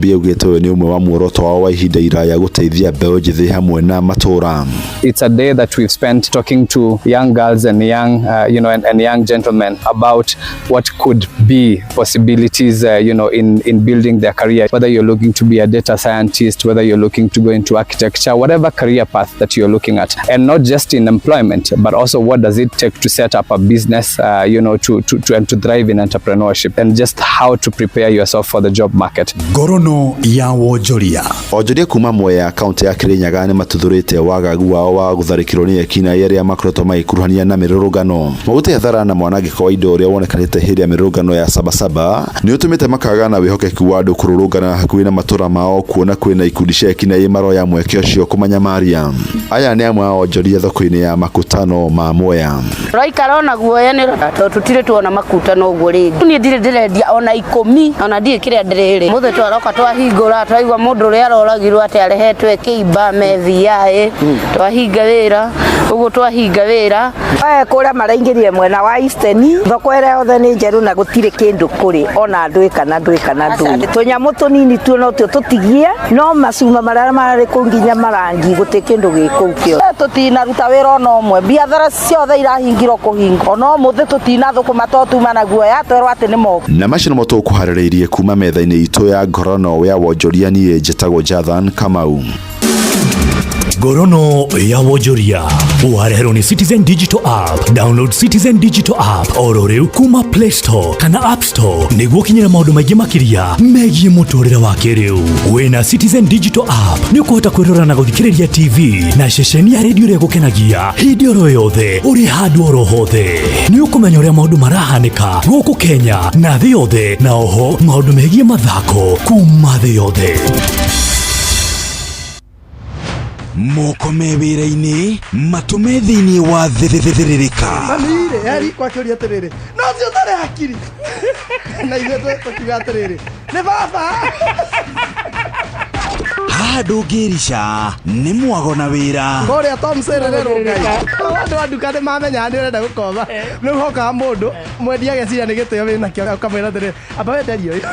Augĩte ũyũ nĩ ũmwe wa muoroto wao wa ihinda iraya gũteithia mbeũ njĩthĩ hamwe na matũra. It's a day that we've spent talking to young girls and young, and young gentlemen about what could be possibilities, in building their career. Whether you're looking to be a data scientist, whether you're looking to go into architecture, whatever career path that you're looking at, and not just in employment, but also what does it take to set up a business, and to thrive in entrepreneurship, and just how to prepare yourself for the job market. Ngorono ya wonjoria. Onjoria kuma Mwea, kaunti ya Kirinyaga, nĩ matuthũrĩte wagagu wao wa gũtharĩkĩrwo nĩ ekinaĩ arĩa makoretwo magĩkuruhania na mĩrũrũngano. Maugĩte hathara na mwanangĩko wa indo ũrĩa wonekanĩte hĩndĩ ya mĩrũrũngano ya Sabasaba nĩ ũtũmĩte makaga na wĩhokeku wa andũ kũrũrũngana hakuhĩ na matũra mao, kuona kwĩna ikundi cia ekinaĩ maroya mweke ũcio kũmanyamaria. Aya nĩ amwe a onjoria thoko-inĩ ya makutano ma Mwea. Tũraikara ona guoya nĩ tondũ tũtirĩ tuona makutano ũguo rĩngĩ. Niĩ ndirĩ ndĩrendia ona 10, ona ndiĩ kĩrĩa ndĩrĩrĩ. Mũthĩ twaroka twahingũra, twaigua mũndũ ũrĩa aroragirwo atĩ arehetwo kĩimba me VI, twahinga wĩra, ũguo twahinga wĩra. Kũrĩa maraingĩrire mwena wa Eastern, thoko ĩrĩa yothe nĩ njerũ na gũtirĩ kĩndũ kũrĩ, ona ndũĩ kana ndũĩ kana ndũĩ. Tũnyamũ tũnini tuo no tuo tũtigie, no macuma marĩa marĩ kũu nginya marangi gũtirĩ kĩndũ gĩ kũu kĩothe. Tũtinaruta wĩra ona ũmwe, biathara ciothe irahingirwo kũhingwo, ona ũmũthĩ tũtinathũkũma to tuma na guoya twerwo atĩ nĩ moku. Na macio nĩmo tũkũharĩrĩirie kuma metha-inĩ itũ ya ngorono ya wonjoria. Niĩ njĩtagwo Jathan Kamau. Ngorono ya wonjoria wareherwo nĩ Citizen Digital App. Download Citizen Digital App oro rĩu kuma Play Store kana App Store nĩguo ũkinyĩre maũndũ maingĩ makĩria megiĩ mũtũrĩre wa kĩrĩu. Wĩna Citizen Digital App nĩ ũkũhota kwĩrora na gũthikĩrĩria TV na ceceni ya redio ĩrĩa ĩgũkenagia hĩndĩ oro yothe, ũrĩ handũ oro hothe. Nĩ ũkũmenya ũrĩa maũndũ marahanĩka gũkũ Kenya na thĩ yothe, na oho maũndũ megiĩ mathako kuma thĩ yothe. Moko me wĩra-inĩ, matũ me thĩinĩ wa thĩrĩrĩka. Mami-rĩ eri kwakĩũria atĩrĩrĩ, no ũcio ũtarĩ hakiri, na ithuĩ tũkiuga atĩrĩrĩ, nĩ baba. Haha ndũngĩrica nĩ mwago na wĩra. Kũrĩa Tom Serererwo Ngai, andũ a nduka nĩ mamenyaga nĩ ũrenda gũkoma, rĩu hokaga mũndũ mwendia ageciria nĩ gĩtĩo wĩnakĩo, ũkamwĩra atĩrĩrĩ, amba wenderie ũyũ.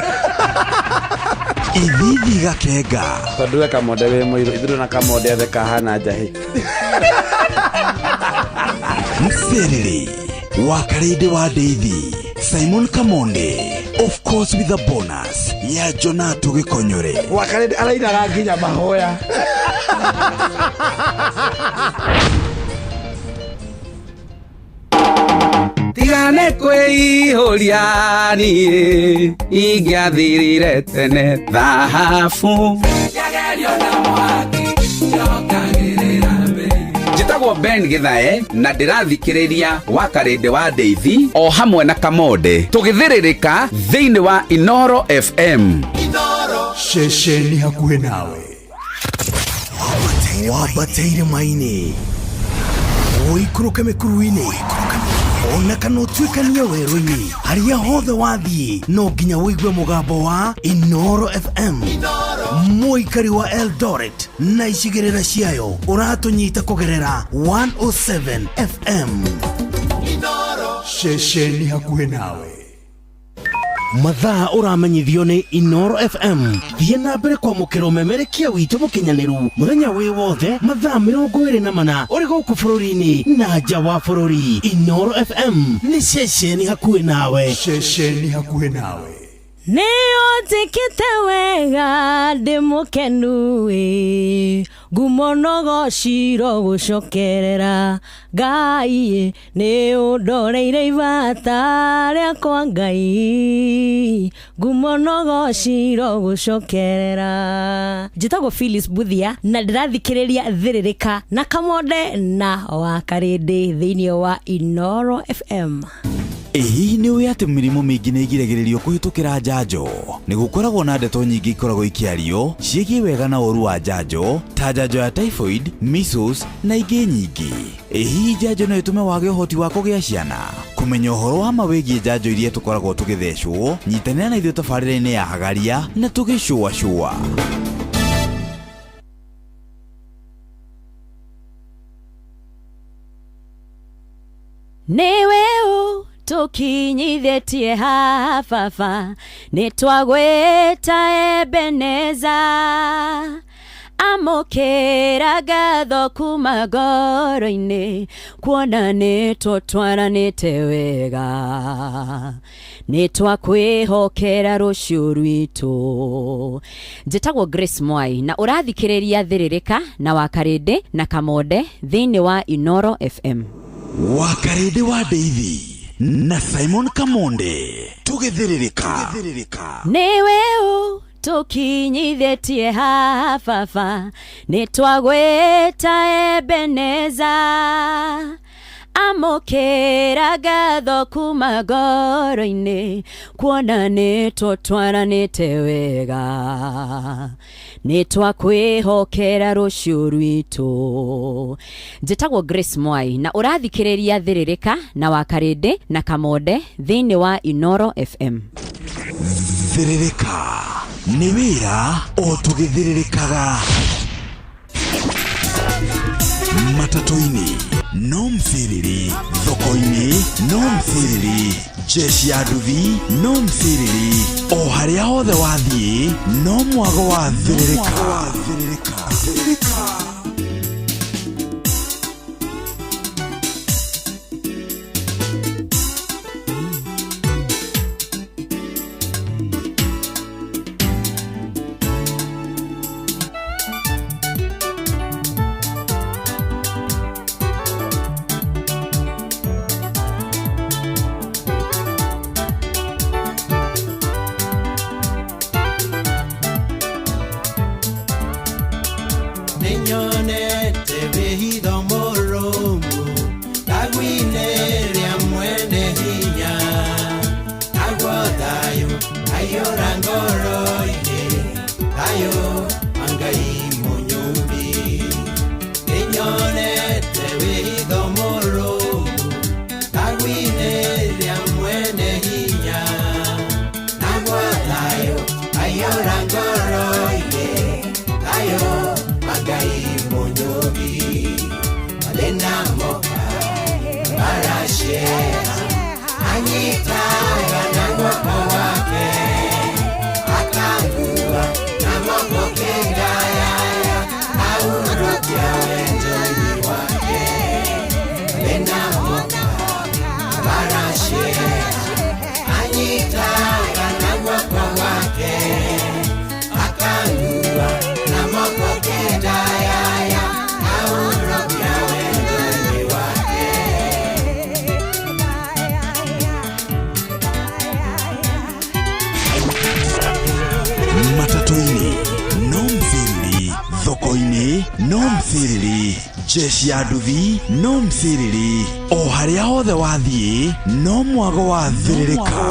Ithithi gakenga. Tondũ we Kamonde wĩ mũirũ, ithuĩ na Kamonde othe kahana njahĩ. Mserere wa Karĩndĩ wa Ndeithi Simon Kamonde, of course with a bonus ya Jonato Gĩkonyore. Wakarĩndĩ arainaga nginya mahoya. Tigane kwĩihũria, niĩ ingĩathirire tene thahabu. Njĩtagwo Ben Gĩthae na ndĩrathikĩrĩria wa Karĩndĩ wa Ndeithi o hamwe na Kamonde tũgĩthĩrĩrĩka thĩinĩ wa Inoro FM. Ceceni hakuhĩ nawe. Wambate irĩma-inĩ, ũikũrũke mĩkuru-inĩ, ona kana ũtuĩkanie werũ-inĩ, harĩa hothe wathiĩ no nginya ũigue mũgambo wa Inoro FM. Mũikari wa Eldoret na icigĩrĩra ciayo, ũratũnyita kũgerera 107 FM. Ceceni hakuhĩ nawe. Mathaa ũramenyithio nĩ Inoro FM. Thiĩ na mbere kwamũkĩra ũmemerekia witũ mũkinyanĩru mũthenya wĩ wothe, mathaa 24, ũrĩ gũkũ bũrũri-inĩ na nja wa bũrũri. Inoro FM nĩ ceceni hakuhĩ nawe. Ceceni hakuhĩ nawe. Nĩ ũnjĩkĩte wega, ndĩ mũkenu ĩ, ngumo no gociro gũcokerera Ngai, nĩ ũndoreire ibata rĩakwa Ngai, ngumo no gociro gũcokerera. Njĩtagwo Phyllis Buthia na ndĩrathikĩrĩria Thĩrĩrĩka na Kamonde na wa Karĩndĩ thĩinĩ wa Inoro FM. Ĩ hihi nĩ ũĩ atĩ mĩrimũ mĩingĩ nĩ ĩgiragĩrĩrio kũhĩtũkĩra njanjo? Nĩ gũkoragwo na ndeto nyingĩ ikoragwo ikĩario ciĩgiĩ wega na ũru wa njanjo, ta njanjo ya typhoid, measles na ingĩ nyingĩ. Ĩ hihi njanjo no ĩtũme wage ũhoti wa kũgĩa ciana? Kũmenya ũhoro wa ma wĩgiĩ njanjo iria tũkoragwo tũgĩthecwo, nyitanĩra na ithuĩ tabarĩra-inĩ ya Hagaria na tũgĩcũacũa. Nĩwe Tũkinyithĩtie haha baba, nĩ twagwĩta Ebeneza. Amũkĩra ngatho kuma ngoro-inĩ, kuona nĩ tũtwaranĩte wega, nĩ twakwĩhokera rũciũ rwitũ. Njĩtagwo Grace Mwai na ũrathikĩrĩria Thĩrĩrĩka na Wakarĩndĩ na Kamonde thĩinĩ wa Inoro FM. Wakarĩndĩ wa Ndeithi na Simon Kamonde tũgĩthĩrĩrĩka. Nĩwe ũ tũkinyithĩtie haha baba, nĩ twagwĩta Ebeneza. Amũkĩra ngatho kuma ngoro-inĩ, kuona nĩ tũtwaranĩte wega, nĩ twakwĩhokera rũciũ rwitũ. Njĩtagwo Grace Mwai na ũrathikĩrĩria Thĩrĩrĩka na Wakarĩndĩ na Kamonde thĩinĩ wa Inoro FM. Thĩrĩrĩka nĩ wĩra o tũgĩthĩrĩrĩkaga. Matatũ-inĩ no mthĩrĩrĩ, thoko-inĩ no mthĩrĩrĩ, jeshi ya nduthi no mthĩrĩrĩ, o harĩa hothe wathiĩ no mwago wa thĩrĩrĩka. Nĩnyonete wĩhitho mũrũmu tagwine rĩa mwene hinya, naguo thayũ aiyũra ngoro-inĩ, thayũ wa Ngai mũnyũmbi. Nĩnyonete wĩhitho mũrũmu tagwine rĩa mwene hinya, naguo thayũ aiyũra ngoro-inĩ, thayũ wa Ngai mũnyũmbi. Mathĩna moka maracieha, anyitaga na guoko gwake, akangua na moko kenda yaya, ahurũkia wendo-inĩ wake. Mathĩna moka maracieha, anyitaga na guoko gwake, akangua na moko kenda yaya, ahurũkia wendo-inĩ wake. Matatũ-inĩ no mthĩrĩrĩ, thoko-inĩ no mthĩrĩrĩ, jeshi ya nduthi no mthĩrĩrĩ, o harĩa hothe wathiĩ no mwago wa thĩrĩrĩka.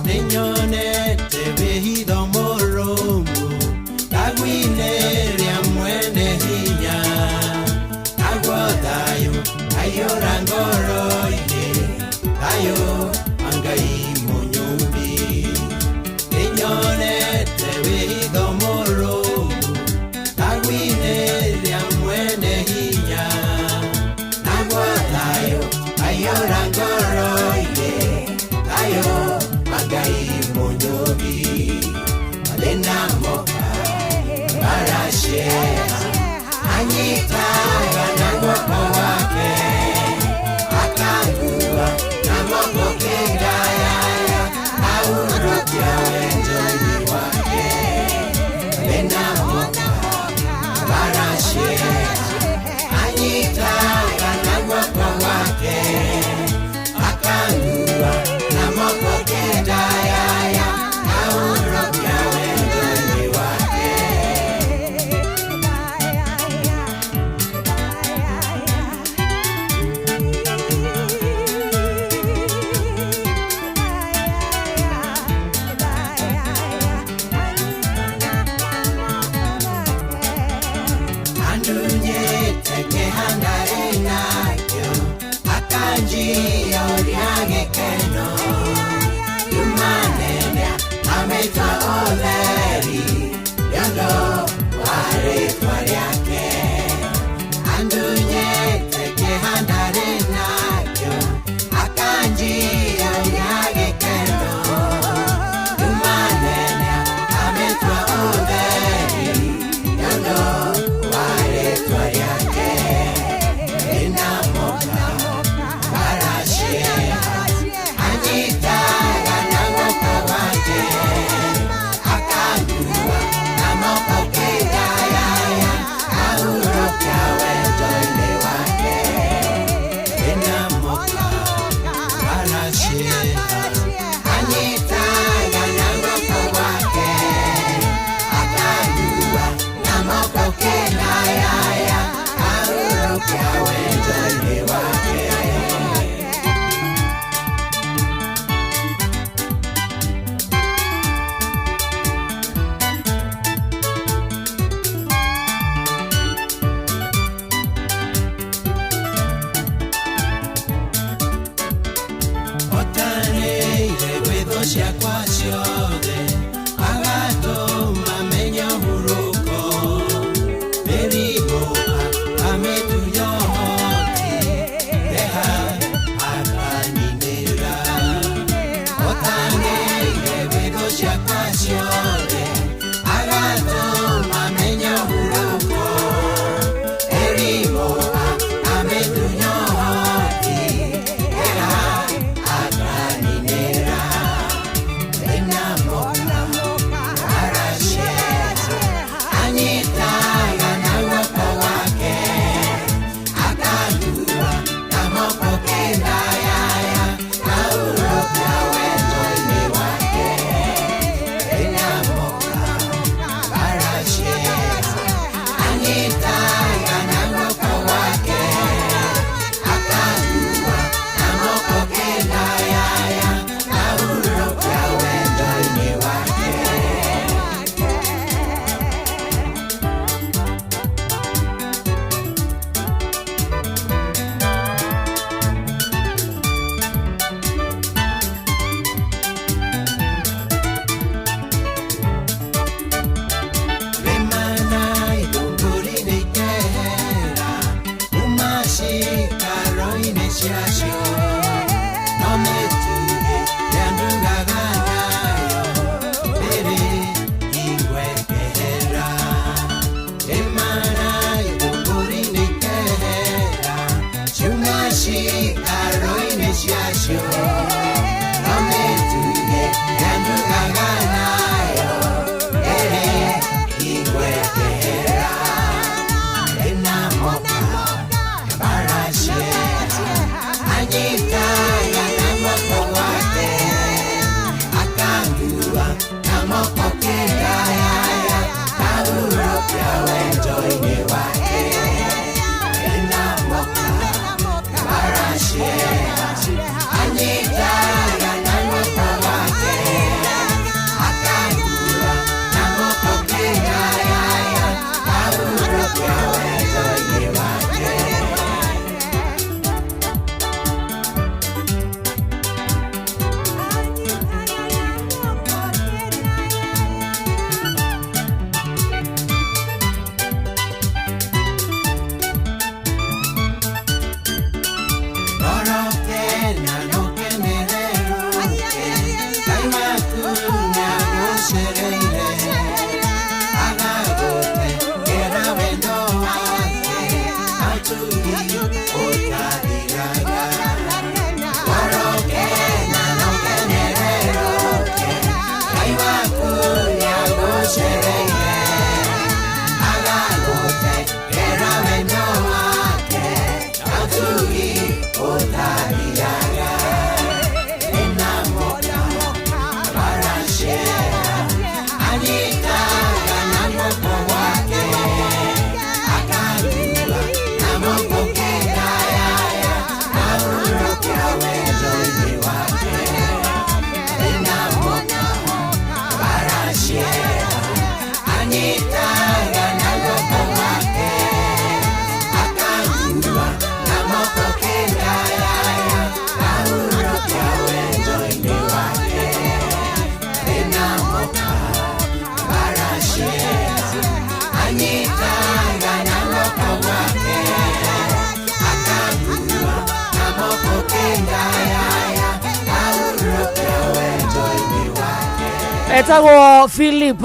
Nĩnyonete wĩhitho mũrũmu tagwine rĩa mwene hinya, naguo thayũ aiyũra ngoro-inĩ, thayũ wa Ngai mũnyũmbi. Nĩnyonete wĩhitho mũrũmu tagwine rĩa mwene hinya, naguo thayũ aiyũra ngoro-inĩ, thayũ wa Ngai mũnyũmbi. Mathĩna moka maracieha, anyitaga na guoko gwake, akangua na moko kenda yaya, ahurũkia wendo-inĩ wake. Mathĩna moka maracieha, anyitaga na guoko gwake, akangua na moko kenda yaya, ahurũkia wendo-inĩ wake. Ciacio no mĩtugĩ ĩrĩa ndugaga nayo ndĩrĩ ingwekehera ĩmana gĩthũngũri-inĩ ikehera ciuma ciikaro-inĩ ciacio no mĩtugĩ ĩrĩa ndugaga nayo ndĩrĩ ingwekehera ĩna moka anyitaga na guoko gwake akangua na moko kendayaya kahurũkia wendo-inĩ wake ĩna moka barashera anyitaga na guoko gwake akangua na moko kendayaya kahurũkia wendo-inĩ wake. Etagwo Philip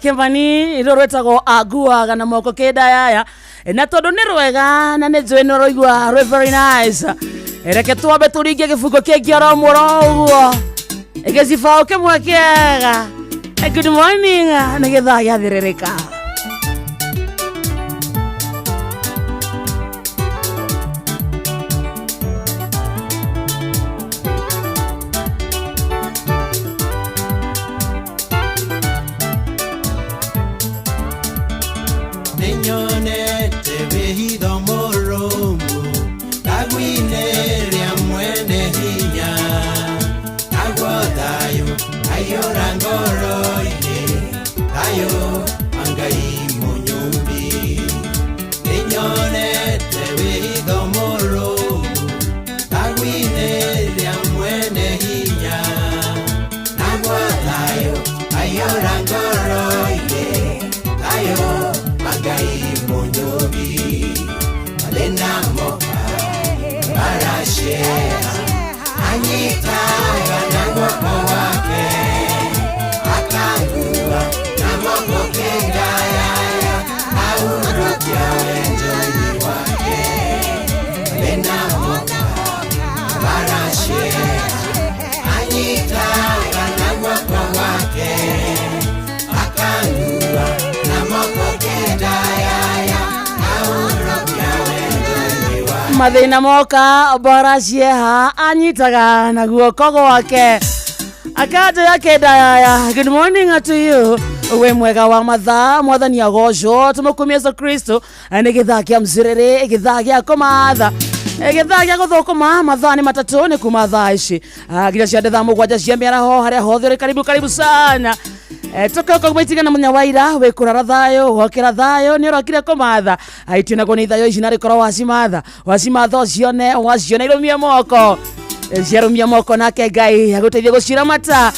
Kimani rå rwetagwo anguaga na moko kindayaya na tondu nĩ rwega na nĩ njũĩ nĩ ũraigua rwĩ very nice. Reke twambe tũringie gĩbungo kĩngĩ oro mũro ũguo gĩcibaũ kĩmwe kĩega. Good morning, nĩ gĩthaa gĩathĩrĩrĩka. Nĩnyonete wĩhitho mũrũmu tagwine rĩa mwene hinya naguo thayũ aiyũra ngoro-inĩ thayũ wa Ngai mũnyũmbi. Nĩnyonete wĩhitho mũrũmu tagwine rĩa mwene hinya naguo thayũ aiyũra ngoro-inĩ thayũ wa Ngai mũnyũmbi. Mathĩna moka barashera anyitaga na guoko gwake akangua na moko kendayaya ahurũkia wendo-inĩ wake. Mathĩna moka barashera anyitaga na guoko gwake akangua na moko kendayaya ahurũkia wendo-inĩ wake. Mathĩna moka bara cieha anyitaga na guoko gwake akanjoya kendayaya. Good morning to you we mwega wa mathaa mwathani agocwo tũmũkumie Yesu Kristo nĩ gĩthaa kĩa mcĩrĩrĩ gĩthaa gĩa kũmatha gĩthaa gĩa gũthũkũma mathaa nĩ matatũ nĩ kuma thaa ici nginya cia thaa mũgwanja cia mĩaraho harĩa hothe ũrĩ karibu karibu sana. Tũkĩoka gwaitigana mũthenya wa ira wĩ kũrara thayũ wokĩra thayũ nĩ ũrokire kũmatha aitinagwo nĩ thayũ ici narĩ korwo wacimatha wacimatha ũcione waciona irũmie moko ciarũmia moko nake Ngai agũteithie gũciramata.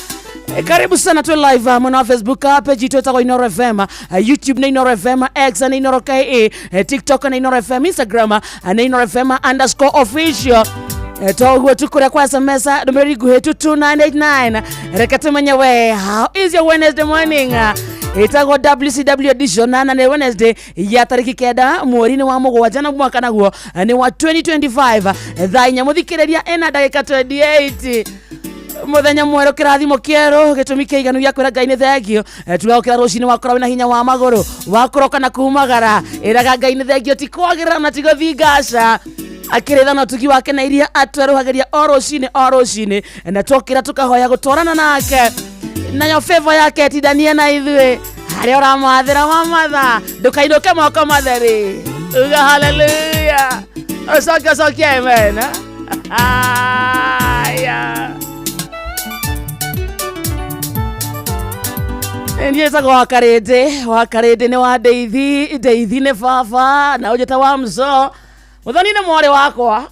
Karibu sana tu live mwena wa Facebook page yetu ĩtagwo Inooro FM, YouTube nĩ Inooro FM, X nĩ Inooro KE, TikTok nĩ Inooro FM, Instagram nĩ Inooro FM underscore official. Toguo tu kuria kwa SMS ndũmĩrĩri nguhĩ 2989. Reke tumenye we, how is your Wednesday morning? Ĩtagwo WCW edition na nĩ Wednesday ya tarĩki 9 mweri-inĩ wa 7 na mwaka naguo nĩ wa 2025, thaa 4 mũthikĩrĩria ĩna ndagĩka 28. Muthenya mwerũ, kĩrathimo kĩerũ, gĩtũmi kĩiganu gĩa kwĩra Ngai nĩ thengio. Tugagũkĩra rũcinĩ, wakorwo wĩna hinya wa magũrũ wa kũroka na kumagara, ĩraga Ngai nĩ thengio. Ti kwagĩrĩra na ti gũthingaca, akĩrĩtha na ũtugi wake na iria atwerũhagĩria o rũcinĩ o rũcinĩ, na twokĩra tũkahoya gũtwarana nake, nayo favor yake tindanie na ithuĩ harĩa ũramathĩra mamatha. Ndũkainũke moko matheri, uga haleluya, ũcoke ũcokie amen. Aya, niĩ njĩtagwo Wakarĩndĩ. Wakarĩndĩ nĩ wa Ndeithi, Ndeithi nĩ baba, na ũnjĩta wa mzo. Mũthoni nĩ mwarĩ wakwa.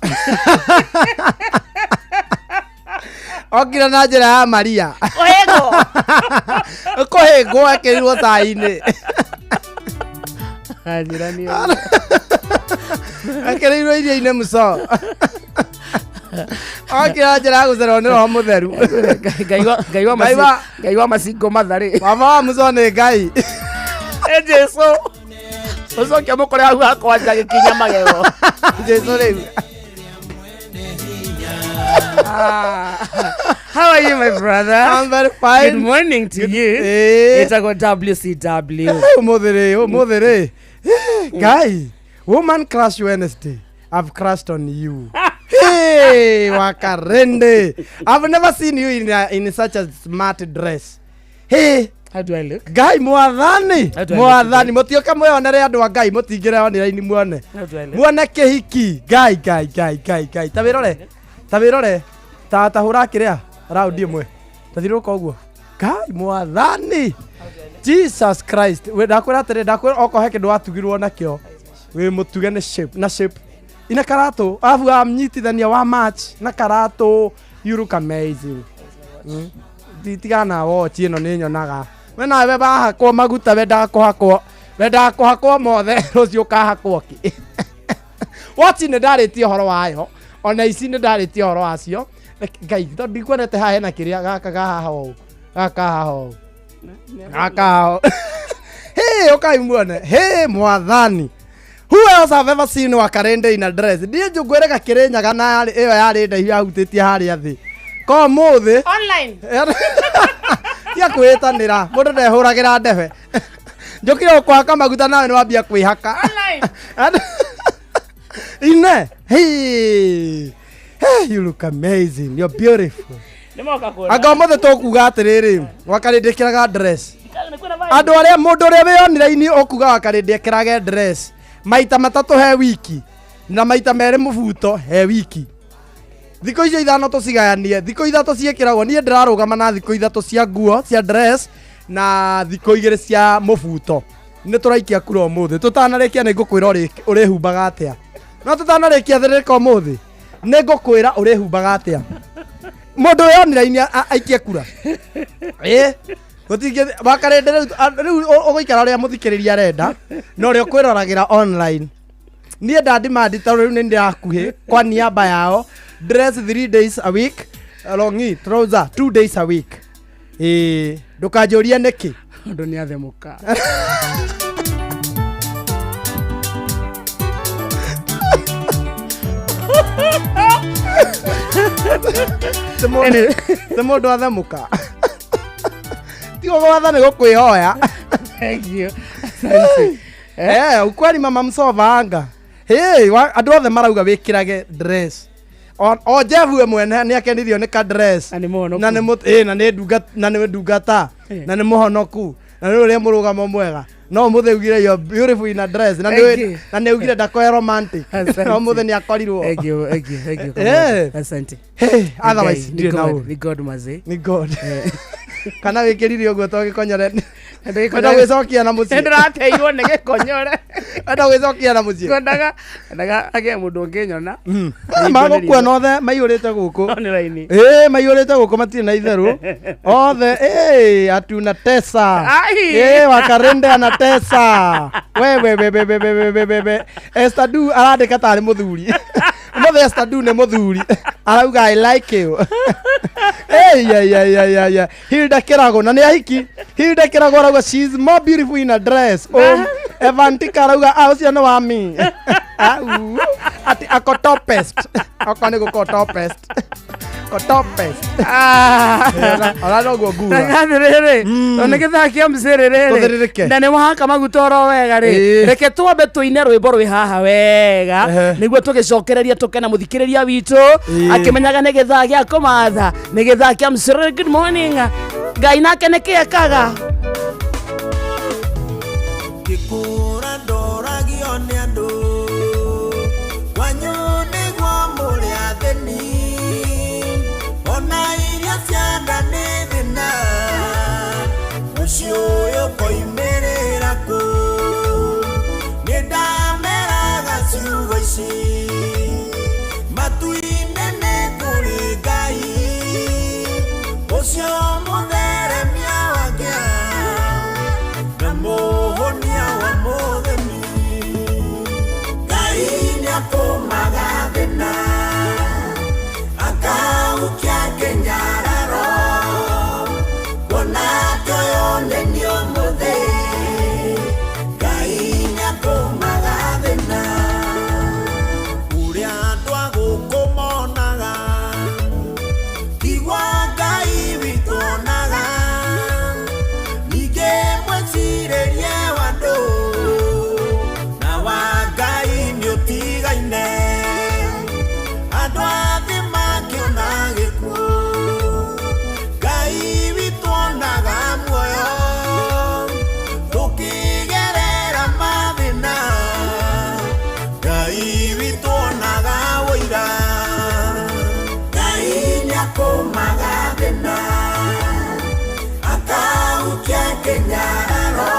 Okire na njĩra ya Maria. Kũhĩngwo. Kũhĩngwo, ekĩrirwo cai-inĩ. Ekĩrĩirwo irio-inĩ mũco. Okire na njĩra ya gũcererwo nĩ Roho Mũtheru. Ngai wa Ngai wa- Ngai wa macingo matharĩ. Baba wa mũco nĩ Ngai. Ĩ Jesu, ũcoke mũkore hau hakwanja gĩkinya magego. Jesu rĩu. How are you, my brother? I'm very fine. Good morning to you. Eh. Ĩtagwo WCW. Ũmũthĩ rĩ, ũmũthĩ rĩ. Guy, Woman Crush Wednesday. I've crushed on you. Hey, Wakarende. I've never seen you in such a smart dress. Hey. How do I look? Ngai mwathani. How do I look? Mwathani mũtioke mwĩonere andũ a Ngai, mũtingĩre online muone. How do I look? Muone kĩhiki. Ngai Ngai Ngai Ngai Ngai. Ta wĩrore. Ta wĩrore. Ta hũra kĩrĩa round ĩmwe. Ta thiũrũrũka ũguo. Ngai mwathani. Jesus Christ. We ndakwĩra atĩrĩ, ndakwĩra okorwo he kĩndũ watugirwo nakĩo. Wĩ mũtuge nĩ shape na shape. Ina karatũ, arabu wamnyitithania wa match na karatũ, you look amazing. Tigana na watch ĩno nĩ nyonaga. We nawe wahakwo maguta, wendaga kũhakwo, wendaga kũhakwo mothe, rũciũ ũkahakwo kĩ? Watch nĩ ndarĩtie ũhoro wayo, ona ici nĩ ndarĩtie ũhoro wacio. Ngai, tondũ ndikuonete haha hena kĩrĩa gaka ga haha ũũ, gaka haha ũũ, gaka haha ũũ. Hey, ũkai muone. Hey, mwathani. Who else have ever seen Wakarende in a dress? Ndiĩ njũngwĩrĩga Kĩrĩnyaga na ĩyo yarĩ ndaihu yahutĩtie harĩa thĩ. Ko mũthĩ Online. Tia kwĩtanĩra, mũndũ ndehũragĩra ndebe. Njũkire gũkũhaka maguta nawe nĩ wambia kwĩhaka. Online. Ine. Hey. Hey, you look amazing. You're beautiful. Nĩ moka kuona. Anga ũmũthĩ tũkuga atĩrĩrĩ, Wakarĩndĩ ĩkĩraga dress. Andũ arĩa mũndũ ũrĩa wĩonire-inĩ ũkuga Wakarĩndĩ ĩkĩrage dress maita 3 he wiki na maita 2 mũbuto he wiki. Thikũ icio 5 tũcigayanie, thikũ 3 ciĩkĩragwo, niĩ ndĩrarũgama na thikũ 3 cia nguo cia dress na thikũ 2 cia mũbuto. Nĩ tũraikia kura ũmũthĩ, tũtanarĩkia nĩ ngũkwĩra ũrĩhumbaga atĩa. No tũtanarĩkia thĩrĩrĩka ũmũthĩ nĩ ngũkwĩra ũrĩhumbaga atĩa. Mũndũ wĩonire-inĩ aikie kura. Ĩ, gũtingĩ Wakarĩndĩ rĩu ũgũikara ũrĩa mũthikĩrĩria arenda na ũrĩa ũkwĩroragĩra online. Niĩ ndandimandi tondũ rĩu nĩ ndĩrakuhĩ kwa niaba yao, dress 3 days a week, longi trouser 2 days a week. Ĩ, ndũkanjũrie nĩkĩ. Ũndũ nĩ athemũka. Ti mũndũ athemũka. Tigo gwatha nĩ gũkwĩhoya. Thank you. Asante. Eh, ukweli mama msova anga. Hey, andũ othe marauga wĩkĩrage dress. O Jeff we mwene nĩ akenirio nĩ ka dress. Na nĩ mũhonoku. Na nĩ na nĩ ndungata, na nĩ ndungata. Eh. Na nĩ mũhonoku. Na nĩ ũrĩa mũrũgamo mwega. No ũmũthĩ ugire you're beautiful in a dress. Na Thank you. nĩ ugire ndakoe romantic. Asante. No ũmũthĩ nĩ akorirwo. Thank you, thank you, thank you. Eh. Asante. Hey, otherwise Nĩ ndirĩ na God, ũru. nĩ God mazee. Nĩ God. Kana wĩkĩrire ũguo to gĩkonyore. Gĩkonyore. Wenda gwĩcokia na mũciĩ. Nĩndĩrateirwo nĩ gĩkonyore. Wenda gwĩcokia na mũciĩ. Ngwendaga agĩe mũndũ ũngĩnyona. Magũkuona othe maiyũrĩte gũkũ. Online. Ĩĩ, maiyũrĩte gũkũ matirĩ na itherũ. Othe, ĩĩ, atunatesa. Ai. Ĩĩ, Wakarende anatesa. We, we, we, we, we, we, we, we, we. Esther Du arandĩka tarĩ mũthuri. Mũthĩ Esther Du nĩ mũthuri arauga I like you. Hey, yeah, yeah, yeah, yeah, yeah. Hilda Kirago na nĩ ahiki. Hilda Kirago arauga she is more beautiful in a dress. Evantika arauga ah ũcio nĩ wa mi. Au. Ati ako topest. Okorwo nĩ gũkorwo topest. Ko topest. Ona noguo nguga. Rĩrĩ tondũ nĩ gĩthaa kĩa mcĩrĩ rĩrĩ Tũthĩrĩrĩke. Na nĩ wahaka maguta oro wega rĩ, reke twambe tũine rwĩmbo rwĩ haha wega nĩguo tũgĩcokereria tũkena mũthikĩrĩria witũ akĩmenyaga nĩ gĩthaa gĩa kũmatha, nĩ gĩthaa kĩa mcĩrĩ. Good morning. Ngai nake nĩ kĩekaga. Ngĩkũra ndoragio nĩ andũ kwanyu nĩguo mũrĩ athĩni ona irio cia nda nĩ thĩna mũciĩ ũyũ koimĩrĩra kũ nĩ ndameraga ciugo ici matu-inĩ nĩ kũrĩ Ngai ũcio mũtheremia wa ngĩa na mũhonia wa mũthĩni. Ngai nĩakũmaga thĩna akaukia kĩnyararo kuona atĩ ũyũ nĩ niĩ ũmũthĩ. Ngai nĩakũmaga thĩna ũrĩa andũ a gũkũ monaga tigwa Ngai witũ onaga ningĩ mwĩcirĩrie wa andũ na wa Ngai nĩũtigaine andũ athĩ makĩona gĩkuũ Ngai witũ onaga muoyo tũkĩgerera mathĩna Ngai witũ onaga ũira. Ngai nĩakũmaga thĩna akaukia kĩnyararo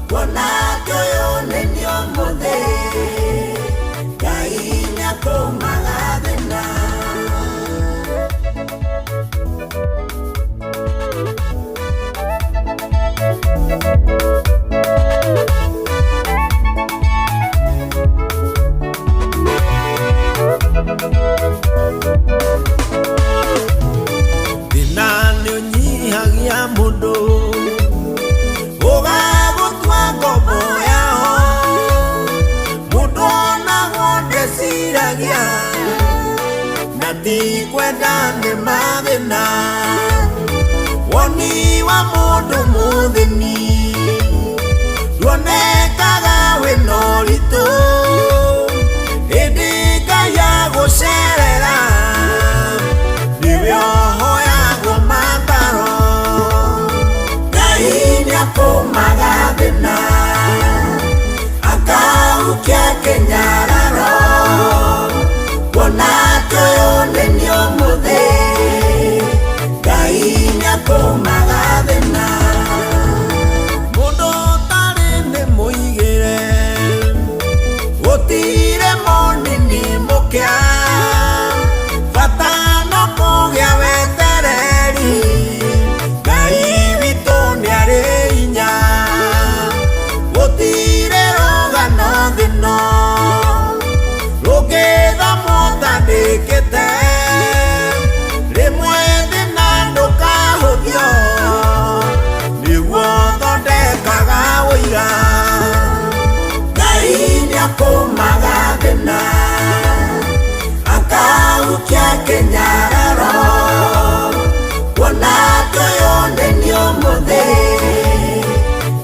kuona atĩ ũyũ nĩ niĩ ũmũthĩ. Ngai nĩakũmaga thĩna. Thĩna nĩũnyihagia mũndũ ũgagũtua ngombo yao mũndũ onagwo ndeciragia na ti kwenda nĩ mathĩna woni wa mũndũ mũthĩni nduonekaga wĩna ũritũ ĩndĩ Ngai agũcerera nĩwe ũhoyagwo mataro. Ngai nĩakũmaga thĩna akaukia kĩnyararo kuona atĩ ũyũ nĩ niĩ ũmũthĩ. Ngai nĩakũmaga thĩna mũndũ ũtarĩ nĩ mũigĩre gũtirĩ monini mũkĩa bata no kũgĩa wetereri Ngai witũ nĩarĩ hinya gũtirĩ rũgano thĩno rũngĩthamwo ũtandĩkĩte rĩmwe thĩna ndũkahũthio nĩguo thondekaga ũira. Ngai nĩakũmaga thĩna akaukia kĩnyararo kuona atĩ ũyũ nĩ niĩ ũmũthĩ.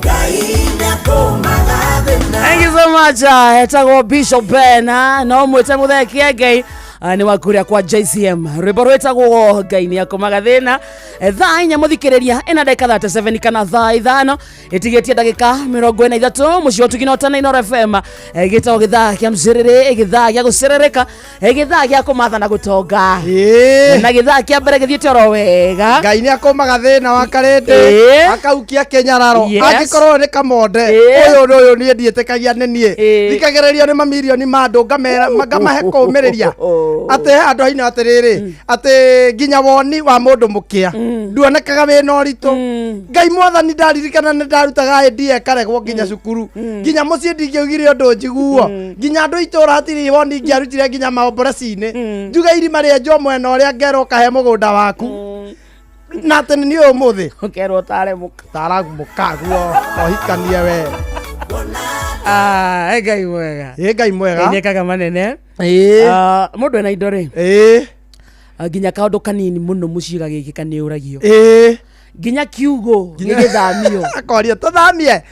Ngai nĩakũmaga thĩna. Thank you so much. Etagwo Bishop Ben no mwĩte Mũthee Kĩengei nĩ wa kũrĩa kwa JCM rwĩmbo rwĩtagwo Ngai nĩ akũmaga thĩna. Thaa 4 mũthikĩrĩria ĩna ndagĩka 37 kana thaa 5 ĩtigĩtie ndagĩka 43 mũciĩ wa ũtugi na ũtana Inooro FM. Gĩtagwo gĩthaa kĩa mcĩrĩrĩ, gĩthaa gĩa gũcĩrĩrĩka, gĩthaa gĩa kũmatha na gũtonga na gĩthaa kĩa mbere gĩthiĩte oro wega. Ngai nĩ akũmaga thĩna wa karĩndĩ akaukia kĩnyararo angĩkorwo nĩ kamonde ũyũ nĩ ũyũ niĩ ndiĩtĩkagia nĩ niĩ thikagĩrĩrio nĩ mamirioni ma andũ ngamera ngamahe kũũmĩrĩria. Atĩ he handũ haina atĩrĩrĩ, atĩ nginya woni wa mũndũ mũkĩa nduonekaga wĩna ũritũ. Ngai mwathani, ndaririkana nĩ ndarutaga ĩndie karegwo nginya cukuru, nginya mũciĩ ndingĩaugire ũndũ njiguo, nginya andũ itũra hatirĩ woni ingĩarutire, nginya maomboreci-inĩ njuge irima rĩenjwo mwena ũrĩa ngerwo kahe mũgũnda waku, na atĩ nĩ niĩ ũmũthĩ ũkerwo taremũka. Taragũka guo ohikanie we. Ah, ĩ Ngai mwega. Ĩ Ngai mwega. Ngai nĩekaga manene. Ĩĩ. Ah, mũndũ ena indo rĩ. Ĩĩ. Ah, nginya kaũndũ kanini mũno mũciĩ gagĩkĩka nĩ ũragio. Ĩĩ. Nginya kiugo gĩgĩthamio. Akoria tũthamie.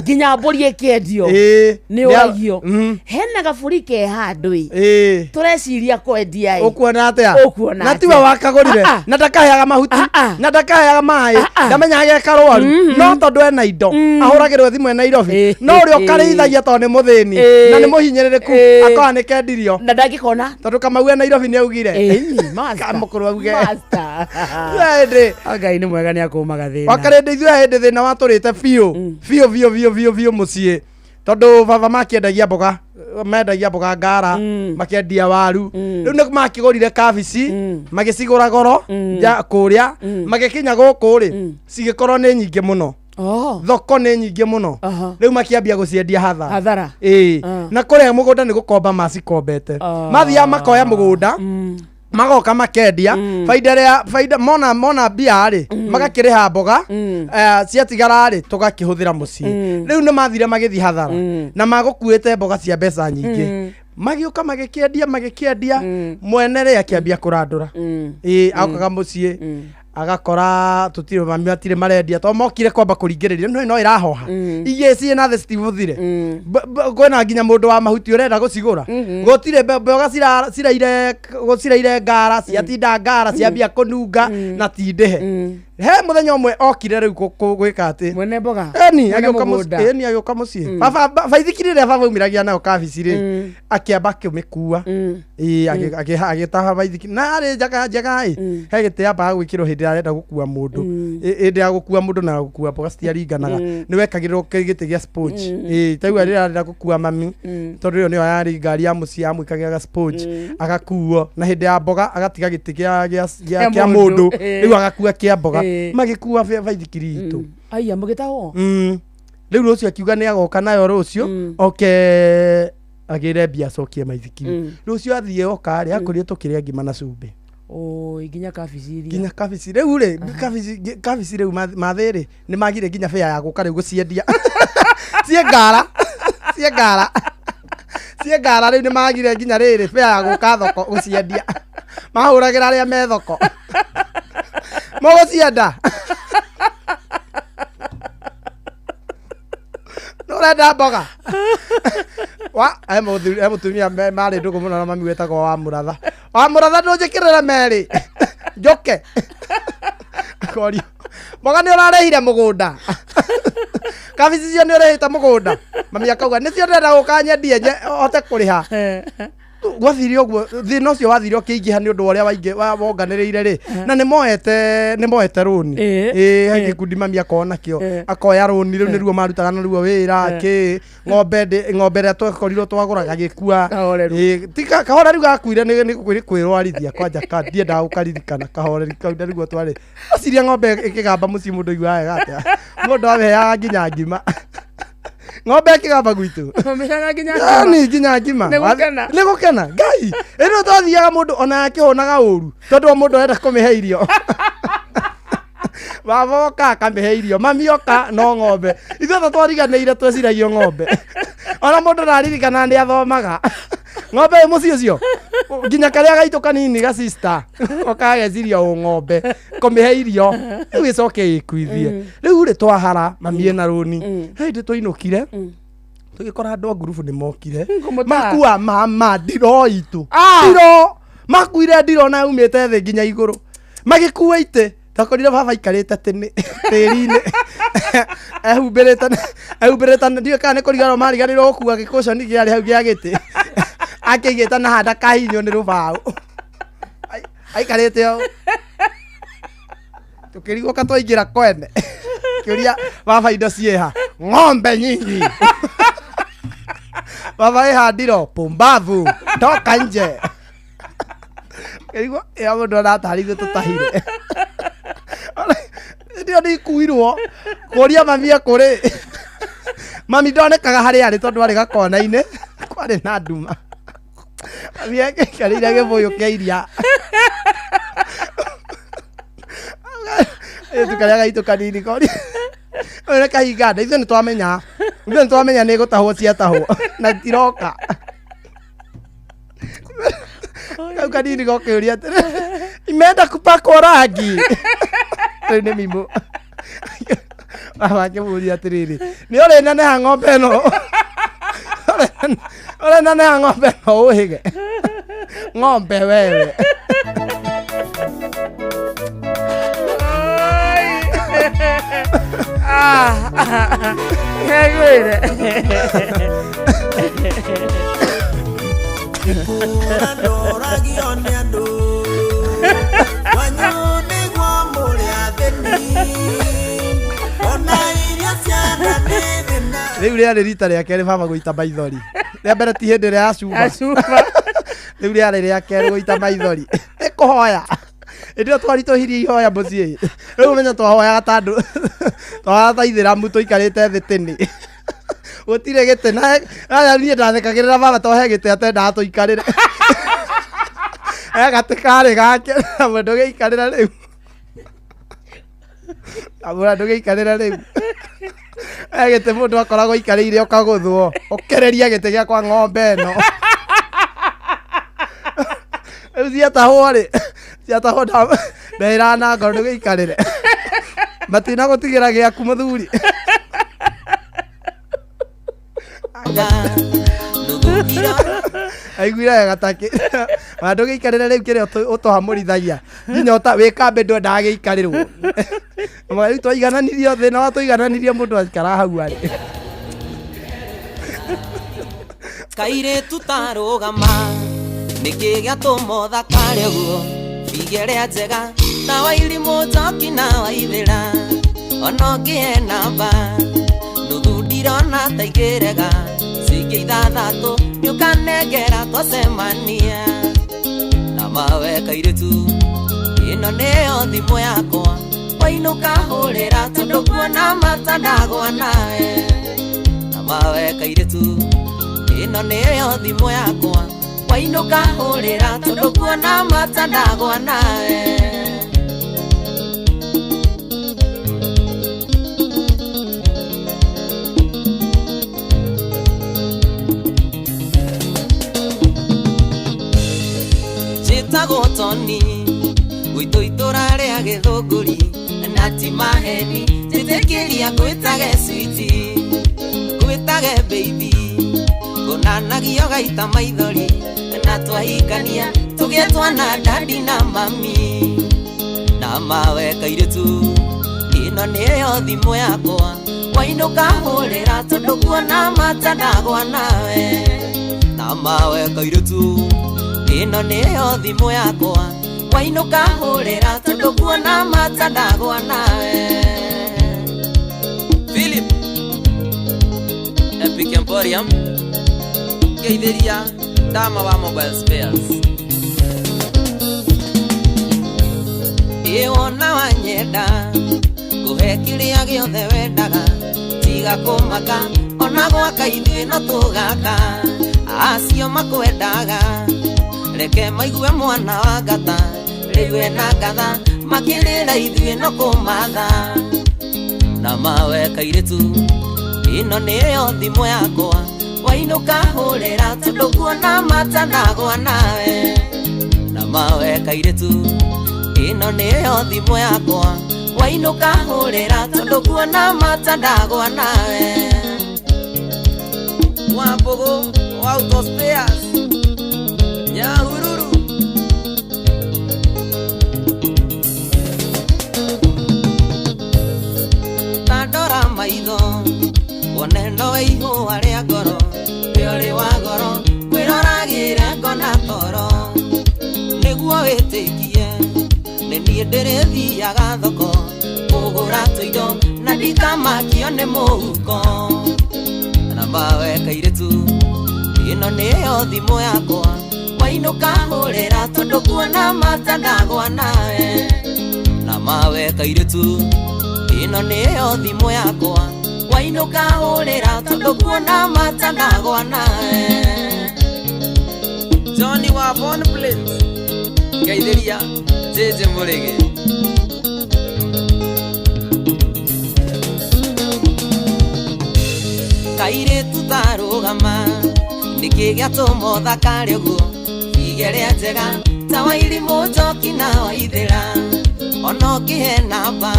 Nginya mbũri ĩkĩendio. Ĩĩ. Nĩ ũragio. Hena gabũri ke handũ ĩ. Ĩĩ. Tũreciria kwendia ĩ. Ũkuona atĩa? Ũkuona Na tiwe atĩa? wakagũrire. Ah, ah. Na ndakaheaga mahuti, na ndakaheaga maĩ, ndamenyaga ge karwaru, no tondũ ena indo ahũragĩrwo thimũ e Nairobi, no ũrĩa ũkarĩithagia tondũ nĩ mũthĩni na nĩ mũhinyĩrĩrĩku akoa nĩ kendirio na ndangĩkona tondũ Kamau e Nairobi nĩ augire. Ĩni, master. Kamũkũrũ auge. Master. Hĩndĩ. Ah, Ngai nĩ mwega, nĩ akũmaga thĩna. Wakarĩndĩ ithuĩ hĩndĩ thĩna watũrĩte biũ biũ biũ biũ biũ biũ mũciĩ, tondũ baba makĩendagia mboga, mendagia mboga ngara, makĩendia waru. Rĩu nĩ makĩgũrire kabici, magĩcigũra goro nja kũrĩa, magĩkinya gũkũ rĩ cigĩkorwo nĩ nyingĩ mũno. Oh. Thoko nĩ nyingĩ mũno. Rĩu makĩambia gũciendia hathara. Hathara. Ĩĩ. Ah. Na kũrĩa mũgũnda nĩ gũkomba macikombete. Ah. Mathiaga makoya mũgũnda, magoka makendia, baida ĩrĩa baida mona mbia rĩ, magakĩrĩha mboga, ciatigara rĩ tũgakĩhũthĩra mũciĩ. Rĩu nĩ mathire magĩthiĩ hathara na magũkuĩte mboga cia mbeca nyingĩ. Magĩũka magĩkĩendia, magĩkĩendia, mwene rĩ akĩambia kũrandũra. Ĩĩ, akoga mũciĩ agakora tũtirĩ, mami matirĩ marendia tondũ mokire kwamba kũringĩrĩria no ĩrahoha igĩ ciĩ na thĩ citibuthire. Kwĩna nginya mũndũ wa mahuti ũrenda gũcigũra, gũtirĩ mboga ciraire ciraire ngara, ciatinda ngara, ciambia kũnunga na tindĩhe. He mũthenya ũmwe okire rĩu gwĩka atĩ mwene mboga. Eni Mwene agĩũka mũgũnda. mũciĩ, eni agĩũka mũciĩ. Baba baithikiri ĩrĩa baba aumĩragia nayo kabici rĩ, akĩamba akĩmĩkua. Ĩĩ, agĩtaha baithikiri na yarĩ njega njega ĩ. He gĩtĩ yambaga gwĩkĩrwo hĩndĩ ĩrĩa arenda gũkua mũndũ. Hĩndĩ ya gũkua mũndũ na gũkua mboga citiaringanaga, nĩ wekagĩrĩrwo gĩtĩ gĩa sponge. Ĩĩ, ta rĩu rĩrĩa arenda gũkua mami, tondũ ĩyo nĩyo yarĩ ngari ya mũciĩ, amwĩkagĩra ga sponge agakuo, na hĩndĩ ya mboga agatiga gĩtĩ Kĩa kĩa mũndũ. mũndũ. Ĩĩ. Rĩu agakua kĩa mboga. Ĩĩ. Magĩkua baithikiri itũ. Aya mũgĩtahwo. Rĩu rũciũ akiuga nĩ agoka nayo rũciũ, oke agĩre mbia acokie maithikiri. Rũciũ athiĩ oka rĩ, akorire tũkĩrĩa ngima na cumbĩ. Oi, nginya kabici iria. Nginya kabici rĩu rĩ, kabici rĩu mathĩ rĩ nĩ magire nginya bĩa ya gũka rĩu gũciendia ciĩ ngara, ciĩ ngara, ciĩ ngara. Rĩu nĩ magire nginya rĩrĩ bĩa ya gũka thoko gũciendia, mahũragĩra arĩa me thoko mũgũcienda nũrenda mboga wa he mũthuri, he mũtumia marĩ ndũgũ mũno na mami wĩtagwo wa mũratha. Wa mũratha, ndũnjĩkĩrĩre merĩ njoke akorio mboga nĩ ũrarĩhire mũgũnda, kabici cio nĩ ũrĩhĩte mũgũnda. Mami akauga nĩcio ndĩrenda gũka nyendie hote kũrĩha. Gwathire ũguo, thĩna ũcio wathire ũkĩingĩha nĩ ũndũ wa ũrĩa waingĩ wonganĩrĩire rĩ, na nĩ moete rũni. Ĩĩ, he gĩkundi mami akorwo nakĩo. Akoya rũni rĩu nĩruo marutaga naruo wĩra kĩ ng'ombe ng'ombe ĩrĩa twakorirwo twagũraga gĩkua. Kahoreru. Ĩĩ, ti kahoreri gakuire nĩ kwĩrwarithia kwanja ka ndiendaga gũkaririkana kahoreri kau na nĩguo twarĩ aciria ng'ombe ĩkĩgamba mũciĩ. Mũndũ aiguaga wega atĩa mũndũ ameheaga nginya ngima ng'ombe ĩkĩgamba gwitũ? Ũmĩheaga nginya Yani ngima. nginya ngima. Nĩ gũkena. Nĩ gũkena ngai ĩno twathiaga mũndũ ona akĩhũnaga ũru tondũ o mũndũ arenda kũmĩhe irio. Baba oka akamĩhe irio, mami oka no ng'ombe. Ithuĩ twariganĩire, tweciragio ng'ombe, ona mũndũ ndaririkana nĩ athomaga ng'ombe ĩ mũciĩ ũcio, nginya karĩa gaitũ kanini ga sister okageciria ũ ng'ombe kũmĩhe irio rĩu ĩcoke ĩkuithie. Rĩu rĩ twahara mami ĩna rũni, hĩndĩ twainũkire tũgĩkora andũ a ngurubu nĩ mokire. Kũmũtaha. Makua mama ndiro itũ. Ah! Ndiro makuire, ndiro na umĩte thĩ nginya igũrũ, magĩkua itĩ. Twakorire baba aikarĩte tĩnĩ tĩri-inĩ ehumbĩrĩte, ehumbĩrĩte, ndiũĩ kana nĩ kũriganĩrwo mariganĩirwo gũkua gĩkũconi kĩarĩ hau gĩa gĩtĩ, akĩigĩte na handa kahinywo nĩ rũbaũ. Aikarĩte o tukĩrigwo ka twaingĩra kwene kĩũria, baba indo ciĩha? Ng'ombe nyingi baba ĩha ndiro, pumbavu, toka nje. Ngĩrigwo ĩyo mũndũ aratarithio tũtahire. Ndio nĩikuirwo kũria mami ekũrĩ. Mami ndonekaga harĩa arĩ tondũ arĩ gakona-inĩ kwarĩ na nduma. Mami aikarĩire gĩbũyũ kĩa iria. Kairĩtu karĩa gaitũ kanini koria ũyũ nĩ kahinga nda ithuĩ nĩtwamenya ithuĩ nĩtwamenya nĩ gũtahwo ciatahwo na itiroka. Kau kanini gokĩũria atĩrĩ imeenda kupakwo rangi. Rĩu nĩ mimũ. Baba akĩmũria atĩrĩrĩ nĩ ũrĩ neneha ng'ombe ĩno ũrĩ neneha ng'ombe ĩno ũhĩge ng'ombe wewe. Ngegwire. Ndoragio nĩ andũ kwanyu nĩguo mũrĩ athĩni ona iria ciana nĩ thĩna. Rĩu rĩarĩ rita rĩa kerĩ baba gũita maithori. Rĩa mbere ti hĩndĩ ĩrĩa ya cuma. Rĩu rĩarĩ rĩa kerĩ gũita maithori. Nĩ kũhoya. Hĩndĩ ĩyo twaritũhirie ihoya mũciĩ. Rĩu ũmenye twahoyaga ta andũ twahoyaga ta ithĩramu tũikarĩte thĩ tĩnĩ. Gũtirĩ gĩtĩ na aya niĩ ndathekagĩrĩra baba to he gĩtĩ atendaga tũikarĩre. He gatĩ karĩ gake namwe ndũgĩikarĩra rĩu. Namwe ndũgĩikarĩra rĩu. He gĩtĩ mũndũ akoragwo aikarĩire ũkagũthwo. Ũkĩrĩria gĩtĩ gĩakwa ng'ombe ĩno. Rĩu ciatahwo rĩ, ciatahwo ndeĩraga na ngoro ndũgĩikarĩre. Matinagũtigĩra gĩaku mũthuri. Aiguire wega takĩ. Ona ndũgĩikarĩre rĩu kĩrĩa ũtũhamũrithagia. Nginya wĩ kambĩ ndwendaga gĩikarĩrwo. Rĩu twaigananirio thĩna wa tũigananirie mũndũ aikara hau arĩ. Kairĩtu tarũgama nĩkĩ gĩatũma ũthakare ũguo bige rĩa njega ta wairimũ njoki na waithĩra ona ũngĩhe namba nuthu ndirona ta ingĩrega cingĩ ithathatũ nĩũkanengera twacemania na mawe kairĩtu ĩno nĩyo thimũ yakwa wainũka hũrĩra tondũ kuona mata ndagwa nawe na mawe kairĩtu ĩno nĩyo thimũ yakwa wainũka hũrĩra tondũ kuona mata ndagwa nawe. Njĩtagwo Toni gwitũ itũra rĩa Gĩthũngũri na ti maheni njĩtĩkĩria ngwĩtage switi ngwĩtage baby ngonanagio gaita maithori na twahikania tũgĩe twana dadi na mami na mawe kairĩtu ĩno nĩyo thimũ yakwa wainũka hũrĩra tondũ kuona mata ndagwa nawe na mawe kairĩtu ĩno nĩyo thimũ yakwa wainũka hũrĩra tondũ kuona mata ndagwa nawe. Philip Epic Emporium ngeithĩria Dama wa mobile spares. Ĩ wona wanyenda ngũhe kĩrĩa gĩothe wendaga tiga kũmaka ona gwaka ithuĩ no tũgaka acio makwendaga reke maigue mwana wa ngata rĩu ena ngatha makĩrĩra ithuĩ no kũmatha na mawe kairĩtu ĩno nĩyo thimũ yakwa wainũka hũrĩra tondũ kuona mata ndagwa nawe na mawe kairĩtu ĩno nĩyo thimũ yakwa wainũka hũrĩra tondũ kuona mata ndagwa nawe. Wambũgũ wa Auto Spares Nyahururu. Ta ndora maitho wone no ihũa rĩa ngoro rĩ wa goro kwĩroragĩre ngona toro nĩguo wĩtĩkie nĩ niĩ ndĩrĩthiaga thoko kũgũra tũindo na ndikamakio nĩ mũhuko na mawe kairĩtu ĩno nĩyo thimũ yakwa. Wainũka hũrĩra tondũ kuona mata ndagwa nawe. Na mawe kairĩtu ĩno nĩyo thimũ yakwa. Wainũka hũrĩra tondũ kuona mata ndagwa nawe. Johnny wa Von Plains ngeithĩria Jeje Mũrĩgĩ. Kairĩtu tarũgama nĩkĩ gĩatũma ũthakare ũguo igere njega ta wairimũ njoki na waithĩra ona ũkĩhe namba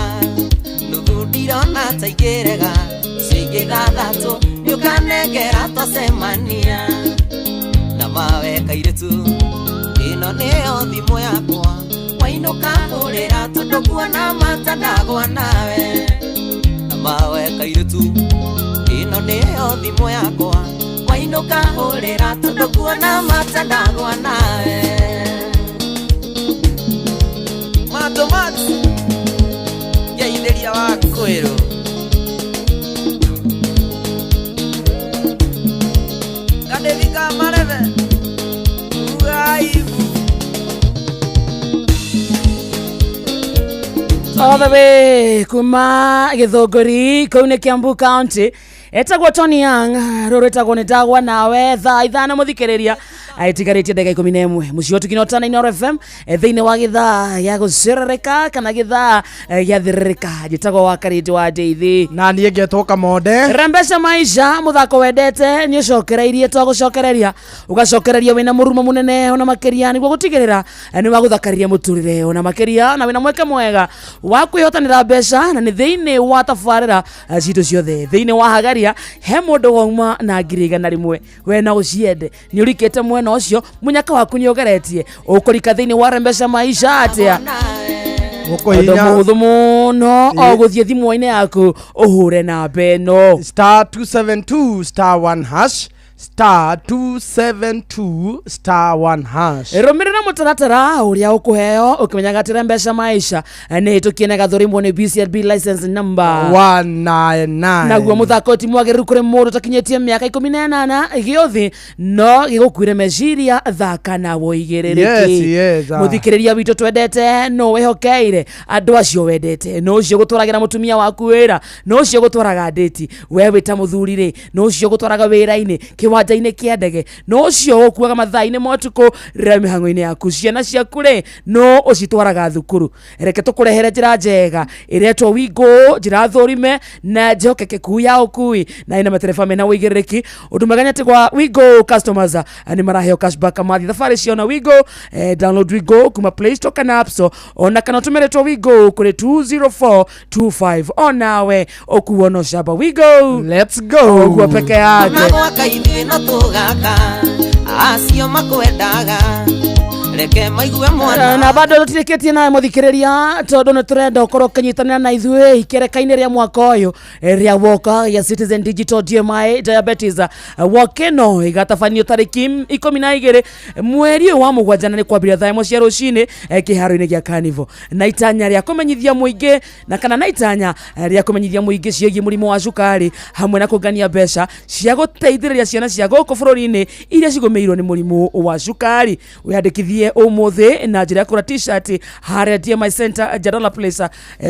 nuthu ndirona ta ingĩrega icio ingĩ ithathatũ nĩũkanengera twacemania na mawe kairĩtu ĩno nĩyo thimũ yakwa wainũka hũrĩra tondũ kuona mata ndagwa nawe na mawe kairĩtu ĩno nĩyo thimũ yakwa wainũka hũrĩra tondũ kuona mata ndagwa nawe. Matomat ngeithĩria wa kwĩrũ. Kandethi ka marebe uaibu. All the way kuma Githũngũri kũu nĩ Kiambu County etagwo Tony Young rũrũ ĩtagwo nĩ ndagwa nawe thaa 5 mũthikĩrĩria itigarĩtie ndagĩka 11 mũciĩ wa Tukinota Inooro FM thĩinĩ wa gĩthaa gĩa gũcerereka kana gĩthaa gĩa thĩrĩrĩka njĩtagwo wa Karĩndĩ wa Ndeithi na niĩ ngetwo Kamonde. Rembesha maisha mũthako wendete nĩ ũcokereirie twagũcokereria ũgacokereria wĩna mũrumo mũnene ona makĩria nĩguo gũtigĩrĩra nĩ wagũthakariria mũtũrĩre ona makĩria na wĩna mweke mwega wa kwĩhotanĩra mbeca na nĩ thĩinĩ wa tabarĩra citũ ciothe thĩinĩ wa hagaria he mũndũ wauma na 100,000 we no ũciende nĩ ũrikĩte mwena ũcio mũnyaka waku nĩ ũgeretie ũkũrika thĩinĩ wa Rembesha maisha atĩa ũndũ mũhũthũ mũno o gũthiĩ thimũ-inĩ yaku ũhũre namba ĩno star 272 star 1 hash star 272 star 1 hash. Rũmĩrĩra mũtaratara ũrĩa ũkũheo ũkĩmenyaga atĩ Rembesha maisha nĩ hĩtũkie na gathũrimwo nĩ BCLB license number 199. Naguo mũthako ti mwagĩrĩru kũrĩ mũndũ ũtakinyĩtie mĩaka 18 gĩũthĩ no gĩgũkuire meciria thaka na wũigĩrĩrĩki. Yes, yes. Mũthikĩrĩria witũ twendete no wĩhokeire andũ acio wendete no ũcio gũtwaragĩra mũtumia waku wĩra no ũcio gũtwaraga ndĩti we wĩ ta mũthuri rĩ no ũcio gũtwaraga wĩra-inĩ kĩwanja-inĩ kĩa ndege no ũcio ũkuaga mathaa-inĩ ma ũtukũ rĩrĩa mĩhang'o-inĩ yaku ciana ciaku rĩ no ũcitwaraga thukuru reke tũkũrehere njĩra njega ĩretwo Wingo njĩra thũrime na njehokekeku ya ũkui na ĩna matereba mena ũigĩrĩrĩki ũndũ mwega nĩ atĩ gwa Wingo customers nĩ maraheo cashback mathiĩ thabarĩ ciao na Wingo download Wingo kuma Play Store kana App Store ona kana ũtũmĩrĩtwo Wingo kũrĩ 20425 onawe ũkuo no camba Wingo let's go ũguo peke yake Ona gwaka ithuĩ no tũgaka acio makwendaga reke maigue mwana na bado tũtirĩkĩtie nawe mũthikĩrĩria tondũ nĩ tũrenda ũkorwo ũkĩnyitanĩra na ithuĩ ikereka-inĩ rĩa mwaka ũyũ rĩa woka ya Citizen Digital DMI Diabetes walk ĩno ĩgatabanio tarĩki 12 mweri ũyũ wa mũgwanja na nĩ kwambĩrĩria thaa 1 cia rũcinĩ kĩharo-inĩ gĩa Carnival na itanya rĩa kũmenyithia mũingĩ na kana na itanya rĩa kũmenyithia mũingĩ ciĩgiĩ mũrimũ wa cukari hamwe na kũngania mbeca cia gũteithĩrĩria ciana cia gũkũ bũrũri-inĩ iria cigũmĩirwo nĩ mũrimũ wa cukari wĩyandĩkithie ũmũthĩ na njĩra ya kũgũra t-shirt harĩa DMI Center Jadala Place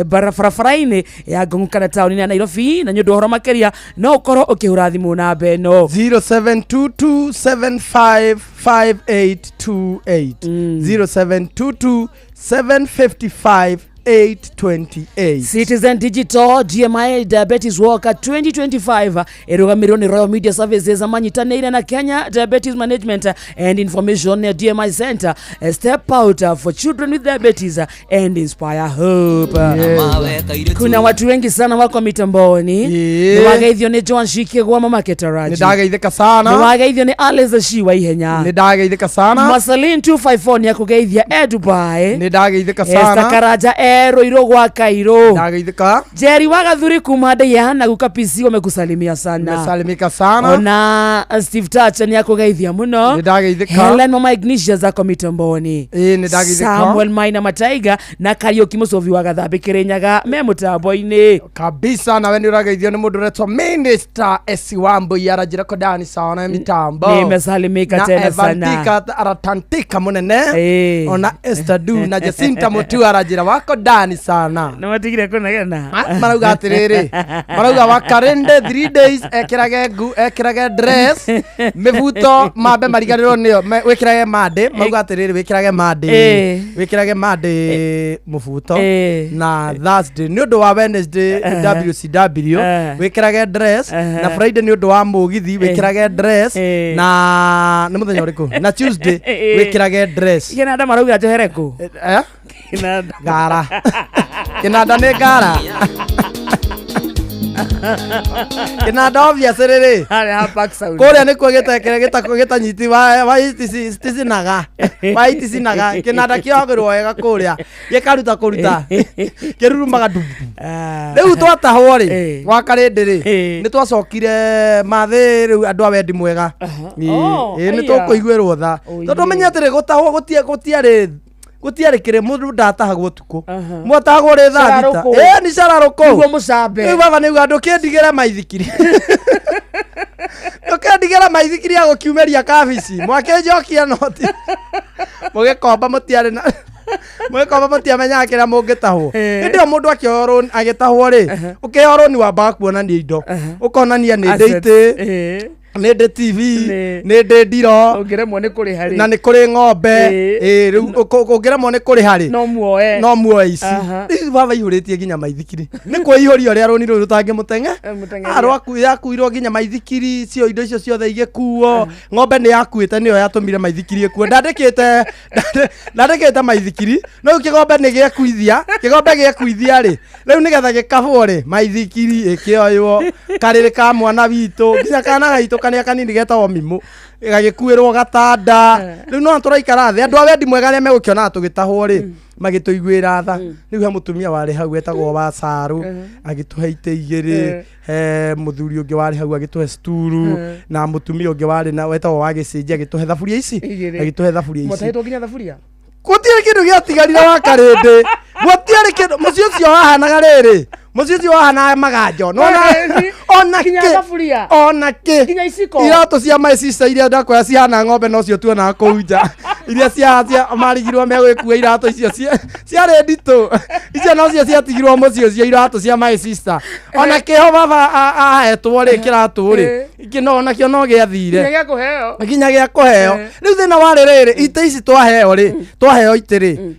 barabara-inĩ ya Ngong'u kana taũni-inĩ ya Nairobi na nĩ ũndũ wa ũhoro makĩria no ũkorwo ũkĩhũra thimũ namba ĩno 0722755828 0722 755 828. Citizen Digital DMI Diabetes Walker 2025 ĩrũgamĩrĩirwo nĩ Royal Media Services manyitanĩire na Kenya Diabetes Management and Information DMI Center. Step out for children with diabetes and inspire hope. Kuna watu wengi sana wako mitamboni. Yeah. Nĩwageithio nĩ Joan Shikigwa mama Ketaraji. Nĩndageithĩka sana. Nĩwageithio nĩ Alice Shiwa Ihenya. Nĩndageithĩka sana. Masalin 254 nĩakũgeithia e Dubai. Nĩndageithĩka Esther sana. Karaja Ruiru gwa Kairu. Ndageithĩka. Jerry wa Gathuri kuma Ndeiya na guka PC wamekusalimia sana. Nimesalimika sana. Ona Steve Touch ni akugeithia muno. Nĩndageithĩka. Helen Mama Ignatius ako mitamboni. Ĩĩ nĩndageithĩka. Samuel Maina Mataiga na Kariuki Mucovi wa Gathambi Kirinyaga me mutambo-inĩ. Kabisa nawe nĩ ũrageithio nĩ mũndũ ũretwo Minister S Wambui aranjĩra kodani sana mitambo. Nimesalimika na tena sana. Evantika aratantika munene ona Esther Du na Jacinta Mutu aranjĩra wako ndani sana. Nĩ matigire kũnegena. Marauga atĩrĩrĩ, marauga wakarende 3 days ekĩrage ngu ekĩrage dress mĩbuto mambe mariganĩrwo nĩyo wĩkĩrage Monday, mauga atĩrĩrĩ wĩkĩrage Monday, wĩkĩrage Monday mũbuto na Thursday nĩ ũndũ wa Wednesday WCW wĩkĩrage dress na Friday nĩ ũndũ wa mũgithi wĩkĩrage dress na nĩ mũthenya ũrĩkũ na Tuesday wĩkĩrage dress. Kĩnanda marauga njohere kũ? Eh? Kĩnanda. Ngara. Kĩnanda nĩ ngara. Kĩnanda obviously rĩrĩ Harĩa ha Park Sound. kũrĩa nĩkuo gĩtekere gĩtanyiti wa iticinaga wa iticinaga kĩnanda kĩohagĩrwo wega kũrĩa gĩkaruta kũruta kĩrurumaga ndu rĩu twatahwo rĩ gwa karĩndĩ rĩ nĩ twacokire mathĩ rĩu andũ a wendi mwega. Ĩĩ, Oh, ĩĩ, nĩ aya. tũkũiguĩrwo tha tondũ ũmenye atĩrĩ gũtahwo gũtiarĩ gũtiarĩ kĩrĩ mũndũ ndatahagwo ũtukũ mwatahagwo rĩ thaa thita. Cararũkũ. Ĩĩ nĩ cararũkũ. Nĩguo mũcambe. Rĩu baba nĩuga ndũkĩndigĩre maithikiri, ndũkĩndigĩre maithikiri ya gũkiumĩria kabici mwakĩnjokia noti mũgĩkomba mũtiarĩ na mũgĩkomba mũtiamenyaga kĩrĩa mũngĩtahwo. Hĩndĩ ĩyo mũndũ akĩoyo rũni agĩtahwo rĩ, ũkĩoyo rũni wambaga kuonania indo, ũkonania nĩ ndĩ Assets. itĩ, nĩ ndĩ TV, nĩ ndĩ ndiro. Ũngĩremwo nĩ kũrĩha rĩ. Na nĩ kũrĩ ng'ombe. Ĩĩ, rĩu ũngĩremwo nĩ kũrĩha rĩ no muoe. No muoe ici. Aha. Ici baba ihũrĩtie nginya maithikiri nĩ kwĩihũria ũrĩa rũni rũu rũtangĩmũteng'e. Mũteng'eria. Yakuirwo nginya maithikiri cio indo icio ciothe igĩkuo. Ng'ombe nĩ yakuĩte nĩyo yatũmire maithikiri ĩkuo. Ndandĩkĩte ndandĩkĩte maithikiri no rĩu kĩgombe nĩ gĩekuithia, kĩgombe gĩekuithia rĩ rĩu nĩgetha gĩkabwo rĩ maithikiri ĩkĩoywo karĩrĩ ka mwana witũ nginya kana gaitũ karĩa kanini getagwo mimũ gagĩkuĩrwo gatanda. Rĩu no tũraikara thĩ andũ a wendi mwega arĩa megũkĩonaga tũgĩtahwo rĩ magĩtũiguĩra tha. Rĩu he mũtumia warĩ hau wetagwo wa Sarũ agĩtũhe itĩ igĩrĩ, he mũthuri ũngĩ warĩ hau agĩtũhe sturu na mũtumia ũngĩ warĩ na wetagwo wa gĩcĩnji agĩtũhe thaburia ici. Igĩrĩ. Agĩtũhe thaburia ici. Mwatahĩtwo nginya thaburia. Gũtirĩ kĩndũ gĩatigarire wa karĩndĩ, gũtiarĩ kĩndũ. Mũciĩ ũcio wahanaga rĩrĩ, mũciĩ ũcio wahanaga maganjo. Nĩwona ona Nginya kĩ thaburia. Ona kĩ. Nginya iciko. Iratũ cia my sister iria ndakwĩra cihana ng'ombe nocio tuonaga kũu nja iria cia marigirwo megwĩkua iratũ icio ciarĩ nditũ icio nocio ciatigirwo mũciĩ ũcio iratũ cia my sister. Ona kĩho baba ahetwo rĩ kĩratũ rĩ kĩ onakĩo no gĩathire. Nginya gĩa kũheo. Nginya gĩa kũheo. Rĩu thĩna warĩ rĩrĩ itĩ ici twaheo rĩ twaheo itĩ rĩ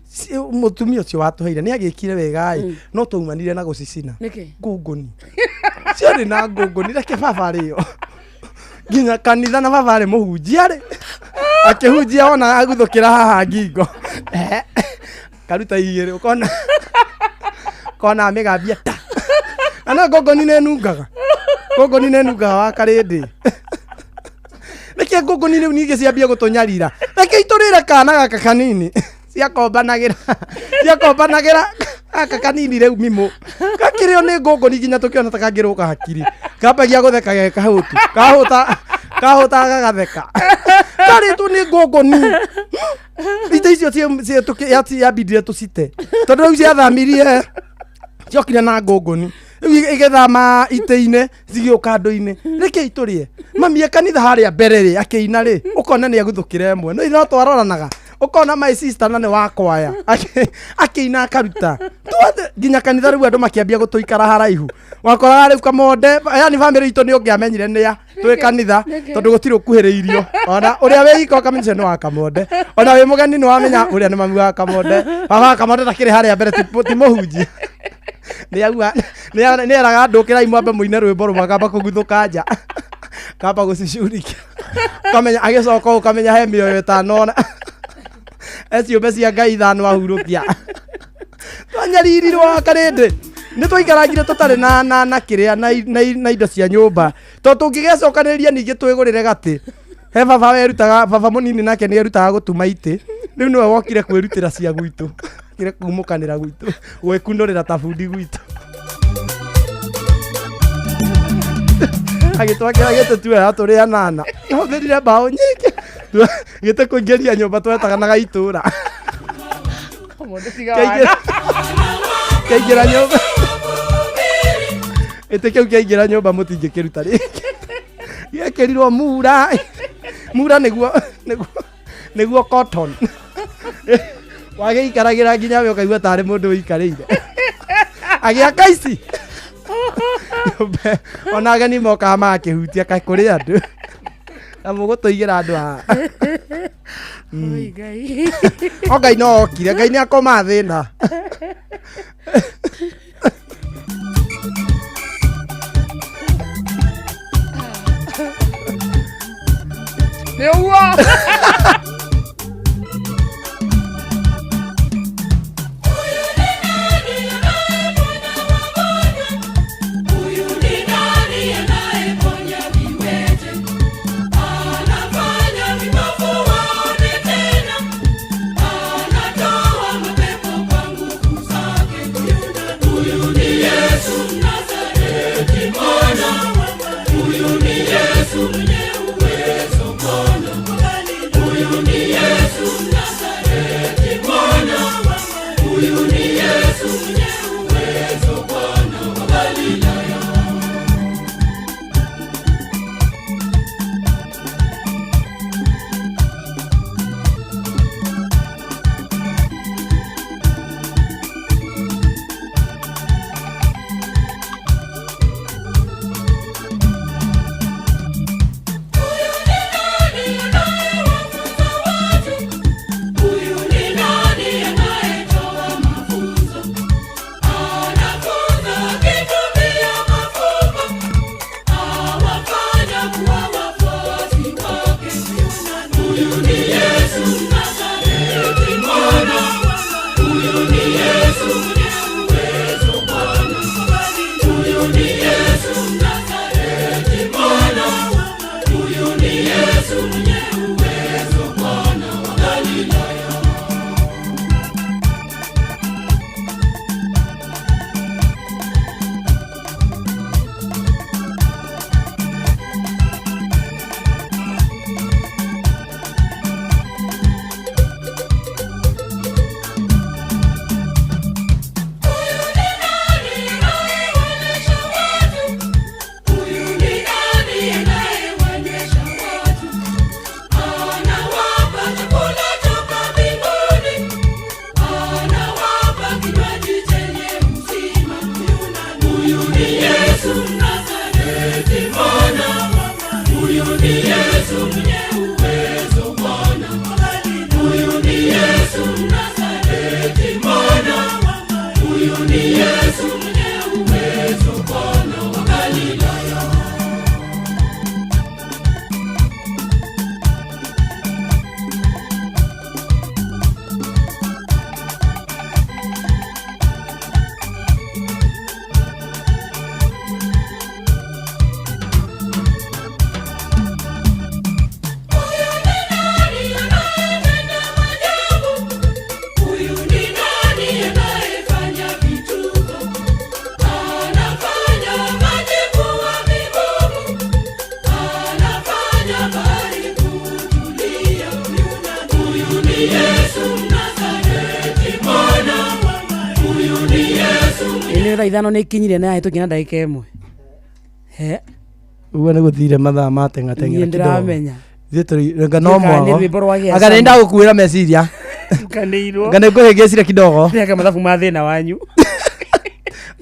mũtumia ũcio watũheire nĩ agĩkire wega ĩ no twaumanire na gũcicina. Nĩkĩ? Ngũngũni ciarĩ na ngũngũni reke baba arĩo nginya kanitha na baba arĩ mũhunjia rĩ akĩhunjia ona aguthũkĩra haha ngingo. Karuta igĩrĩ ũkona kona amĩgambia ta na no ngũngũni nĩ nungaga, ngũngũni nĩ nungaga wa karĩndĩ. Nĩkĩ ngũngũni rĩu ningĩ ciambia gũtũnyarira? Reke itũrĩre kana gaka kanini ciakombanagĩra ciakombanagĩra gaka kanini rĩu mimũ gakĩrĩo nĩ ngũngũni nginya tũkĩona ta kangĩrũka hakiri kambagia gũtheka ge kahũtu kahũta kahũta gagatheka karĩtwo nĩ ngũngũni. Ite icio yambindire tũcite tondũ rĩu ciathamirie ciokire na ngũngũni rĩu igĩthama itĩ-inĩ cigĩũka andũ-inĩ rĩke itũrĩe mami e kanitha harĩa mbere rĩ akĩina rĩ ũkona nĩ aguthũkĩra ĩmwe no no twaroranaga ũkona my sister na nĩ wa kwaya akĩina akaruta Twathe- nginya kanitha rĩu andũ makĩambia gũtũikara haraihu wakoraga rĩu kamonde yani bamĩrĩ itũ nĩ ũngĩamenyire nĩa twĩ kanitha tondũ gũtirĩ ũkuhĩrĩirio ona ũrĩa wĩ iko ũkamenya ũcio nĩ wa kamonde ona wĩ mũgeni nĩ wamenya ũrĩa nĩ mami wa kamonde baba wa kamonde ndakĩrĩ harĩa mbere ti mũhunjia nĩ nĩ eraga andũ ũkĩrai mwambe mũine rwĩmbo rũmwe akamba kũguthũka nja kamba gũcicurikia ũkamenya agĩcoka ũkamenya he mĩoyo ĩtano ona e ciũmbe cia Ngai ithano ahurũkia twanyaririrwo karĩndĩ nĩ twaikarangire tũtarĩ na na na kĩrĩa na na na indo cia nyũmba tondũ tũngĩgecokanĩrĩria ningĩ twĩgũrĩre gatĩ he baba werutaga baba mũnini nake nĩ erutaga gũtuma itĩ rĩu nĩwe wokire kwĩrutĩra cia gwitũ. Kire kumukanira gwitu gwikunurira ta bundi gwitu agitwakira gĩtĩ tuoya tũrĩ anana hũthĩrire mbaũ nyingĩ gĩtĩ kũingĩria nyũmba twetaganaga itũra kĩaingĩra nyũmba gĩtĩ kĩu kĩaingĩra nyũmba mũtingĩkĩruta rĩngĩ gĩekĩrirwo mura mura nĩguo cotton wagĩikaragĩra nginya we ũkaigua tarĩ mũndũ ũikarĩire agĩaka ici ona ageni mokaga magakĩhutia kaĩ kũrĩ andũ na mũgũtũigĩra andũ haha. O Ngai no okire, Ngai nĩ akoma thĩna. Nĩ ũguo. Ithano nä ikinyire na yahätå na ndagä ĩmwe. He uguo nä gå thire mathaa matengateng'era niĩ ndĩramenya ithuĩ no mwago rwĩmbo rwa anga nĩ ndagũkuĩra meciria tukanĩirwo anga nĩ ngũhĩngĩcire kidogo nĩaka mathabu ma thĩna wanyu.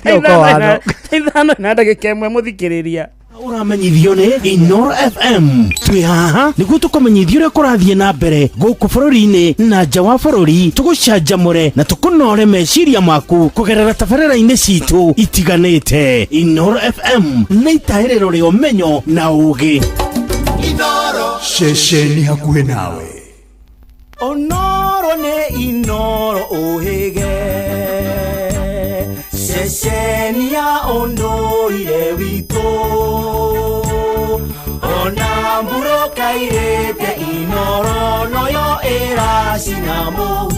Tiga ũkorwo watho. Ithano na ndagĩka ĩmwe mũthikĩrĩria Ũramenyithio nĩ Inoro FM. Twĩ haha nĩguo tũkũmenyithia ũrĩa kũrathiĩ na mbere gũkũ bũrũri-inĩ na nja wa bũrũri, tũgũcanjamũre na tũkũnore meciria maku kũgerera tabarĩra-inĩ citũ itiganĩte. Inoro FM nĩ itahĩrĩro rĩa ũmenyo na ũũgĩ. Ceceni hakuhĩ nawe. Onoro nĩ Inoro ũhĩge ceceni ya ũndũire witũ ona mburũka irĩte Inoro noyo ĩracina mũhu.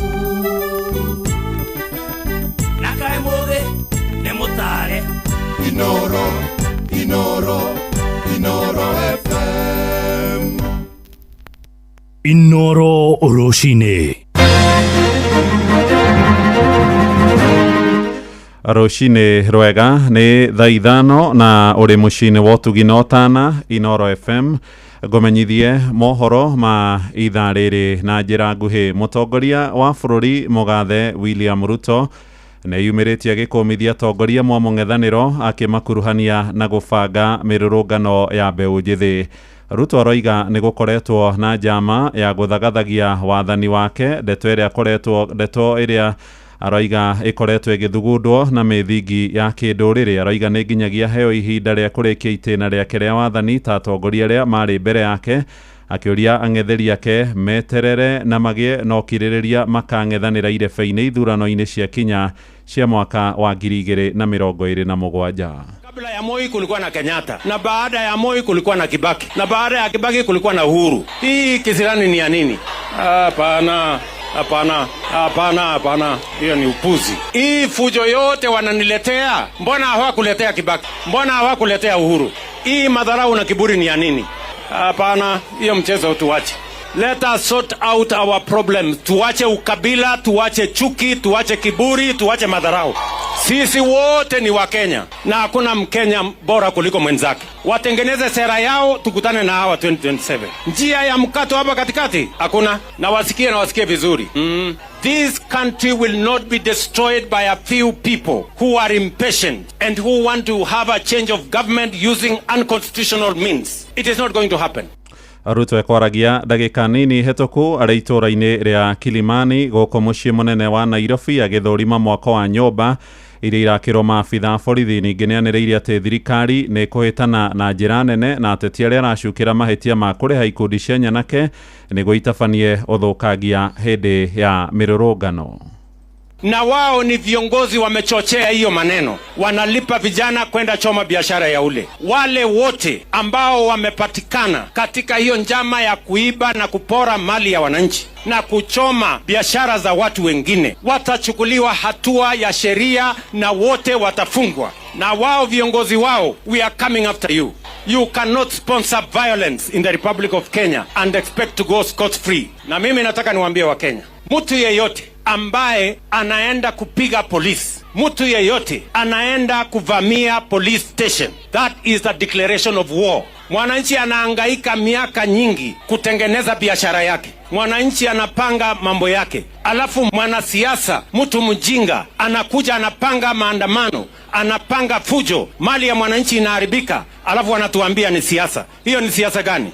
Inoro, Inoro, Inoro FM. Inoro rũcinĩ. Rũcinĩ rwega, nĩ thaa 5 na ũrĩ mũciĩ-inĩ wa ũtugi na ũtana Inoro FM. Ngũmenyithie mohoro ma ithaa rĩrĩ na njĩra nguhĩ. Mũtongoria wa bũrũri mũgathe William Ruto nĩyumĩrĩtie agĩkũmithia atongoria mwa mũng'ethanĩro akĩmakuruhania na gũbanga mĩrũrũngano ya mbeũ njĩthĩ. Ruto aroiga nĩ gũkoretwo na njama ya gũthagathagia wathani wake, ndeto ĩrĩa akoretwo ndeto ĩrĩa aroiga ĩkoretwo ĩgĩthugundwo na mĩthingi ya kĩndũrĩrĩ. Aroiga nĩ nginyagia heo ihinda rĩa kũrĩkia itĩna rĩake rĩa wathani ta atongoria arĩa marĩ mbere yake, akĩũria ang'etheri ake meterere na magĩe na ũkirĩrĩria makang'ethanĩra irebe-inĩ ithurano-inĩ cia kinya cia mwaka wa 2027. Kabla ya Moi kulikuwa na Kenyatta, na baada ya Moi kulikuwa na Kibaki, na baada ya Kibaki kulikuwa na Uhuru. Hii kisirani ni ya nini? Hapana, hapana, hapana, hapana, hiyo ni upuzi. Hii fujo yote wananiletea, mbona hawakuletea Kibaki? Mbona hawakuletea Uhuru? Hii madharau na kiburi ni ya nini? Hapana, hiyo mchezo tuache. Let us sort out our problems. Tuache ukabila, tuache chuki, tuache kiburi, tuache madharau. Sisi wote ni Wakenya na hakuna Mkenya bora kuliko mwenzake. Watengeneze sera yao, tukutane na hawa 2027. Njia ya mkato hapa katikati hakuna, na wasikie na wasikie vizuri. This country will not be destroyed by a few people who are impatient and who want to have a change of government using unconstitutional means. It is not going to happen. Ruto ekwaragia ndagĩka nini hetũku arĩ itũũra-inĩ rĩa Kilimani gũkũ mũciĩ mũnene wa Nairobi agĩthũrima mwako wa nyũmba iria irakĩrwo maabitha a borithi. Ningĩ nĩanĩrĩire atĩ thirikari nĩ ĩkũhĩtana na njĩra nene na ateti arĩa aracukĩra mahĩtia ma kũrĩha ikundi cia nyanake nĩguo itabanie ũthũkangia hĩndĩ ya mĩrũrũngano. Na wao ni viongozi wamechochea hiyo maneno, wanalipa vijana kwenda choma biashara ya ule. Wale wote ambao wamepatikana katika hiyo njama ya kuiba na kupora mali ya wananchi na kuchoma biashara za watu wengine watachukuliwa hatua ya sheria na wote watafungwa. Na wao viongozi wao, we are coming after you. You cannot sponsor violence in the Republic of Kenya and expect to go scot free. Na mimi nataka niwaambie Wakenya, mtu yeyote ambaye anaenda kupiga polisi, mtu yeyote anaenda kuvamia police station, that is a declaration of war. Mwananchi anahangaika miaka nyingi kutengeneza biashara yake, mwananchi anapanga mambo yake, alafu mwanasiasa mtu mjinga anakuja anapanga maandamano, anapanga fujo, mali ya mwananchi inaharibika, alafu anatuambia ni siasa. Hiyo ni siasa gani?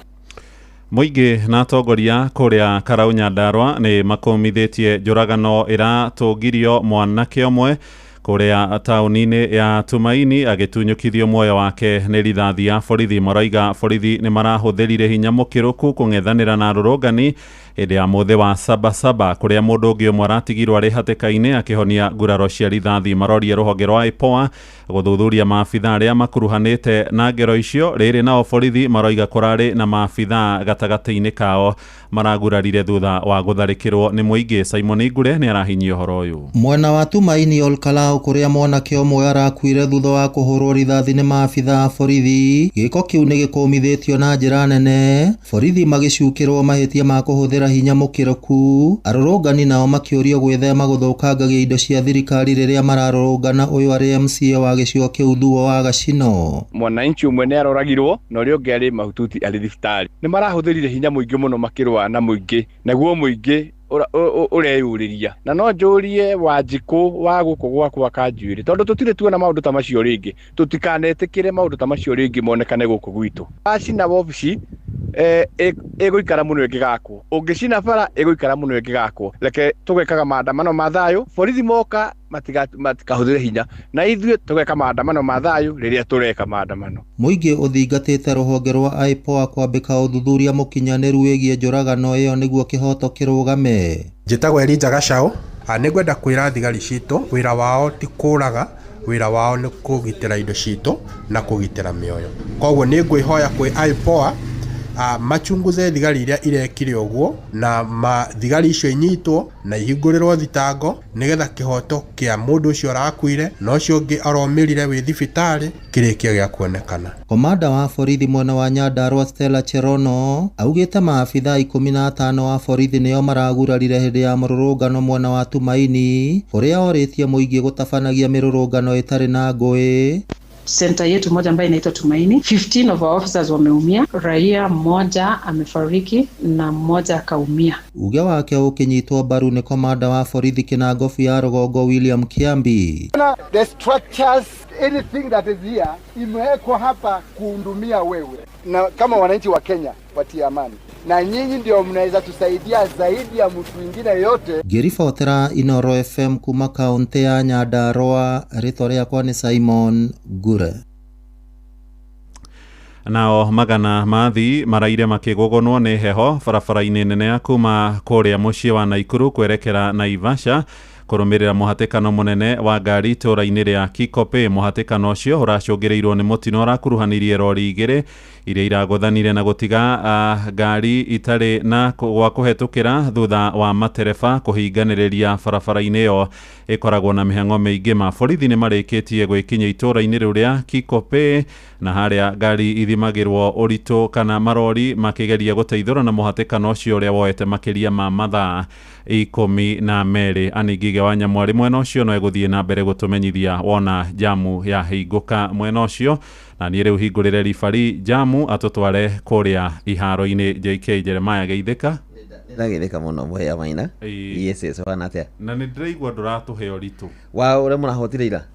Mũingĩ na atongoria kũrĩa Karau Nyandarua nĩ makũmithĩtie njũragano ĩratũngirio mwanake ũmwe kũrĩa taũni-inĩ ya Tumaini agĩtunyũkithio muoyo wake nĩ rithathi ya borithi. Maraiga borithi nĩ marahũthĩrire hinya mũkĩrũku kũng'ethanĩra na arũrũngani hĩndĩ ya mũthĩ wa Sabasaba kũrĩa mũndũ ũngĩ ũmwe aratigirwo arĩ hatĩka-inĩ akĩhonia nguraro cia rithathi. Maroria rũhonge rwa IPOA gũthuthuria maabitha arĩa makuruhanĩte na ngero icio. Rĩrĩ nao borithi maroiga kũrarĩ na maabitha gatagatĩ-inĩ kao maragurarire thutha wa gũtharĩkĩrwo nĩ mũingĩ. Simon Ngure nĩ arahinyia ũhoro ũyũ. Mwena wa Tumaini Olkalou kũrĩa mwanake ũmwe arakuire thutha wa kũhũrwo rithathi nĩ maabitha a borithi. Gĩko kĩu nĩ gĩkũmithĩtio na njĩra nene, borithi magĩcukĩrwo mahĩtia ma kũhũthĩra hinya mũkĩrũku, arũrũngani nao makĩũrio gwĩthema gũthũkangagia indo cia thirikari rĩrĩa mararũrũngana. Ũyũ arĩ MCA wa gĩcigo kĩu Thuo wa Gacino. Mwananchi ũmwe nĩ aroragirwo na ũrĩa ũngĩ arĩ mahututi arĩ thibitarĩ. Nĩ marahũthĩrire hinya mũingĩ mũno makĩrũa na mũingĩ, naguo mũingĩ ũreyũrĩria. Na no njũrie Wanjikũ wa gũkũ gwakwa Kanjuĩrĩ, tondũ tũtirĩ tuona maũndũ ta macio rĩngĩ, tũtikanetĩkĩre maũndũ ta macio rĩngĩ monekane gũkũ gwitũ. Wacina wabici ĩgũikara mũno ĩngĩgakwo, ũngĩcina bara ĩgũikara mũno ĩngĩgakwo. Reke tũgekaga maandamano ma thayũ, borithi moka matikahũthĩre hinya, na ithuĩ tũgeka maandamano ma thayũ rĩrĩa tũreka maandamano. Mũingĩ ũthingatĩte rũhonge rwa IPOA kwambĩka ũthuthuria mũkinyanĩru wĩgiĩ njũragano ĩyo nĩguo kĩhoto kĩrũgame. Njĩtagwo Elijah Gachau. Nĩngwenda kwĩra thigari citũ wĩra wao ti kũraga, wĩra wao nĩ kũgitĩra indo citũ na kũgitĩra mĩoyo. Koguo nĩ ngwĩhoya kwĩ IPOA Machunguze thigari iria irekire ũguo na thigari icio inyitwo na ihingũrĩrwo thitango nĩgetha kĩhoto kĩa mũndũ ũcio ũrakuire na ũcio ũngĩ aromĩrire wĩ thibitarĩ kĩrĩkie gĩa kuonekana. Komanda wa borithi mwena wa Nyandarua Stella Cherono augĩte maabithaa 15 a borithi nĩo maragurarire hĩndĩ ya mũrũrũngano mwena wa Tumaini ũrĩa orĩtie mũingĩ gũtabanagia mĩrũrũngano ĩtarĩ na ngũĩ. Senta yetu moja ambayo inaitwa Tumaini, 15 of our officers wameumia, raia mmoja amefariki na mmoja akaumia. Uge wake ũkĩnyitwo mbaru nĩ komanda wa borithi Kĩnangobu ya rũgongo William Kiambi. The structures, anything that is here imewekwa hapa kuhudumia wewe, na kama wananchi wa Kenya watie amani, na nyinyi ndio mnaweza tusaidia zaidi ya mtu mwingine yote. Ngĩribotera Inoro FM kuma kaunti ya Nyandarua, rĩtwa rĩakwa nĩ Simon Ngure. Nao magana mathi maraire makĩgũgũnwo nĩ heho barabara-inĩ nene ya kuma kũrĩa mũciĩ wa Naikuru kwerekera Naivasha kũrũmĩrĩra mũhatĩkano mũnene wa ngari itũũra-inĩ rĩa Kikopey. Mũhatĩkano ũcio ũracũngĩrĩirwo nĩ mũtino ũrakuruhanirie rori igĩrĩ iria iragũthanire na gũtiga ngari itarĩ na gwa kũhetũkĩra thutha wa matereba kũhinganĩrĩria barabara-inĩ ĩyo ĩkoragwo na mĩhang'o mĩingĩ. Maborithi nĩ marĩkĩtie gwĩkinyia itũũra-inĩ rĩu rĩa Kikopey na harĩa ngari ithimagĩrwo ũritũ kana marori makĩgeria gũteithũra na mũhatĩkano ũcio ũrĩa woete makĩria ma mathaa 12. Aningige wa Nyamwari mwena ũcio no egũthiĩ na mbere gũtũmenyithia wona jamu yahingũka mwena ũcio, na niĩ rĩu hingũrĩre ribari jamu atũtware kũrĩa iharo-inĩ. JK Jeremiah geithĩka. Ndagĩthĩka mũno mũhea maina. Yes, wana atĩa? Na nĩ ndĩraigua ndũratũhe ũritũ wa ũrĩa mũrahotire ira.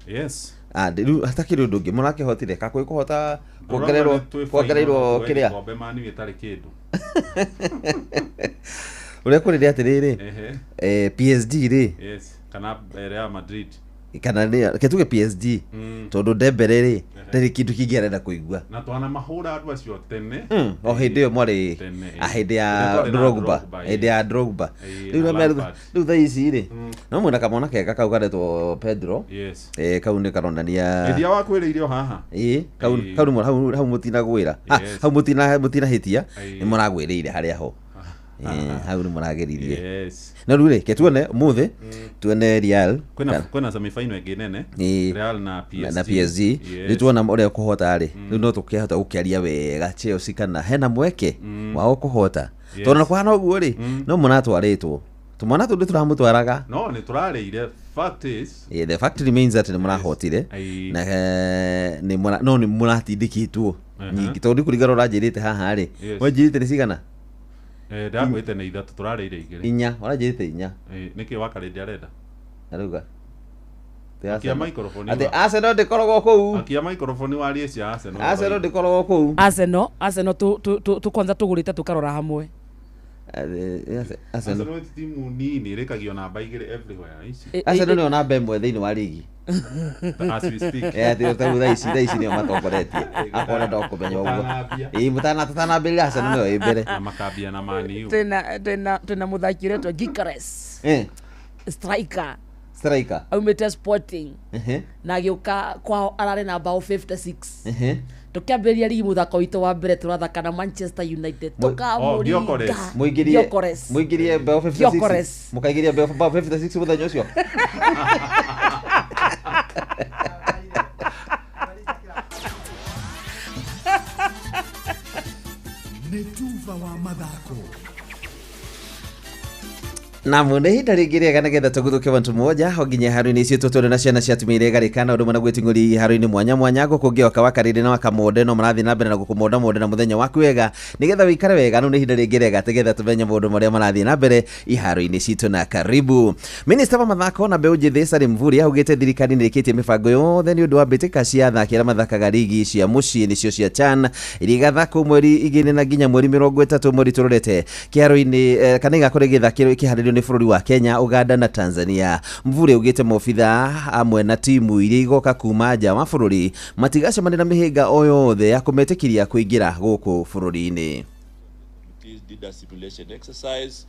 Yes. Rĩu hatakĩrĩ ũndũ ũngĩ mũrakĩhotire kakwĩ kũhota kuongererwo kĩrĩa gĩkombe mani gĩtarĩ kĩndũ. Ũrĩa kũrĩ nĩ atĩrĩrĩ, PSG rĩ. Yes, kana Real Madrid. Kana reke tuge PSG, tondũ Dembele rĩ ndarĩ kĩndũ kĩngĩ arenda kũigua. Na twana mahũra andũ acio tene. O hĩndĩ ĩyo mwarĩ hĩndĩ ya Drogba, hĩndĩ ya Drogba. Rĩu thaa ici rĩ no mwĩna kamwana kega kau karetwo Pedro. Yes. Kau nĩ karonania hĩndĩ ya wakwĩrĩire o haha. Ĩĩ, kau hau mũtinagwĩra, hau mũtinahĩtia, nĩ mũragwĩrĩire harĩa ho. Hau nĩ mũrageririe. Yes. No rĩu rĩ, ke tuone ũmũthĩ, tuone Real. Kwĩna semi-final ĩngĩ nene. Real na PSG. Na PSG. Rĩu tuona ũrĩa kũhota rĩ, rĩu no tũkĩhota gũkĩaria wega Chelsea kana hena mweke wao kũhota. Tondũ na kũhana ũguo rĩ, no mũratwarĩtwo. Tũmwana tũndũ tũramũtwaraga. No nĩ tũrarĩire. Fact is. The fact remains that nĩ mũrahotire. Na no nĩ mũratindĩkĩtwo nyingĩ tondũ kũringana ũranjĩrĩte haha rĩ. Wanjĩrĩte nĩ cigana? Ndakwĩte nĩ ithatũ tũrarĩire igĩrĩ. Inya, ũranjĩrĩte inya. Nĩkĩ wakarĩndĩ arenda? Arauga. Akia microphone. Atĩ Arsenal ndĩkoragwo kũu. Akia microphone warie cia Arsenal. Arsenal ndĩkoragwo kũu. Arsenal tu kwanza tũgũrĩte tũkarora hamwe. Arsenal nĩ timu nini ĩrĩkagio namba igĩrĩ everywhere ici. Arsenal nĩyo namba ĩmwe thĩinĩ wa rigi. As we speak. Tau thaa ici nĩo matongoretie. Akorwo nenda kũmenya ũguo. Ĩĩ, mũtanambĩrĩria Arsenal nĩyo ĩ mbere. Na makambia na Man U. Twĩna mũthaki ũretwo Gyökeres. Striker. Striker. Aumĩte Sporting. Na agĩũka kwao ararĩ na bao 56. Tũkĩambĩrĩria rigi mũthako witũ wa mbere tũrathaka na Manchester United. Tũkamũringa. Mũingĩrie bao 56. Mũkaingĩria bao 56 mũthenya ũcio. Nĩ tuba wa mathako. Namu nĩ ihinda rĩngĩ rĩega nĩgetha tũguthũke bantu moja ho nginya iharo-inĩ icio tũtũre na ciana cia atumia iria igarĩkana ũndũ ũmwe na gwĩting'ũria iharo-inĩ mwanya mwanya gũkũ ngĩoka wakarĩrĩ na wakamonde no marathiĩ na mbere na gũkũmonda monde na mũthenya waku wega nĩgetha wĩikare wega. No nĩ ihinda rĩngĩ rĩega tĩgetha tũmenye maũndũ marĩa marathiĩ na mbere iharo-inĩ citũ. Na karibu Minister wa mathako na mbeũ njĩthĩ Salim Mvurya augĩte thirikari nĩ ĩrĩkĩtie mĩbango yothe nĩ ũndũ wa mbĩtĩka cia athaki arĩa mathakaga rigi cia mũciĩ nĩcio cia CHAN iria igathakwo mweri 2 na nginya mweri 30 mweri tũrorete kĩharo-inĩ kana igakorwo ĩgĩthakĩrwo ĩkĩharĩrio nĩ bũrũri wa Kenya, Uganda na Tanzania. Mvurya augĩte maobitha amwe na timu iria igoka kuma nja wa bũrũri matigacemania na mĩhĩnga o yothe ya kũmetĩkĩria kũingĩra gũkũ bũrũri-inĩ. Did a simulation exercise,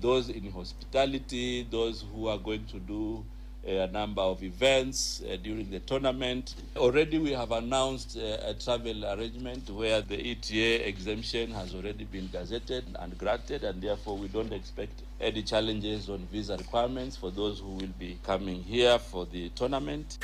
those in hospitality, those who are going to do a number of events during the tournament. Already we have announced a travel arrangement where the ETA exemption has already been gazetted and granted, and therefore we don't expect any challenges on visa requirements for those who will be coming here for the tournament.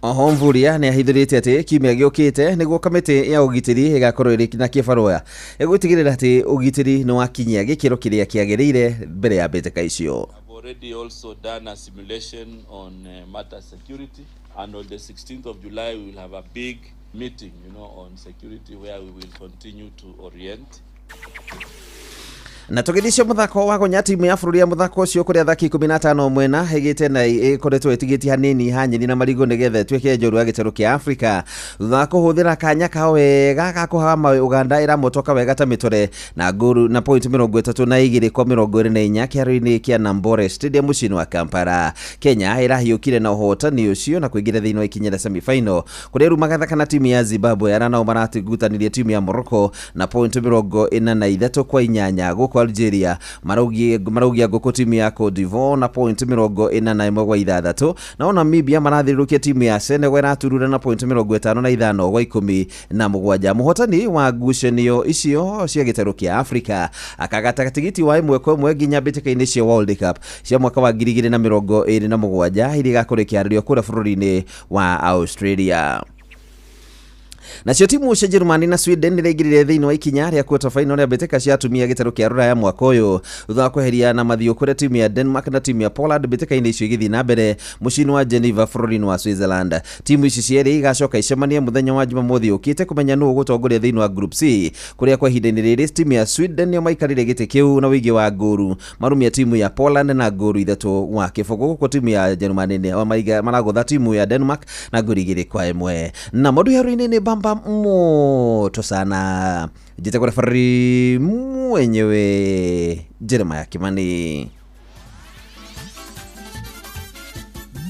Oho Mvurya nĩ ahithũrĩte atĩ kiumia gĩũkĩte nĩguo kamĩtĩ ya ũgitĩri ĩgakorwo ĩrĩ na kĩbarũa ĩgũtigĩrĩra atĩ ũgitĩri nĩ wakinyia gĩkĩro kĩrĩa kĩagĩrĩire mbere ya mbĩtĩka icio. I've already also done a simulation on matter security, and on the 16th of July we will have a big meeting, on security where we will continue to orient. Na tũgĩthiĩ mũthako wa gonya timu ya bũrũri ya mũthako ũcio kũrĩa athaki 15 mwena ĩgĩte na ĩkoretwo ĩtigĩtie hanini ha nyeni na marigũ nĩgetha ĩtuĩke njorua ya gĩtarũ kĩa Afrika thutha wa kũhũthĩra kanya kao wega ga kũhama Uganda ĩramotoka wega ta mĩtore na ngũru na point 32 kwa 24 kĩharo-inĩ kĩa Nambore Stadium mũciĩ-inĩ wa Kampala. Kenya ĩrahiũkire na ũhotani ũcio na kũingĩra thĩinĩ wa ikinya rĩa semi-final kũrĩa rĩu magathaka na timu ya Zimbabwe arĩa nao maratigutanĩria timu ya Morocco na point 43 kwa 8 gũkũ Algeria maraugia ngũkũ timu ya Cote d'Ivoire na point 41 gwa 6 nao Namibia marathirũkia timu ya Senegal ĩraturura na point 55 gwa 17. Mũhotani wa ngucanio icio cia gĩtarũ kĩa Afrika akagata tigiti wa 1-1 nginya mbĩtĩka-inĩ cia World Cup cia mwaka wa 2027 iria igakorwo ikĩharĩrio kũrĩa bũrũri-inĩ wa Australia. Nacio timu cia Jerumani na Sweden nĩiraingĩrire thĩinĩ wa ikinya rĩa quarter final rĩa mbĩtĩka cia atumia gĩtarũ kĩa Rũraya mwaka ũyũ thutha wa kweheria na mathiũ kũrĩa timu ya Denmark na timu ya Poland mbĩtĩka-inĩ icio igĩthiĩ na mbere mũciĩ-inĩ wa Geneva bũrũri-inĩ wa Switzerland. Timu ici cierĩ igacoka icemanie mũthenya wa Jumamothi ũkĩte kũmenya nũũ ũgũtongoria thĩinĩ wa Group C kũrĩa kwa ihinda-inĩ rĩrĩ timu ya Sweden nĩo maikarĩire gĩtĩ kĩu na ũingĩ wa ngũru marumia timu ya Poland na ngũru 3-0 gũkũ timu ya Jerumani nĩo maragũtha timu ya Denmark na ngũru 2-1. Na maũndũ haro-inĩ nĩ bamba moto sana. Njĩtagwo referee mwenyewe Jeremiah Kimani.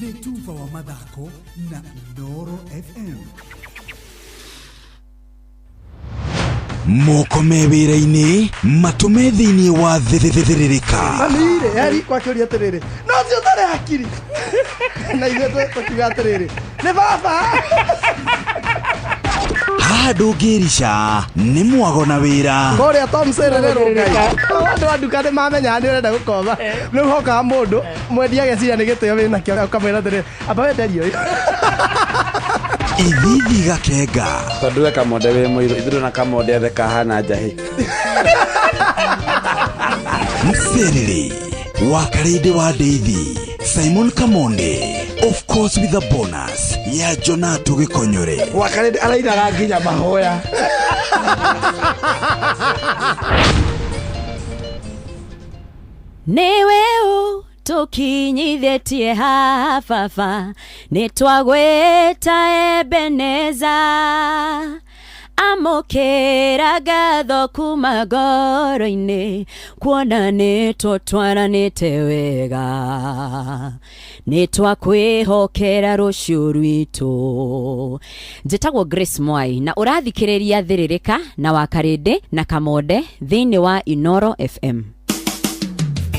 Nĩ tuba wa mathako na Inooro FM. Moko me wĩra-inĩ matũme thĩinĩ wa thĩthĩrĩrĩka. Mami-rĩ eri kwakĩũria atĩrĩrĩ no ũcio ũtarĩ hakiri na ithuĩ tũkiuga atĩrĩrĩ nĩ baba. Haha ndũngĩrica nĩ mwago na wĩra. Kũrĩa Tom Serererwo Ngai. Andũ a nduka nĩ mamenyaga nĩ ũrenda gũkoma. Rĩu hokaga mũndũ mwendia ageciria nĩ gĩtĩo wĩnakĩo ũkamwĩra atĩrĩrĩ amba wenderie ũyũ. Ithithi gakenga. Tondũ we Kamonde wĩ mũirũ ithuĩ na Kamonde othe kahana njahĩ. Mserere wa Karĩndĩ wa Ndeithi Simon Kamonde, of course with a bonus ya Jonato Gĩkonyore. Wa Karĩndĩ arainaga nginya mahoya. Nĩwe tũkinyithĩtie haha baba nĩtwagwĩta Ebeneza amũkĩra ngatho kuma ngoro-inĩ kuona nĩtũtwaranĩte wega nĩtwakwĩhokera rũciũ rwitũ. Njĩtagwo Grace Mwai na ũrathikĩrĩria Thĩrĩrĩka na Wakarĩndĩ na Kamonde thĩinĩ wa Inooro FM.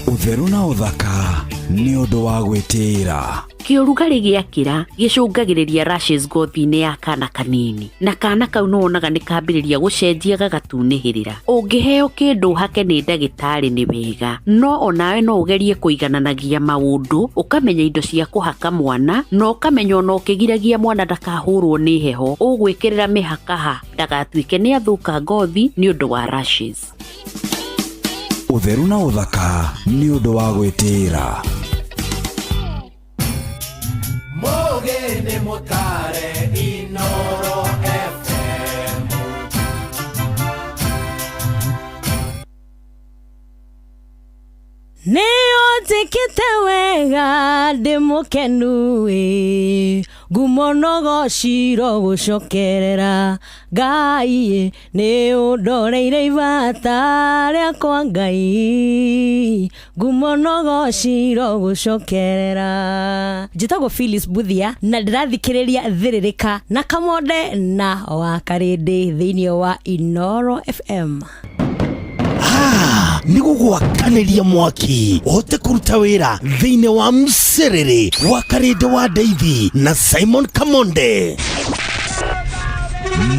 Ũtheru na ũthaka nĩ ũndũ wa gwĩtĩĩra. Kĩũrugarĩ gĩakĩra gĩcũngagĩrĩria rashes ngothi-inĩ ya kana kanini na kana kau nĩwonaga nĩ kambĩrĩria gũcenjia gagatunĩhĩrĩra. Ũngĩheo kĩndũ ũhake nĩ ndagĩtarĩ nĩ wega, no onawe no ũgerie kũigananagia maũndũ, ũkamenya indo cia kũhaka mwana na ũkamenya ona ũkĩgiragia mwana ndakahũrwo nĩ heho ũgwĩkĩrĩra mĩhaka ha ndagatuĩke nĩ athũka ngothi nĩ ũndũ wa rashes. Ũtheru na ũthaka nĩ ũndũ wa gwĩtĩĩra. Mũgeni mũtare Inooro FM. Nĩ ũnjĩkĩte wega ndĩ mũkenu ĩ ngumo no gũcokerera Ngai nĩ ũndoreire ibata rĩakwa Ngai ngumo no gũcokerera. Njĩtagwo Phyllis Buthia na ndĩrathikĩrĩria Thĩrĩrĩka na Kamonde na Wakarĩndĩ thĩinĩ wa Inooro FM. Nĩ gũgwakana. Akanĩria mwaki ũhote kũruta wĩra thĩinĩ wa mcerere wa Karĩndĩ wa Ndeithi na Simon Kamonde.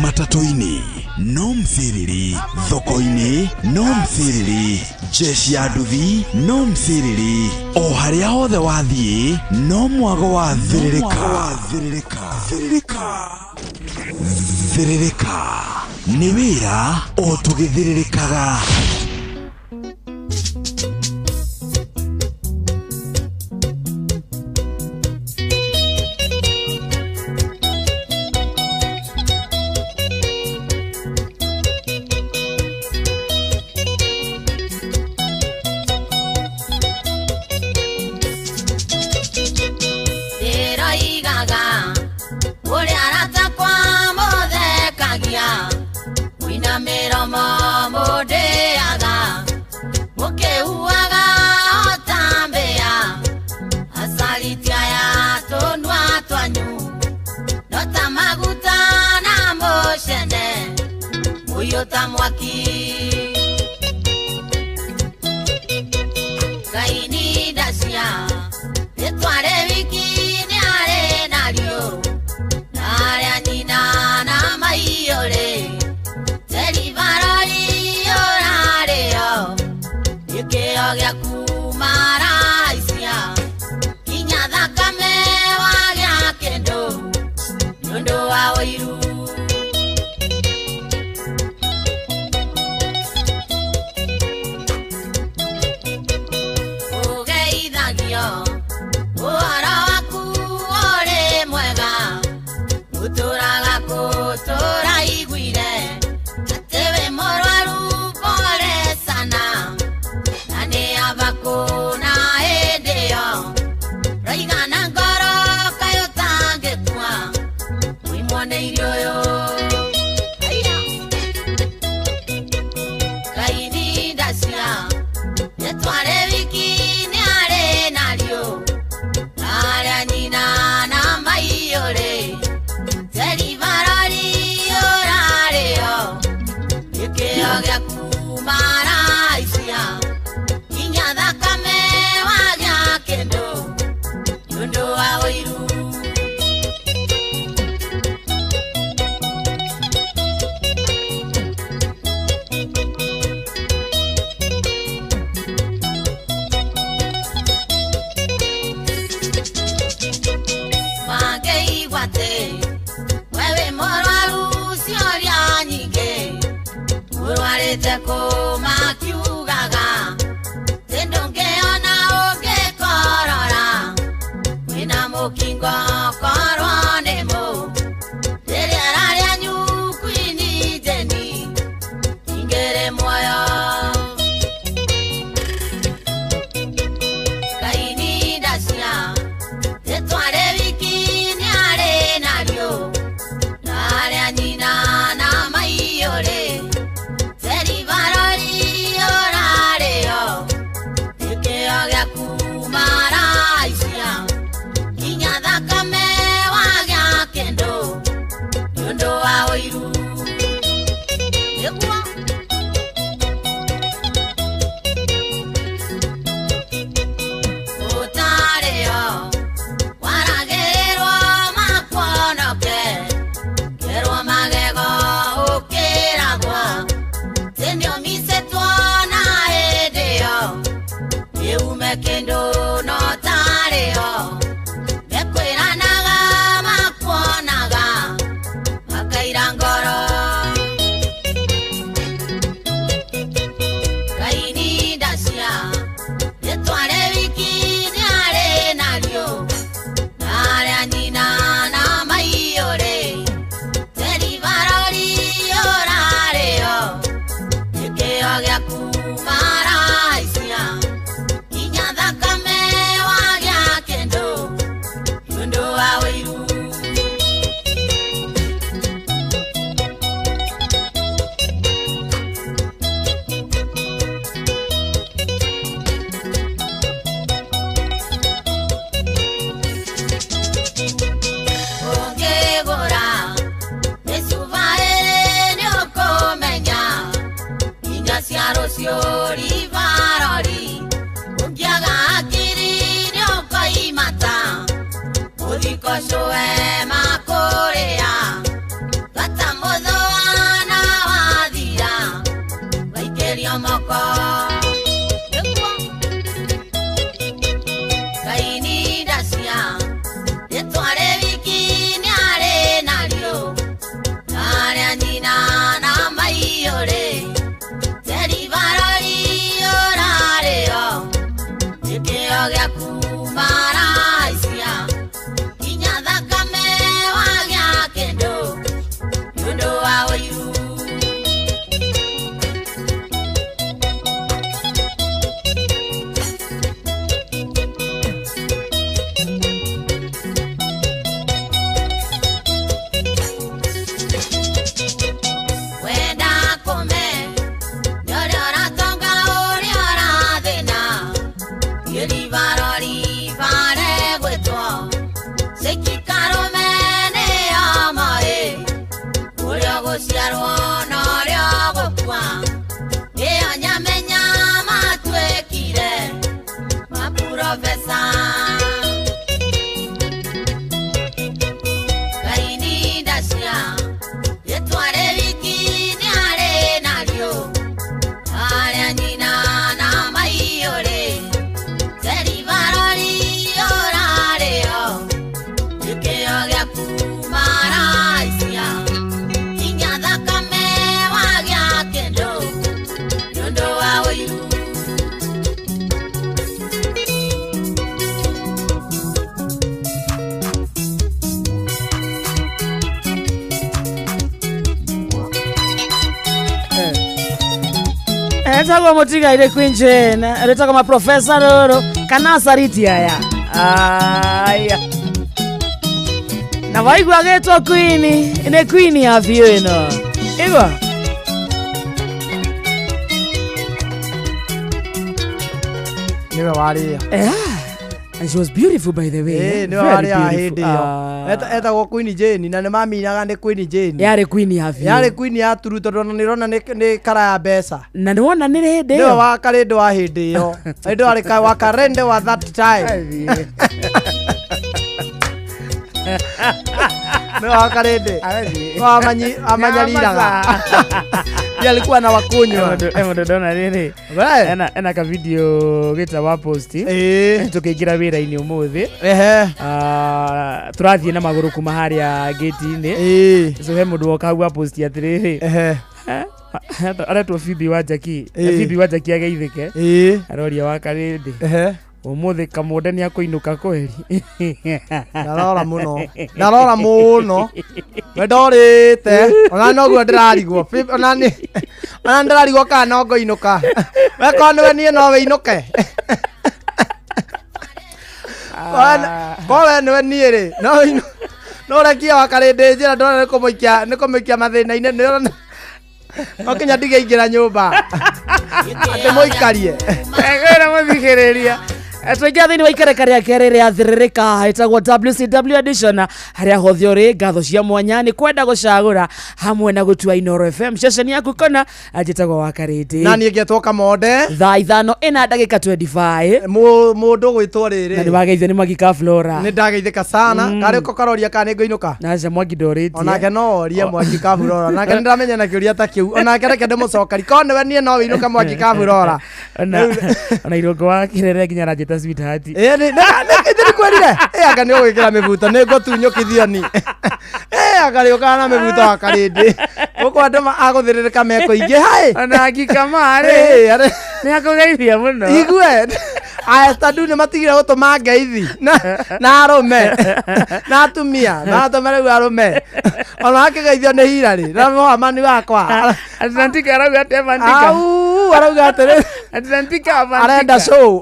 Matatũ-inĩ no mciriri, thoko-inĩ no mciriri, jeshi ya nduthi no mciriri, o harĩa hothe wathiĩ no mwago wa thĩrĩrĩka. Thĩrĩrĩka nĩ wĩra o tũgĩthĩrĩrĩkaga. Ndĩroigaga ũrĩa aratakwa mũthekagia mwĩna mĩromo mũndĩaga mũkĩhuaga ota mbĩa acaritia ya tũnua twanyu no ta maguta na mũcene mũiyũ ta mwaki. Ngai nĩ ndacia rĩtwa wiki nĩ arĩ narĩo na arĩa nyina na maiyũrĩ teribarori ũrarĩo gĩkĩo gĩaku maraicia kinya thakame wagĩa kĩndũ nĩũndũ wa ũiru. Ũgeithagio ũhoro waku ũrĩ mwega ũtũraga kũtũra iguire atĩ wĩ mũrwaru pole sana na nĩ aba kũna hĩndĩ ĩyo raigana ngoro kaĩ ũtangĩkua ũimwo nĩ irio ũyũ. Ngai nĩ ndacia rĩtwa wiki nĩ arĩ narĩo na arĩa nyina na maiyũrĩ teribarori ũrarĩo gĩkĩo gĩaku maraicia kinya thakame wagĩa kĩndũ nĩũndũ wa ũiru. Mangĩigua atĩ we wĩ mũrwaru ciũria nyingĩ ũrwarĩte kũ makiugaga tĩ ndũngĩona ũngĩkorora wĩna mũkingo korwo nĩ mũ rĩrĩa rarĩanyu kwini njeni ingĩrĩ muoyo. Ngai nĩ ndacia rĩtwa wiki nĩ arĩ narĩo na arĩa nyina na maiyũrĩ teribarori Gũciarwo norĩo gũkua ĩyo nyamenya matuĩkire maprofesa. Ngai ndacia rĩtwa rĩwiki nĩ arĩ narĩo arĩa nyina na maiyũrĩ teribarori ũrarĩo gĩkĩo gĩaku maracia nginya thakame wagĩa kĩndũ nĩũndũ wa ũiru. Etagwo mũtigaire Queen Jane, rĩtagwo maprofesa rũrũ kana sariti aya aya na waigua agĩtwo queen nĩ queen ya biũ ĩno igua. Nĩwe warĩa. Yeah. And she was beautiful by the way. Ĩĩ, nĩwe Very warĩa beautiful. hĩndĩ ĩyo. Ah. Etagwo Queen Jane na nĩ maminaga nĩ Queen Jane. Yarĩ queen ya biũ. Yarĩ queen ya turu tondũ ona nĩrona nĩ kara ya mbeca. Na nĩwona nĩ hĩndĩ Nĩwe ĩyo. wa karĩndĩ wa hĩndĩ ĩyo. Hĩndĩ warĩ wa karende wa that time. Nĩwe wa karĩndĩ. Wa amanyariraga. Ndiye alikuwa na wakunywa. Mũndũ ndona rĩrĩ ena ka video gĩta wa post tũkĩingĩra wĩra-inĩ ũmũthĩ. Tũrathiĩ na magũrũ kuma harĩa gate-inĩ, so he mũndũ woka hau aposti atĩrĩrĩ, aretwo Phoebe wa Jackie. Phoebe wa Jackie ageithĩke aroria wa karĩndĩ ũmũthĩ kamũnde nĩ akũinũka kweri. Ndarora mũno. Ndarora mũno. We ndorĩte. Ona noguo ndĩrarigwo. Ona nĩ ona ndĩrarigwo kana no ngũinũka. We korwo nĩwe niĩ no wĩinũke. Korwo we nĩwe niĩ rĩ, no wĩinũ- no ũrekie wa karĩndĩ njĩra ndona nĩ kũmũikia nĩ kũmũikia mathĩna-inĩ nĩ ũrona no kinya ndigĩingĩra nyũmba atĩ mũikarie. Kwĩra mũthikĩrĩria twaingĩra thĩinĩ wa ikereka rĩa kerĩ rĩa thĩrĩrĩka ĩtagwo WCW edition harĩa hothe ũrĩ ngatho cia mwanya nĩ kwenda gũcagũra hamwe na gũtua Inoro FM ceceni yaku kona njĩtagwo wa karĩndĩ Na niĩ ngetwo Kamonde. Thaa 5 ĩna ndagĩka 25. Mũndũ gwĩtwo rĩrĩ na nĩ wageithio nĩ Mwangi ka Flora. Nĩ ndageithĩka sana. Karĩ ko karoria kana nĩ ngũinũka. Na aca Mwangi ndorĩtie. Onake no orie Mwangi ka Flora. Onake nĩ ndĩramenya na kĩũria ta kĩu. Onake reke ndĩmũcokeri. Korwo nĩwe niĩ no wĩinũke Mwangi ka Flora. Ona irũngo wa kĩrere nginya aranjĩta sweetheart. Ĩĩ nĩ kwĩrire. Ĩ anga nĩ ũgwĩkĩra mĩbuto nĩ ngũtunyũkithio ni. Ĩ anga rĩũkaga na mĩbuto wa karĩndĩ. Gũkũ andũ agũthĩrĩrĩka mekũingĩ haĩ. Ona angikama rĩ. Ĩ, arĩ- Nĩ akũgeithia mũno. Igue. Aya Stadu nĩ matigire gũtũma ngeithi na arũme na atumia maratũma rĩu arũme ona akĩgeithio nĩ Hillary na mũhamani wakwa. Atlantika arauga atĩa Vantika? Au arauga atĩrĩ Atlantika Vantika. Arenda show.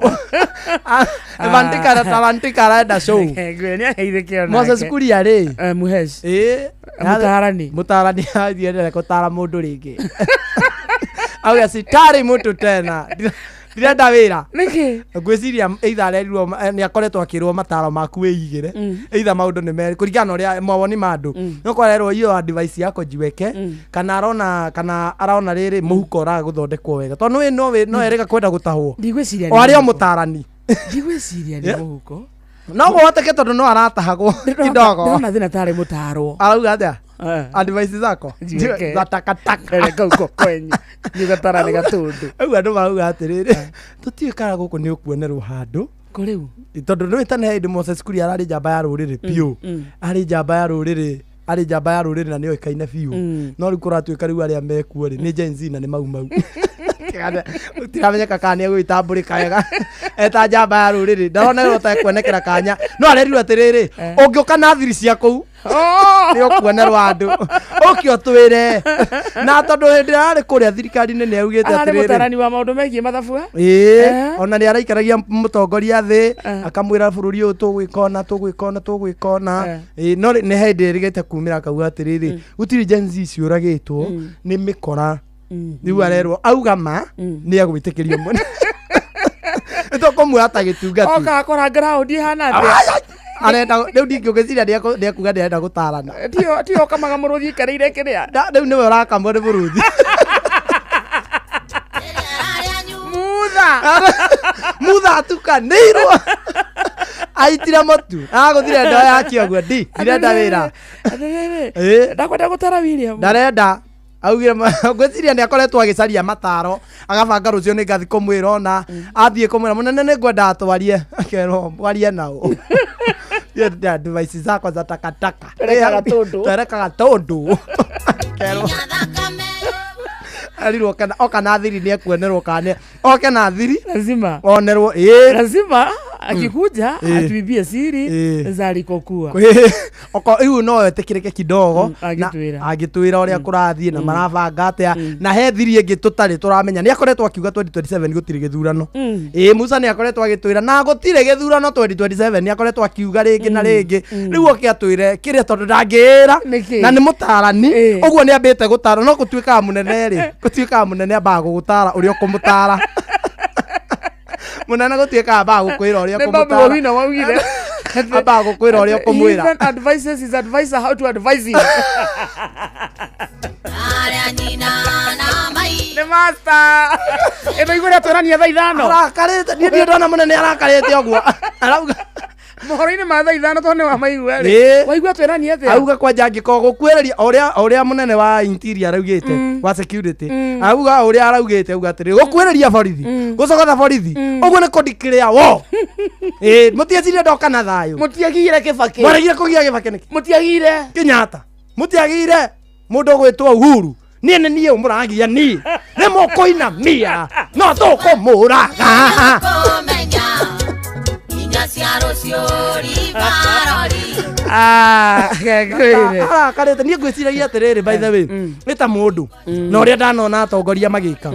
Vantika na Tavantika arenda show. Ngwĩra nĩ ageithĩke onake. Moses Kuria rĩ. Muhesh. Ĩ. Mũtaarani. Mũtaarani athiĩ gũtara mũndũ rĩngĩ. Auga sitari mũtu tena. Ndirenda wĩra. Nĩkĩ? Ngwĩciria either arerirwo nĩ akoretwo akĩrwo mataro maku wĩigĩre. Either maũndũ nĩ merĩ kũringana na ũrĩa mawoni ma andũ. No korwo arerwo hiyo advice yako jiweke kana arona kana arona rĩrĩ mũhuko ũraga gũthondekwo wega. Tondũ nĩ no no erĩga kwenda gũtahwo. Ndigwĩciria O arĩ o mũtarani. Ndigwĩciria nĩ mũhuko. No kũhoteke tondũ no aratahagwo kidogo. Ndĩrona thĩna tarĩ mũtarwo. Arauga atĩa? Advice zako Jiweke. za takataka. Reka uko kwenyu. Nĩ ũgatara nĩ gatũndũ. Rĩu andũ marauga atĩrĩrĩ tũtiũĩ kana gũkũ nĩ ũkuonerwo handũ. Kũ rĩu? Tondũ nĩ tene hĩndĩ Moses Kuria ararĩ njamba ya rũrĩrĩ biũ. Arĩ njamba ya rũrĩrĩ. Arĩ njamba ya rũrĩrĩ na nĩ oĩkaine biũ. No rĩu kũratuĩka rĩu arĩa mekuo rĩ nĩ Gen Z na nĩ mau mau. Tiramenyeka kana nĩ egũgĩtambũrĩka wega eta njamba ya rũrĩrĩ. Ndaronerwo ta ekuonekera kanya. No arerirwo atĩrĩrĩ ũngĩũka na thiri cia kũu nĩ ũkuonerwo andũ. Ũke ũtwĩre. Na tondũ hĩndĩ ĩrĩa arĩ kũrĩa thirikari-inĩ nĩ augĩte Ararĩ atĩrĩrĩ. mũtarani wa maũndũ megiĩ mathabu? Ĩĩ, ona nĩ araikaragia mũtongoria thĩ akamwĩra bũrũri ũyũ tũgwĩka ũna tũgwĩka ũna tũgwĩka ũna. Ĩĩ, no nĩ hĩndĩ ĩrĩgĩte kumĩra akauga atĩrĩrĩ gũtirĩ Gen Z ciũragĩtwo nĩ mĩkora. Rĩu arerwo auga ma nĩ egwĩtĩkĩrio mũno. Nĩ tũkũmuoya ta gĩtungati. Oka akora ground ihana atĩa? Arenda rĩu ndingĩgwĩciria nĩekuga nĩarenda gũtarana. Tiyo kamaga mũrũthi ikarĩire kĩrĩa. Rĩu nĩwe ũrakamwo nĩ mũrũthi. Mutha. Mutha atukanĩirwo. Aitire mũtu. Agũthire ndoo yake ũguo ndi. Ndirenda wĩra. Atĩrĩrĩ. Ĩ. Ndakwenda gũtara William. Ndarenda. Augire ngwĩciria nĩ akoretwo agĩcaria mataro agabanga rũciũ nĩ ngathi kũmwĩra ona athiĩ kũmwĩra mũnene nĩ ngwenda atwarie akerwo mwarie nao. Hiyo ndio advice zakwa za takataka. Twerekaga tũndũ. Twerekaga tũndũ. Akerwo arirwo kana oka na thiri nĩ ekuonerwo kana oke na thiri lazima onerwo ĩ lazima akikuja Ĩ. atuibie siri Ĩ. za alikokuwa. Oko rĩu no etĩkĩrĩke kidogo na Angĩtwĩra. angĩtwĩra ũrĩa kũrathiĩ na marabanga atĩa na he thiri ĩngĩ tũtarĩ tũramenya nĩ akoretwo akiuga 2027 gũtirĩ gĩthurano. Ĩ Musa nĩ akoretwo agĩtwĩra na gũtirĩ gĩthurano 2027 nĩ akoretwo akiuga rĩngĩ na rĩngĩ rĩu oke atwĩre kĩrĩa tondũ ndangĩĩra na nĩ mũtarani ũguo nĩ ambĩte gũtara no gũtuĩkaga mũnene rĩ gũtuĩkaga mũnene ambaga gũgũtara ũrĩa ũkũmũtara mũnene gũtuĩkaga ambaga gũkwĩra ũrĩa Nĩ Babu ũkũmũtara Owino waugire. Ambaga gũkwĩra ũrĩa He ũkũmwĩra. even advises his advisor how to advise him. Nĩ master. Ĩno igũrĩa twerania thaa 5. Arakarĩte niĩ ndirĩ ndona mũnene arakarĩte ũguo. Arauga mohoro-inĩ ma thaa 5 tondũ nĩ wamaigua rĩ. Ĩ. Waigua twerania atĩa? Auga kwanja angĩkorwo gũkuĩrĩria o ũrĩa mũnene wa interior araugĩte wa security auga ũrĩa araugĩte auga atĩrĩ gũkuĩrĩria borithi gũcogotha borithi ũguo nĩ kũndikĩrĩa wo. Ĩ mũtiecirie ndoka na thayũ. Mũtiagire Kĩbakĩ. Mwaregire kũgia Kĩbakĩ nĩkĩ? Mũtiagire Kenyatta. Mũtiagire mũndũ ũgwĩtwo Uhuru. Niĩ nĩ niĩ mũragia niĩ nĩ mũkũinamia no tũkũmũraga. Kũmenya inya cia rũciũ ribarori. Arakarĩte niĩ ngwĩciragia atĩrĩrĩ by the way nĩ ta mũndũ na ũrĩa ndanona atongoria magĩka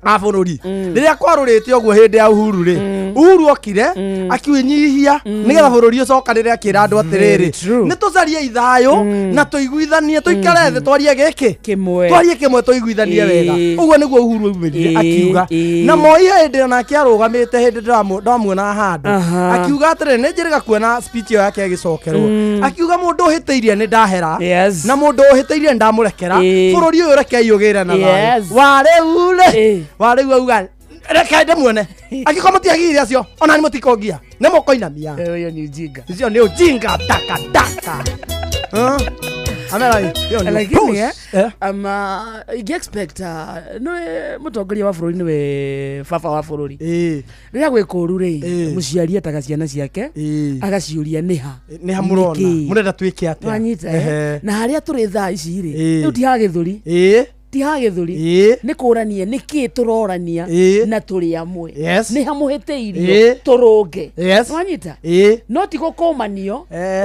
a bũrũri rĩrĩa kwarũrĩte ũguo hĩndĩ ya Uhuru rĩ Uhuru okire akiwĩnyihia nĩgetha bũrũri ũcokanĩrĩre akĩra andũ atĩrĩrĩ nĩ tũcarie ithayũ na tũiguithanie tũikare thĩ twarie gĩkĩ kĩmwe twarie kĩmwe tũiguithanie wega ũguo nĩguo Uhuru aumĩrire akiuga na Moi hĩndĩ onake arũgamĩte hĩndĩ ndamuona handũ akiuga atĩrĩrĩ nĩ njĩrĩga kuona speech ĩyo yake ĩgĩcokerwo akiuga mũndũ ũhĩtĩirie nĩ ndahera na mũndũ ũhĩtĩirie nĩ ndamũrekera bũrũri ũyũ rekei ũgĩre na thayũ warĩu rĩ warĩu auga reke ndĩmuone angĩkorwo mũtiagire acio ona nĩ mũtikongia nĩ mũkũinamia. Hiyo ni ujinga. Icio nĩ ujinga takataka. Amera hiyo ni Lakini upuzi. ama ingĩ-expect nĩwe mũtongoria wa bũrũri nĩwe baba wa bũrũri rĩrĩa gwĩ kũũru rĩ mũciari etaga ciana ciake agaciũria nĩha Nĩha mũrona Nĩkĩĩ? mũrenda twĩke atĩa? Nwanyita Ehe. na harĩa tũrĩ thaa ici rĩ rĩu ti ha gĩthũri ti ha gĩthũri nĩ kũrania nĩkĩĩ tũrorania na tũrĩ amwe Yes. nĩ ha mũhĩtĩirio tũrũnge Yes. nwanyita no ti gũkũmanio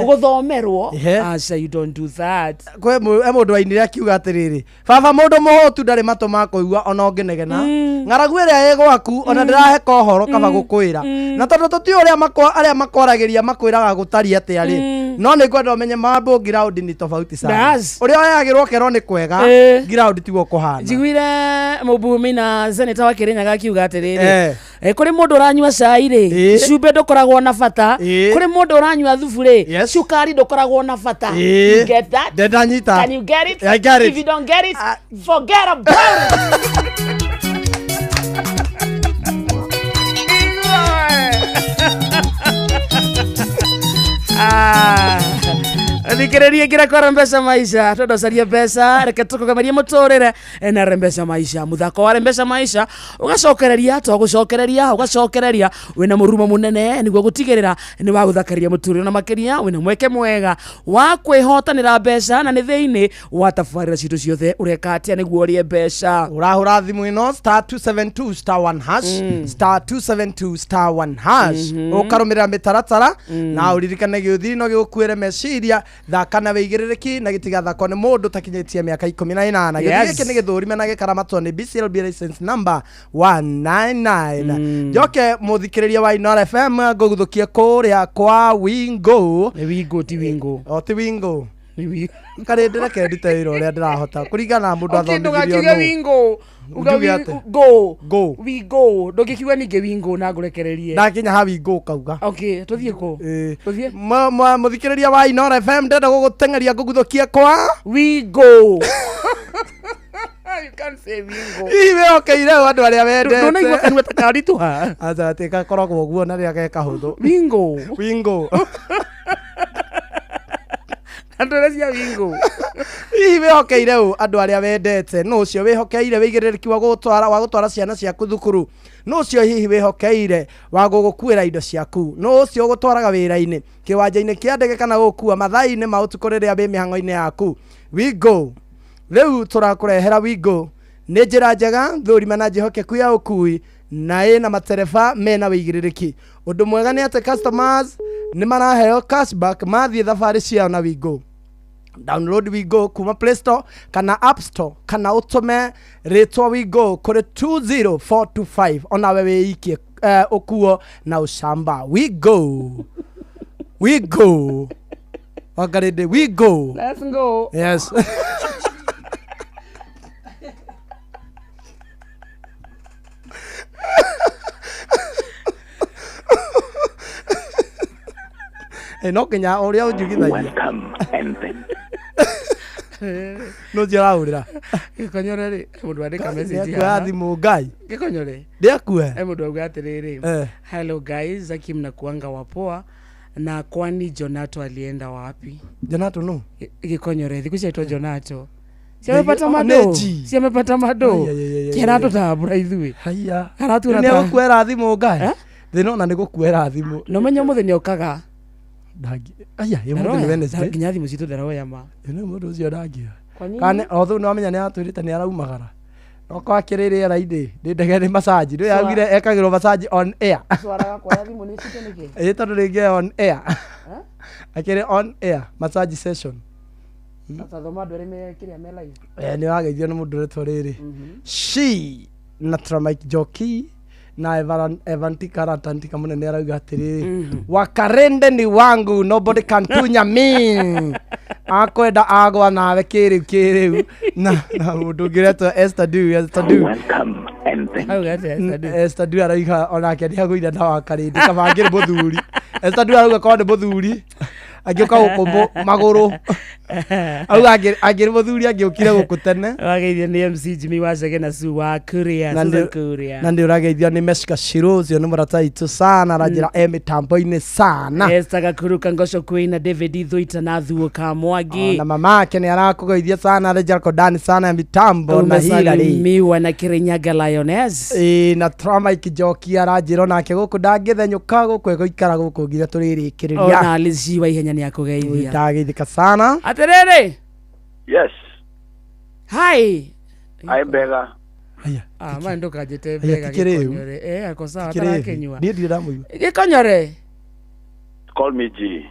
gũthomerwo Ehe. aca you don't do that. Kwĩ he mũndũ wainire akiuga atĩrĩrĩ baba mũndũ mũhũtu ndarĩ matũ ma kũigua ona ũngĩnegena ng'aragu ĩrĩa ĩ gwaku ona ndĩraheka ũhoro kaba gũkwĩra na tondũ tũtiũĩ ũrĩa arĩa makwaragĩria makwĩraga gũtariĩ atĩa rĩ no nĩ ngwenda ũmenye mambo ground ni tofauti sana Bas. ũrĩa oyagĩrwo kerwo nĩ kwega ground tiguo kũhana. Njiguire mũbumi na seneta wa Kĩrĩnyaga akiuga atĩrĩrĩ kũrĩ mũndũ ũranyua cai rĩ cumbĩ ndũkoragwo na bata kũrĩ mũndũ ũranyua thubu rĩ cukari ndũkoragwo na bata. You get that? Ndanyita. Can you get it? I get it. If you don't get it, forget about it. Thikĩrĩria ngira kwa rembesha maisha twenda ũcarie mbeca reke tũkũgemerie mũtũrĩre na rembesha maisha mũthako wa rembesha maisha ũgacokereria to gũcokereria ũgacokereria wĩna mũrumo mũnene nĩguo gũtigĩrĩra nĩ wa gũthakaria mũtũrĩre na makĩria wĩna mweke mwega wa kwĩhotanĩra mbeca na nĩ thĩinĩ wa tabarĩra citũ ciothe ũreka atĩa nĩguo ũrĩe mbeca Ũrahũra thimũ ĩno star 272 star 1 hash star 272 star 1 hash ũkarũmĩrĩra mĩtaratara na ũririkane gĩũthi no gĩgũkuĩre meciria thaka na wĩigĩrĩrĩki na gĩtigathakwo nĩ mũndũ takinyĩtie mĩaka 18. Gĩthimi Yes. gĩkĩ nĩ gĩthũrime na gĩkaramatwo nĩ BCLB license number 199. Njoke mũthikĩrĩria wa Inoro FM ngũguthũkie kũrĩa kwa Wingo. Nĩ Wingo ti Wingo. O ti Wingo. Karĩndĩ reke ndute wĩra ũrĩa ndĩrahota kũringana na mũndũ Okay, athomithirio ndũgakiuge nũ. wingo. Uga Njuge we atĩa? go. Go. We go. Ndũngĩkiuga ningĩ wingo na ngũrekererie. Ndakinya ha wingo ũkauga. Okay, tũthiĩ kũ? Tũthiĩ? Mũthikĩrĩria wa Inoro FM ndĩrenda gũgũteng'eria ngũguthũkie kwa We go. You can't say wingo. Hihi wĩhokeire ũ andũ arĩa wendete? Ndũnaigua kanua ta karitũha? Aca atĩ gakoragwo ũguo na rĩrĩa ge kahũthũ. Wingo. Wingo. Andũ arĩa cia wingo. Hihi wĩhokeire ũ andũ arĩa wendete? Nũ ũcio wĩhokeire wĩigĩrĩrĩki wa gũgũtwara wa gũtwara ciana ciaku thukuru? Nũ ũcio hihi wĩhokeire wa gũgũkuĩra indo ciaku? Nũ ũcio ũgũtwaraga wĩra-inĩ, kĩwanja-inĩ kĩa ndege kana gũgũkua mathaa-inĩ ma ũtukũ rĩrĩa wĩ mĩhang'o-inĩ yaku? Wingo. Rĩu tũrakũrehera Wingo. Nĩ njĩra njega thũrima na njĩhokeku ya ũkui na ĩna matereba mena wĩigĩrĩrĩki. Ũndũ mwega nĩ atĩ customers nĩ maraheo cashback mathiĩ thabarĩ ciao na Wingo. Download Wingo kuma Play Store kana App Store kana ũtũme rĩtwa Wingo kũrĩ 20425 onawe wĩikie ũkuo na ũcamba. Wingo. Wingo. Wangarĩndĩ Wingo. Let's go. Yes. No nginya ũrĩa ũnjugithagia nũ ũcio ũrahũrĩra Gĩkonyore rĩ, mũndũ andĩka message Nĩakuoya haha. thimũ Ngai Gĩkonyore. Ndiakue. Mũndũ auga atĩrĩrĩ. Eh. Hello guys, Aki mnakuanga wapoa na kwani Jonato alienda wapi? Jonato nũ? Gĩkonyore, thikũ ici aitwo Jonato. Si amepata Oh, mado. nĩ G. Si amepata mado. Ai, ai, ai, ai, Kĩra ai. tũtambũra ithuĩ. Haiya. Aratuona Nĩ ta- egũkuoera thimũ Ngai thĩna ona nĩ gũkuoera thimũ. No menya ũmũthĩ nĩokaga. Aya, ĩ ũmũthĩ nĩ Ndaroya. Wednesday. Nginya thimũ citũ ndaroya ma. Ĩ nĩ mũndũ ũcio ndangĩoya. Kwa nini? Kana o thũ nĩwamenya nĩ atwĩrĩte nĩ araumagara. No kwa kĩrĩ rĩera-inĩ nĩ ndege nĩ massage. Nĩ yaugire ekagĩrwo massage on air. Twaraga kuoya thimũ nĩ citũ nĩkĩ? Ĩ tondũ rĩngĩ on air. Akĩrĩ on air massage session. Tathoma andũ arĩa me kĩrĩa me live. Nĩ wageithio nĩ mũndũ ũretwo rĩrĩ. She na Tramike Joki na Evantika Ratantika mũnene arauga atĩrĩrĩ wakarende ni wangu nobody can tunya me akwenda agwa nawe kĩrĩu kĩrĩu na na mũndũ ũngĩ ũretwo Esther Du Esther Du Auga atĩa Esther Du? Esther Du arauga onake nĩ agũire na wakarĩndĩ kaba angĩrĩ mũthuri Esther Du arauga korwo nĩ mũthuri angĩũka gũkũ magũrũ auga angĩrĩ mũthuri angĩũkire gũkũ tene Wageithio nĩ MC Jimmy wa Chege na Sue wa Kuria, Na Susan nĩ- Kuria. na nä å rageithio nä Meshka Shiro ũcio nĩ mũrata witũ sana aranjĩra e mĩtambo-inĩ sana Esther Gakuru Kangosho Queen na David Ithuita na Thuo Kamwangi. na mama ake nä arakũgeithia sana Rachel Kodani sana ya mitambo na Hilary Umesalimiwa na Kirinyaga Lioness. Ĩ, na Tramike Njoki aranjĩra onake gũkũ ndangĩthenyũka gũkũ egũikara gũkũ nginya tũrĩrĩkĩrĩria Ona Alice Shiwa ihenya nĩ akũgeithia. Ndageithĩka sana Atĩrĩrĩ. Yes, Hi. I'm Bega. Ah, ma ndũkanjĩte Aya, mbega ti kĩrĩu. Gĩkonyore. Eh, ako sawa Ti kĩrĩu. atarakĩnyua. Niĩ ndirĩ ndamũigua. Gĩkonyore. Call me G.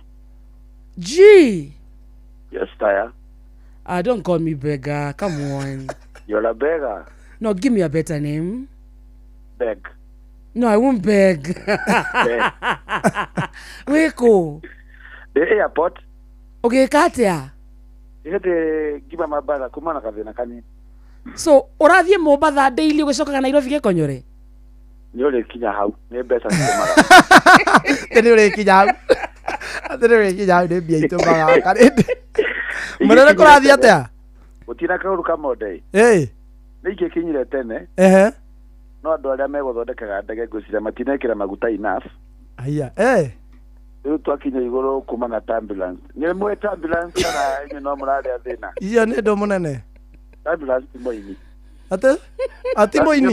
G. Yes, Taya. Ah, don't call me beggar. Come on. You're a beggar. No, give me a better name. Beg. No, I won't beg. Beg. Wĩkũ? The airport. Ũgĩka atĩa? Ihete ngiba mabara kuma na kathina kanini. So, ũrathiĩ Mombatha daily ũgĩcokaga Nairobi Gĩkonyore? Nĩ ũrĩkinya hau. Nĩ mbeca citũmaga. Atĩ nĩ ũrĩkinya hau atĩ nĩ ũrĩkinya hau nĩ mbia itũmaga karĩndĩ mũnene kũrathiĩ atĩa Gũtirĩ kaũru kamonde. Ĩ, Nĩ ingĩkinyire tene. ehe No andũ arĩa megũthondekaga ndege ngwĩciria matinekĩra maguta enough. Aya, eh Rĩu twakinya igũrũ kuma na turbulence. Nĩ mwĩ turbulence kana inyuĩ no mũrarĩa thĩna? icio nĩ ndũ mũnene Turbulence ti mũini. atĩ ati mũini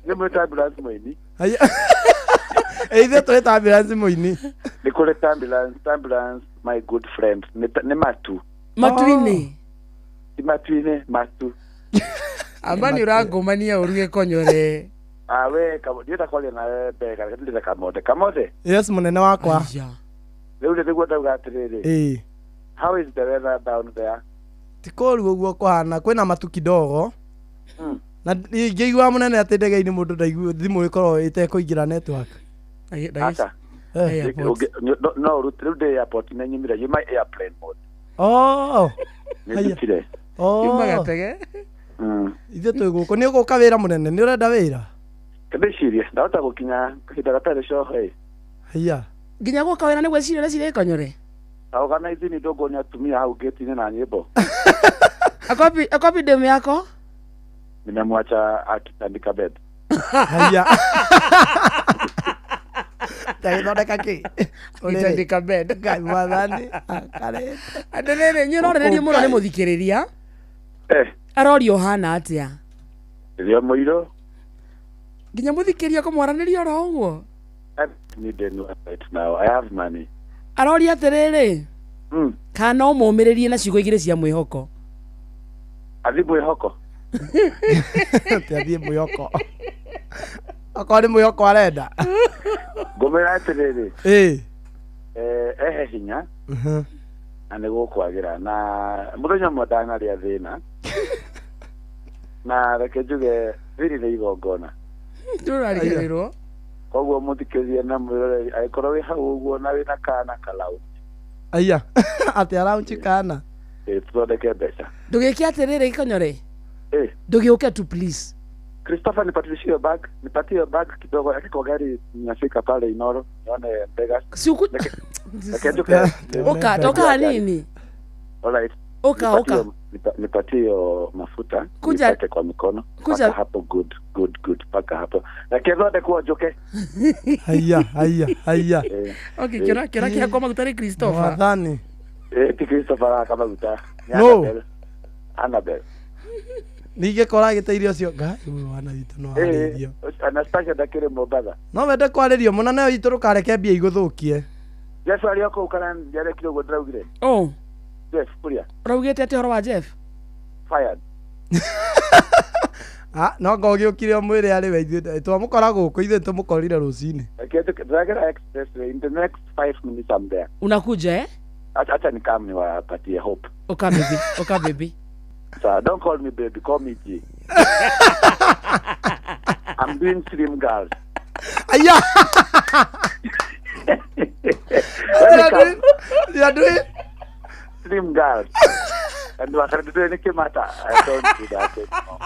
Nĩ mwĩ turbulence mũini. Aya. Ĩ, ithuĩ tũrĩ ta ambulance mũini Nĩ kũrĩ turbulence, turbulence my good friend. Nĩ nĩ matu. Matu-inĩ. Ti matu-inĩ, matu. Amba nĩ ũrangũmania ũru Gĩkonyore. Ah, we ndienda kwaria nawe mbega reke ndĩre kamonde kamonde yes mũnene wakwa rĩu rĩ nĩguo ndauga atĩrĩrĩ ĩ how is the weather down there ti kũru ũguo kũhana kwĩna matu kidogo na ingĩigua mũnene atĩ ndege-inĩ mũndũ ndaigua thimũ ĩkorwo ĩtekũingĩra network aca Eh. No ũrute rĩu ndĩ airport nĩ nyumire you my airplane mode. Oh. Nĩ ndutire. Oh. Yuma gatege. Ithuĩ twĩ gũkũ nĩ ũgũka wĩra mũnene nĩ ũrenda wĩra Ndĩcirie ndahota gũkinya kahinda gatarĩ coho ĩ. Haiya. Nginya gũka wĩra nĩ gwĩciria ũreciria gĩkonyore. Organize nĩ ndũngũnia atumia hau gate-inĩ na nyĩmbo. Akopi akopi demu yako. Nimemwacha akitandika bed. Haiya. Ndagĩthondeka kĩ? Akitandika bed. Ngai mwathani akarĩte. Atĩrĩrĩ, inyuĩ ũrorĩrĩrio mũno nĩ mũthikĩrĩria. Aroria ũhana atĩa? Rĩo mũirũ. Nginya mũthikĩrĩria kũmwaranĩria oro ũguo. I need a new right now. I have money. Aroria atĩrĩrĩ. Kana no mũmĩrĩrie na ciugo igĩrĩ cia mwĩhoko. Athi mwĩhoko. Atĩ athiĩ mwĩhoko. Okorwo nĩ mwĩhoko arenda. Ngũmwĩra atĩrĩrĩ. Ĩ. Ehe hinya na nĩ gũkwagĩra na mũthenya ũmwe ndanarĩa thĩna na reke njuge thiri nĩ igongona. Ndũrariganĩrwo. Koguo mũthikĩrĩria na mwĩroreri angĩkorwo wĩ hau ũguo na wĩna kana kalau Aya. Atĩ araunchi kana. Tũthondeke mbeca. Ndũgĩke atĩrĩrĩ gĩkonyore. Eh. Ndũgĩũke tu please. Christopher nipatilishie bag, nipatie bag kidogo yake kwa gari nafika pale Inoro nione Vegas. Siuku Reke njuke. Ũka toka hanini. All right. Ũka ũka. Nipatie hiyo mafuta Kuja- nipake kwa mikono. Kuja- Paka hapo good good good paka hapo. Reke thondekwo njuke. Haiya haiya haiya. Okay, kĩra kĩra kĩhakwo maguta nĩ Christopher. Mwathani. Ti Christopher arahaka maguta. Ni No. Annabel. Annabel. Ningĩ kora agĩte irio cio Ngai ũyũ wana witũ no arĩithio. Anastasia ndakĩrĩ Mombatha. No wende kwarĩrio mũno nayo itũ ndũkareke mbia igũthũkie. Jeff arĩ o kũu kana nĩarekire ũguo ndĩraugire? Oh. Jeff kuria. Ũraugĩte atĩa ũhoro wa Jeff? Fired. Ah, no ngo gĩũkire ũmwĩre arĩ we ithuĩ twamũkora gũkũ ithuĩ tũmũkorire rũcinĩ. Reke njuke ndĩragera expressway in the next 5 minutes I'm there. Unakuja eh? Acha acha nikam niwapatie hope. Ũka baby, ũka baby. Sir, don't call me baby, call me G. I'm doing slim girls. Aya. Let me come. You are doing slim girls. And what I'm doing Kimata. I don't do that anymore.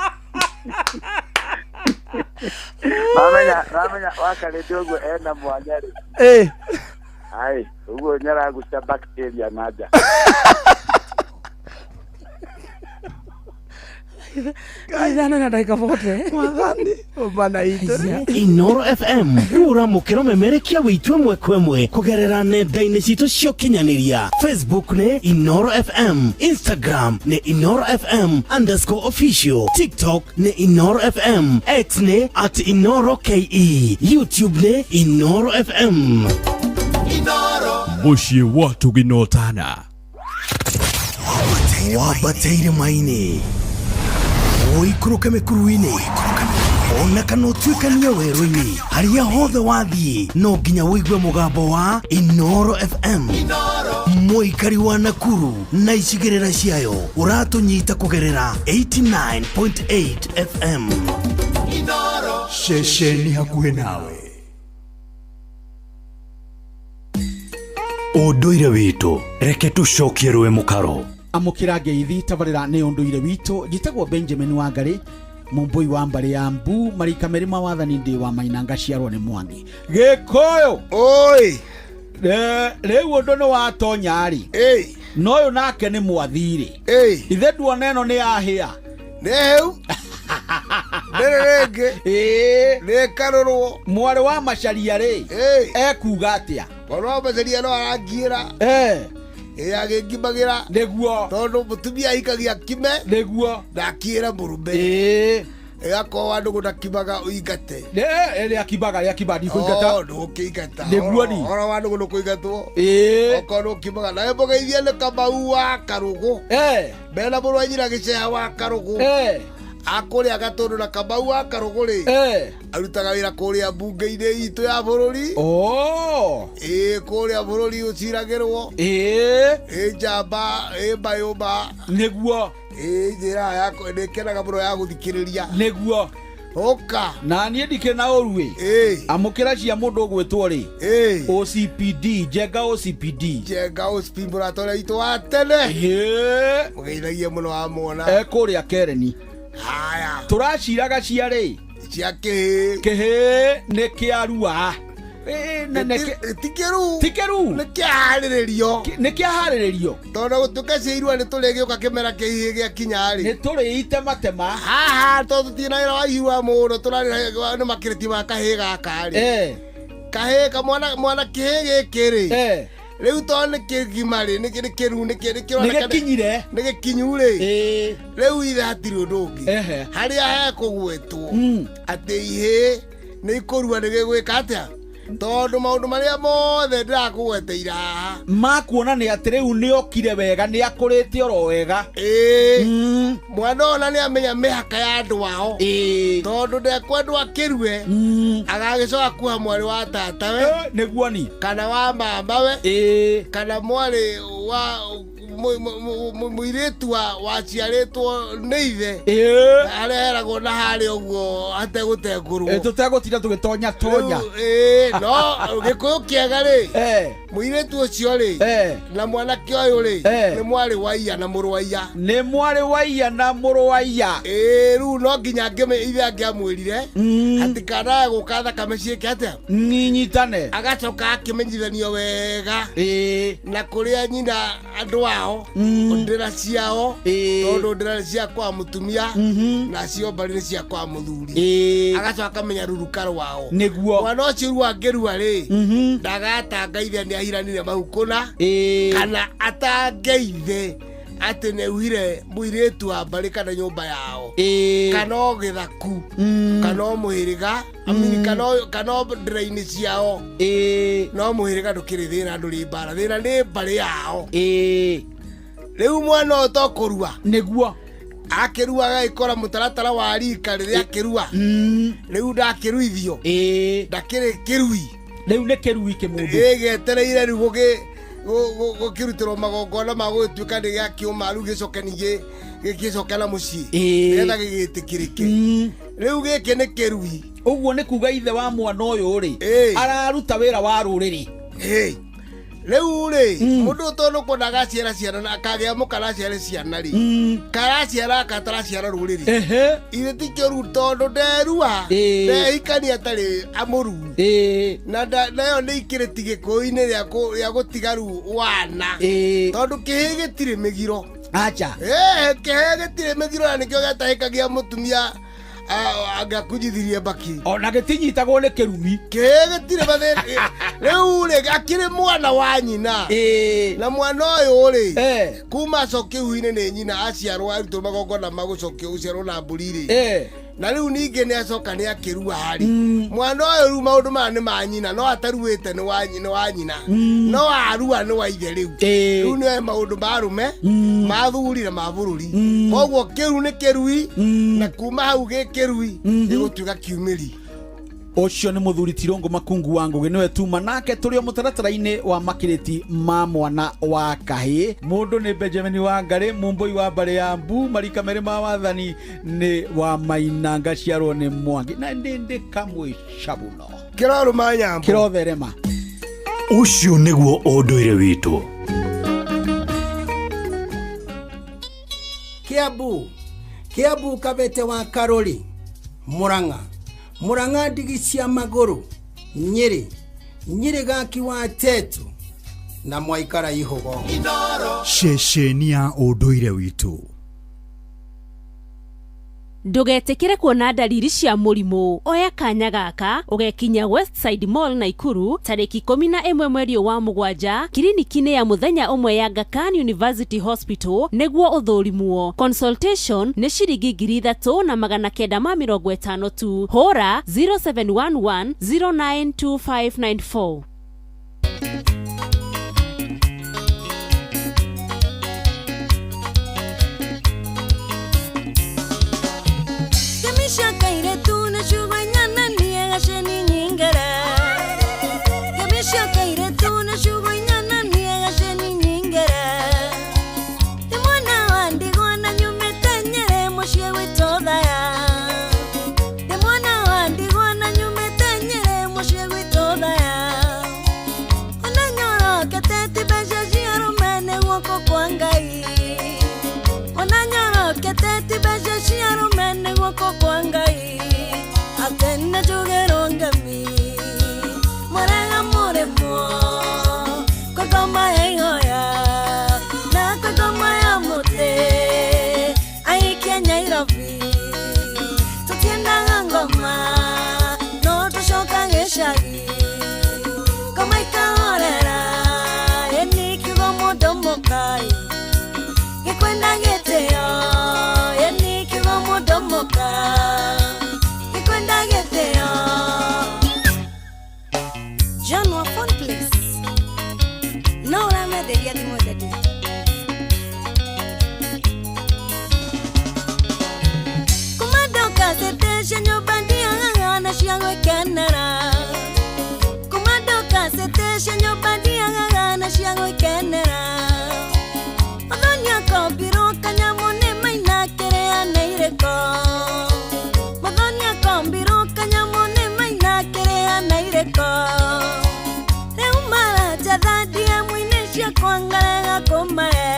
Mamenya, mamenya wakarĩte ũguo ena mwanya rĩ. Eh. Ai, ũguo nĩaragucia bacteria na nja. Ithano na ndagĩka 40. Mwathani, ũmana itũ. Inoro FM rĩu ũramũkĩra ũmemerekia wĩitũ ĩmwe kwa ĩmwe kũgerera nenda-inĩ citũ cia ũkinyanĩria. Facebook nĩ Inoro FM, Instagram nĩ Inoro FM underscore official, TikTok nĩ Inoro FM, X nĩ at Inoro KE, YouTube nĩ Inoro FM. Mũciĩ wa Tũginotana. Wambateire maini ũikũrũke mĩkuru-inĩ ona kana ũtuĩkanie werũ-inĩ harĩa hothe wathiĩ no nginya ũigue mũgambo wa Inoro FM mũikari wa Nakuru na icigĩrĩra ciayo ũratũnyita kũgerera 89.8 FM. Ceceni hakuhĩ nawe. Ũndũire witũ reke tũcokie rũĩ mũkaro. Amũkĩra ngeithi tabarĩra nĩ ũndũire witũ njĩtagwo Benjamin Wangari mũmbũi wa mbarĩ ya mbu marika merĩ ma wathani ndĩ wa maina ngaciarwo nĩ Mwangi Gĩkũyũ oi rĩu ũndũ nĩ watonya rĩ na ũyũ nake nĩ mwathirĩ ithe nduona ĩno nĩ yahĩa nĩ hĩu ndĩrĩ rĩngĩ nĩ ĩkarũrwo mwarĩ wa Macharia rĩ ekuga atĩa mwarĩ wa Macharia no arangiĩra ĩ agĩngimagĩra nĩguo tondũ mũtumia ahikagia kime nĩguo na akiĩra mũrume ĩgakorwo wa ndũgũ ndakimaga ũingate ĩrĩa akimaga rĩa akimaga ndikũingata Oh, ndũgũkĩingata Nĩguo ni. Ũhoro wa ndũgũ ndũkũingatwo okorwo nĩũkimaga nawe mũgeithie nĩ Kamau wa Karũgũ mena mũrũ wa nyina Gĩceha wa Karũgũ akũrĩa Gatũndũ na Kamau wa Karũgũ rĩ arutaga wĩra kũrĩa mbunge-inĩ itũ ya bũrũri ĩĩ kũrĩa bũrũri ũciragĩrwo ĩ njamba ĩ mayũmba nĩguo ĩ njĩra nĩkenaga mũno ya gũthikĩrĩria nĩguo Ũka. Na niĩ ndikĩrĩ na ũru ĩ. Amũkĩra cia mũndũ ũgwĩtwo rĩ. OCPD, Njenga OCPD. Njenga OCPD mũrata ũrĩa witũ wa tene. Mũgeithagie mũno wamwona. Ekũrĩa Kereni. Haya. Tũraciraga cia rĩ. Cia kĩhĩ. Kĩhĩ nĩ kĩa rua. Ti kĩru. Ti kĩru. Nĩ kĩaharĩrĩrio. Nĩ kĩaharĩrĩrio. Tondũ gũtuĩka cia irua nĩ tũrĩgĩũka kĩmera kĩhiĩ gĩakinya rĩ. Nĩ tũrĩite matema. Haha tondũ tũtirĩ na wĩra wa irua mũno tũrarĩ nĩ makĩrĩti ma kahĩĩ gaka rĩ. Kahĩĩ kamwana mwana kĩhĩĩ gĩkĩ rĩ. Rĩu tondũ nĩ kĩgima rĩ nĩ kĩru nĩ Nĩ gĩkinyire. Nĩ gĩkinyu rĩ. Rĩu ithe hatirĩ ũndũ ũngĩ. Harĩa hekũgwetwo atĩ ihĩĩ nĩ ikũrua nĩ gĩgwĩka atĩa? Tondũ maũndũ marĩa mothe ndĩrakũgweteire haha makuona nĩ atĩ rĩu nĩ okire wega nĩ akũrĩte oro wega. Mwana ona nĩ amenya mĩhaka ya andũ ao. Tondũ ndekwendwo akĩrue agagĩcoka kuoha mwarĩ wa tatawe nĩguo ni kana wa mamawe kana mwarĩ wa mũirĩtu waciarĩtwo nĩ ithe harĩa heragwo na harĩa ũguo hategũtengũrwo. Tũtegũtinda tũgĩtonya tonya. No gĩkũyũ kĩega rĩ mũirĩtu ũcio rĩ na mwanake ũyũ rĩ nĩ mwarĩ wa iya na mũrũ wa iya. Nĩ mwarĩ wa iya na mũrũ wa iya. Rĩu no nginya ithe angĩamwĩrire hatikanae gũka thakame ciĩke atĩa nyinyitane. Agacoka akĩmenyithanio wega na kũrĩa nyina andũ ao ndĩra ciao tondũ ndĩra nĩ cia kwa mũtumia nacio mbarĩ nĩ cia kwa mũthuri. Agacoka akamenya ruruka rwao. Nĩguo. Mwana ũcio rĩu angĩrua rĩ ndagatanga ithe nĩ ahiranire mahu kũna kana atange ithe atĩ nĩ auhire mũirĩtu wa mbarĩ kana nyũmba yao kana o gĩthaku kana o mũhĩrĩga kana o ndĩra-inĩ ciao. No mũhĩrĩga ndũkĩrĩ thĩna ndũrĩ mbara thĩna nĩ mbarĩ yao. Rĩu mwana ũyũ to kũrua. Nĩguo. Akĩrua agagĩkora mũtaratara wa rika rĩrĩa akĩrua. Rĩu ndakĩruithio. Ndakĩrĩ kĩrui. Rĩu nĩ kĩrui kĩmũndũ. Gĩetereire rĩu gũkĩrutĩrwo magongona ma gũgĩtuĩka nĩ gĩakĩũma rĩu gĩcoke ningĩ gĩgĩcoke na mũciĩ nĩgetha gĩgĩtĩkĩrĩke. Rĩu gĩkĩ nĩ kĩrui. Ũguo nĩ kuga ithe wa mwana ũyũ rĩ araruta wĩra wa rũrĩrĩ. Rĩu rĩ mũndũ tondũ kwenda agaciara ciana na akagĩa mũka na aciare ciana rĩ karaciara akataraciara rũrĩrĩ. Ithe ti kĩũru tondũ nderua ndehikania atarĩ amũru na nayo nĩ ikĩrĩti gĩkũyũ-inĩ rĩa gũtiga rĩu wana tondũ kĩhĩĩ gĩtirĩ mĩgiro. Acha. Kĩhĩĩ gĩtirĩ mĩgiro na nĩkĩo gĩatahĩkagia mũtumia angĩakunjithirie mbaki. Ona gĩtinyitagwo nĩ kĩrumi. Kĩhĩĩ gĩtirĩ mathĩna. Rĩu rĩ akĩrĩ mwana wa nyina. Na mwana ũyũ rĩ kuma acokio ihu-inĩ nĩ nyina aciarwo arutwo magongona ma gũcokio gũciarwo na mbũri rĩ. Na rĩu ningĩ nĩ acoka nĩ akĩrua harĩ. Mwana ũyũ rĩu maũndũ maya nĩ ma nyina no ataruĩte nĩ wa nyina. No arua nĩ wa ithe rĩu. Rĩu nĩ maũndũ ma arũme ma athuri na ma bũrũri. Koguo kĩru nĩ kĩrui na kuma hau gĩkĩrui gĩgũtuĩka kiumĩri. Ũcio nĩ mũthuri Tirũngũ Makungu wa Ngũgĩ nĩwe tuma nake tũrĩ o mũtaratara-inĩ wa makĩrĩti ma mwana wa kahĩĩ. Mũndũ nĩ Benjamin Wangarĩ mũmbũi wa mbarĩ ya Mbu marika merĩ ma wathani nĩ wa Maina ngaciarwo nĩ Mwangi na ndĩndĩ kamwe cabuno kĩrorũma nyambo kĩrotherema. Ũcio nĩguo ũndũire witũ. Kiambu Kiambu Kabete wa Karori Murang'a Murang'a ndigi cia magũrũ Nyĩrĩ Nyĩrĩ gaki wa Tetu na mwaikara ihogo. Ceceni ya ũndũire witũ. Ndũgetĩkĩre kuona ndariri cia mũrimũ. Oya kanya gaka ũgekinya Westside Mall Naikuru tarĩki 11 mweri wa 7 kiriniki-inĩ ya mũthenya ũmwe ya Aga Khan University Hospital nĩguo ũthũrimwo. Consultation nĩ ciringi 3950 tu. Hũra 0711 092594. Mwana mũka gĩkwenda gĩtĩo. John wa phone please. No ũramenderia thimũ ndadi. Kumadoka cete nyũmba ndiagaga na cia gwĩkenera. Kumadoka cete nyũmba ndiagaga na cia gwĩkenera. Mũthoni akombirwo kanyamũ nĩ maina kĩrĩa nĩ irĩko. Mũthoni akombirwo kanyamũ nĩ maina kĩrĩa nĩ irĩko. Rĩu maranjatha DM-inĩ ciakwa ngarega kũmahe.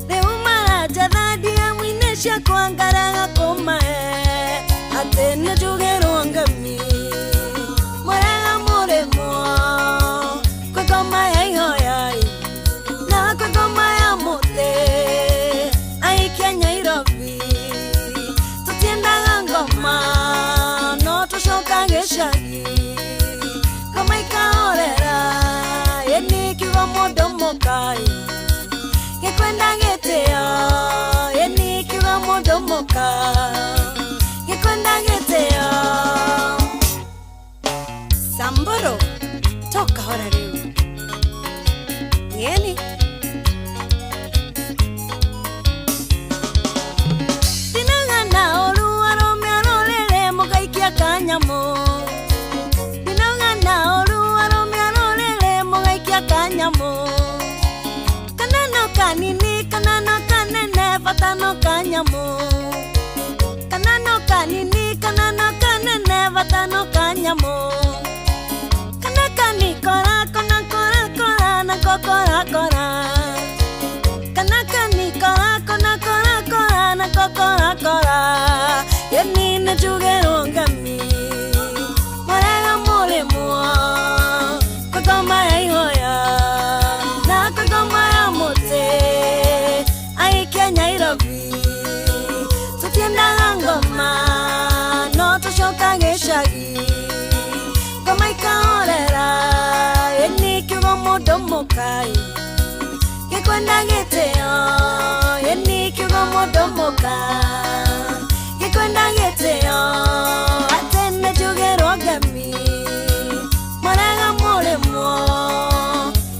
Rĩu maranjatha DM-inĩ ciakwa ngarega kũmahe. Atĩ nĩ njugĩrwo ngemi mũrega mũrĩmwo kwĩ ngoma ya ihoya na kwĩ ngoma ya mũtĩ aikia Nairobi tũtiendaga ngoma no tũcoka gĩcagi ngoma ikahorera ĩni kiugo mũndũ mũka gĩkwenda gĩtĩo ĩni kiugo mũndũ mũka gĩkwenda gĩtĩo. Samburu toka hora rĩu yeni ndinagana ũru arũme arũrĩrĩ mũgaikia kanyamũ. Ndinagana ũru arũme arũrĩrĩ mũgaikia kanyamũ. Kana no kanini kana no kanene bata no kanyamũ. Kana no kanini kana no kanene bata no kanyamũ. Kana kanikora kona kora kora na kokora kora. Kana kanikora kona kora kora na kokora kora. Yeni nĩ njugĩrwo ngemi mũrega mũrĩmwo kwĩ ngoma ya ihoya na kwĩ ngoma ya mũtĩ aikia Nairobi tũtiendaga ngoma no tũcoka gĩcagi ngoma ikahorera ĩni kiugo mũndũ mũka gĩkwenda gĩtĩo ĩni kiugo mũndũ mũka gĩkwenda gĩtĩo. Atĩ nĩ njugĩrwo ngemi mũrega mũrĩmwo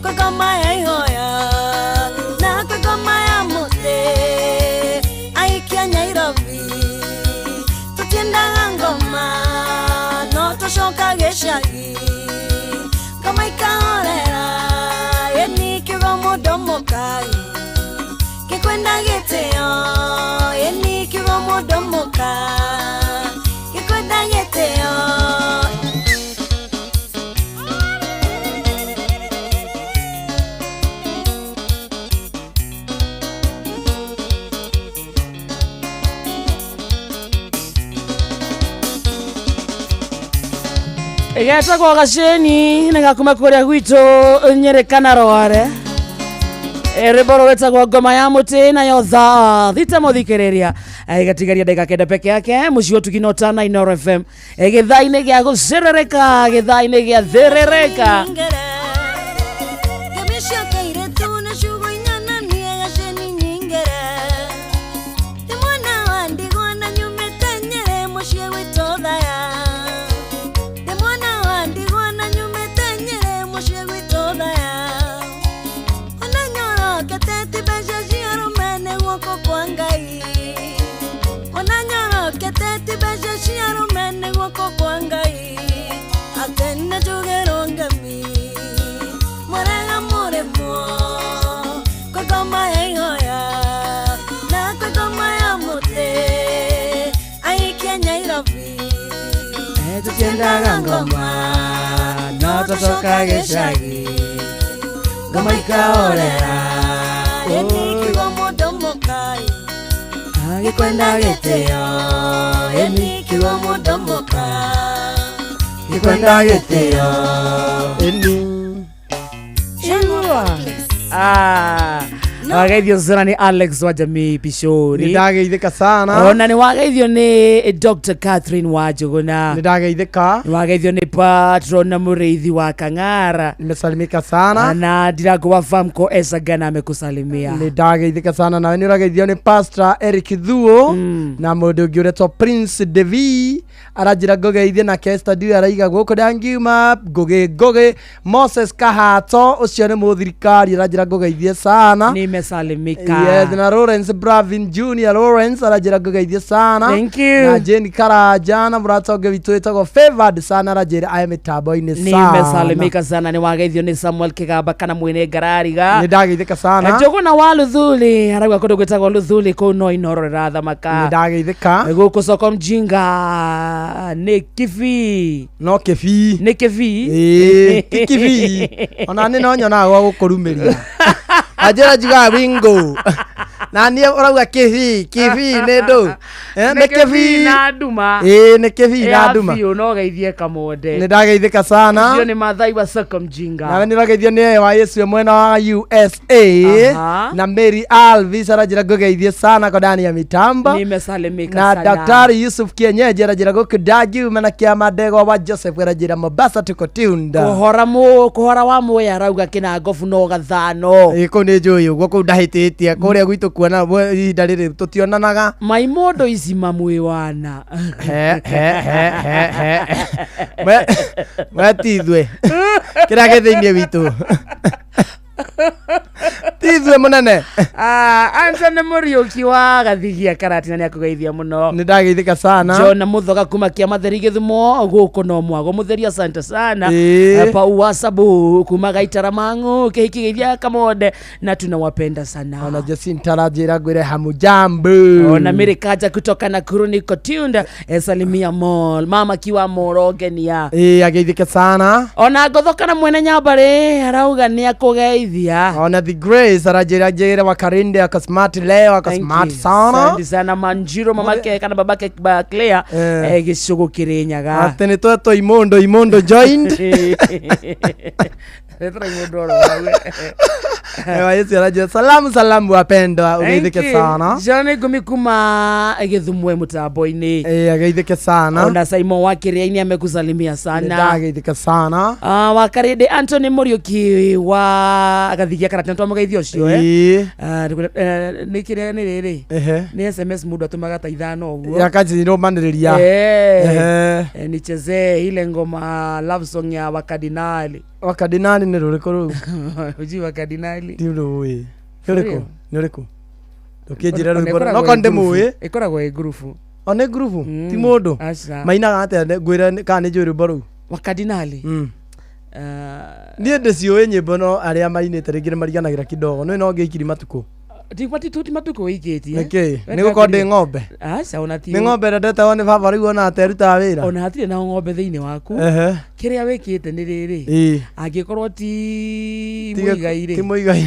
kwĩ ngoma ya ihoya na kwĩ ngoma ya mũtĩ aikia Nairobi tũtiendaga ngoma no tũcoka gĩcagi ngoma ikahorera ĩni kiugo mũndũ mũka gĩkwenda gĩtĩo ĩni kiugo mũndũ mũka gĩkwenda gĩtĩo. Getagwo gaceni nĩ gakuma kũrĩa gwitũ Nyĩrĩ kana Rware. Rwĩmbo rwĩtagwo ngoma ya mũtĩ nayo thaa thita mũthikĩrĩria ĩgatigaria ndagĩka kenda peke yake mũciĩ wa Ũtugi na Ũtana Inooro FM gĩthaa-inĩ gĩa gũcĩrĩrĩka gĩthaa-inĩ gĩa thĩrĩrĩka. Ngemi cia kairĩtu na ciugo inyonanie gaceni nyingĩre. Ndĩ mwana wa ndigwa na nyumĩte Nyĩrĩ mũciĩ gwitũ Thaya. Ndĩ mwana wa ndigwa na nyumĩte Nyĩrĩ mũciĩ gwitũ Thaya. Ona nyorokete ti mbeca cia arũme nĩ guoko kwa Ngai. Ona nyorokete ti mbeca cia arũme nĩ guoko kwa Ngai. Atĩ nĩ njugĩrwo ngemi mũrega mũrĩmwo kwĩ ngoma ya ihoya na kwĩ ngoma ya mũtĩ aikia Nairobi tũtiendaga ngoma no tũcoka gĩcagi ngoma ikahorera ĩni kiugo mũndũ mũka gĩkwenda gĩtĩo ĩni kiugo mũndũ mũka gĩkwenda gĩtĩo ĩni. Ah, Wageithio sana nĩ Alex wa Jamii Pishori. Nĩ ndageithĩka sana. Ona nĩ wageithio nĩ Dr. Catherine Wanjũgũna. Nĩ ndageithĩka. Nĩ wageithio nĩ Patron na Mũrĩithi wa Kang'ara. Nimesalimika sana. Na Ndirango wa Famco Esagana amekusalimia. Nĩ ndageithĩka sana nawe nĩ ũrageithio nĩ Pastor Eric Thuo na mũndũ ũngĩ ũretwo Prince Devi aranjĩra ngũgeithie nake Esther Ndui araiga gũkũ ndangiuma ngũgĩ ngũgĩ Moses Kahato ũcio nĩ mũthirikari aranjĩra ngũgeithie sana. Nimesalimika. Yes, na Lawrence Bravin Junior Lawrence aranjĩra ngũgeithie sana. Thank you. Na Jane Karanja na mũrata ũngĩ witũ wĩtagwo Favored sana aranjĩra aya mĩtambo-inĩ sana. Nimesalimika sana nĩ wageithio nĩ Samuel Kĩgamba kana mwene ngarariga. Nĩ ndageithĩka sana. Njũgũna wa Luthuli arauga kũndũ gwĩtagwo Luthuli kũu no Inooro rĩrathamaka. Nĩ ndageithĩka. Gũkũ soko mjinga nĩ Kibii. No Kibii. Nĩ Kibii. Ĩĩ, ti Kibii. Ona nĩ no nyonaga gwa gũkũrumĩria. Anjĩra njugaga wingo. Na niĩ ũrauga Kibii, Kibii nĩ ndũ. Eh, Nĩ Kibii. na nduma. Ĩĩ, nĩ Kibii na Ya nduma. biũ no geithie Kamonde. Nĩ ndageithĩka sana. Ũcio nĩ Mathai wa soko mjinga. Nawe nĩ ũrageithio nĩ wa Yesu mwena wa USA Aha. na Mary Alvis aranjĩra ngũgeithie sana kwa ndani ya mitambo Nimesalimika na sana. Daktari Yusuf Kienyeji aranjĩra gũkũ ndagiuma na kĩama ndegwa wa Joseph aranjĩra Mombasa tuko tunda. Kũhora mũ kũhora wa muya arauga kĩnangobu no gathano. Ĩ kũu nĩ njũĩ ũguo kũu ndahĩtĩtie kũrĩa gwitũ kuona ihinda rĩrĩ tũtionanaga. Mai mũndũ ici mamwĩ wana. He he he he he. We we ti ithuĩ kĩrĩa gĩ thĩinĩ witũ ti ithuĩ mũnene. Ah, Anthony Mũriũki wa Gathigia Karatina nĩ akũgeithia mũno. Nĩ ndageithĩka sana. John Muthoga kuma Kĩamatheri Gĩthumo gũkũ no mwago mũtheri asante sana. Ĩĩ. Pau wa Sabu kuma Gaitara Mang'u kĩhiki geithia Kamonde na tunawapenda sana. Ona Jacinta aranjĩra ngwĩre hamujambo. Ona Mary Kaja kutoka Nakuru niko tuned. Salimia mall mama kiwa Morogenia. Ĩĩ ageithĩke sana. Ona ngothoka na mwene nyambarĩ arauga nĩ akũgeithia. Ona the Grace aranjĩra njĩre wakarinde ako smart leo ako Thank smart you. sana. Asante sana Manjiro mamake kana babake ba Claire Eh. gĩcũgũ Kĩrĩnyaga. Atĩ nĩ twetwo imondo imondo joined. Retera imondo oro hau. Ewa Yesu aranjĩra salamu salamu wapendwa ũgeithĩke sana. John Ngumi kuma Gĩthumwe mũtambo-inĩ. Ĩĩ ageithĩke sana. Ona Simon wa Kĩrĩa-inĩ amekusalimia Nĩ sana. ndageithĩka sana. Ah, wa Karĩndĩ Anthony Mũriũki wa Gathigia Karatina twamũgeithia ũcio eh. Ĩĩ. Ah, nĩ kĩrĩa nĩ rĩrĩ. Ehe. Nĩ SMS mũndũ atũmaga ta ithano ũguo. Yakanjirũmanĩrĩria. Eh. Ehe. Eh, nichezee ile ngoma love song ya wakardinali. Wakardinali nĩ rũrĩkũ rũu? Hujui wakardinali? Ndiũrũĩ. Nĩ ũrĩkũ? Real? Nĩ ũrĩkũ? Ndũkĩnjĩre Ona rwĩmbo ĩkoragwo no ĩ korwo ndĩmũĩ. ngurubu. Ĩkoragwo ĩ ngurubu. O nĩ ngurubu? Ti mũndũ? Aca. Mainaga atĩa ngwĩre kana nĩ njũĩ rwĩmbo rũu? Wakardinali? Niĩ ndĩciũĩ nyĩmbo no arĩa mainĩte rĩngĩ nĩ mariganagĩra kidogo. Nĩ no ngĩikiri matukũ. Ti ti matukũ wĩikĩtie. Nĩkĩ? Nĩ gũkorwo ndĩ ng'ombe. Aca ona ti. Nĩ ng'ombe ĩrĩa ndetagwo nĩ baba rĩu ona aterutaga wĩra. Ona hatirĩ na ng'ombe thĩinĩ waku. Ehe. Kĩrĩa wĩkĩte nĩ rĩrĩ. Ĩĩ. Angĩkorwo ti Tiga- mũigai rĩ. Ti mũigai.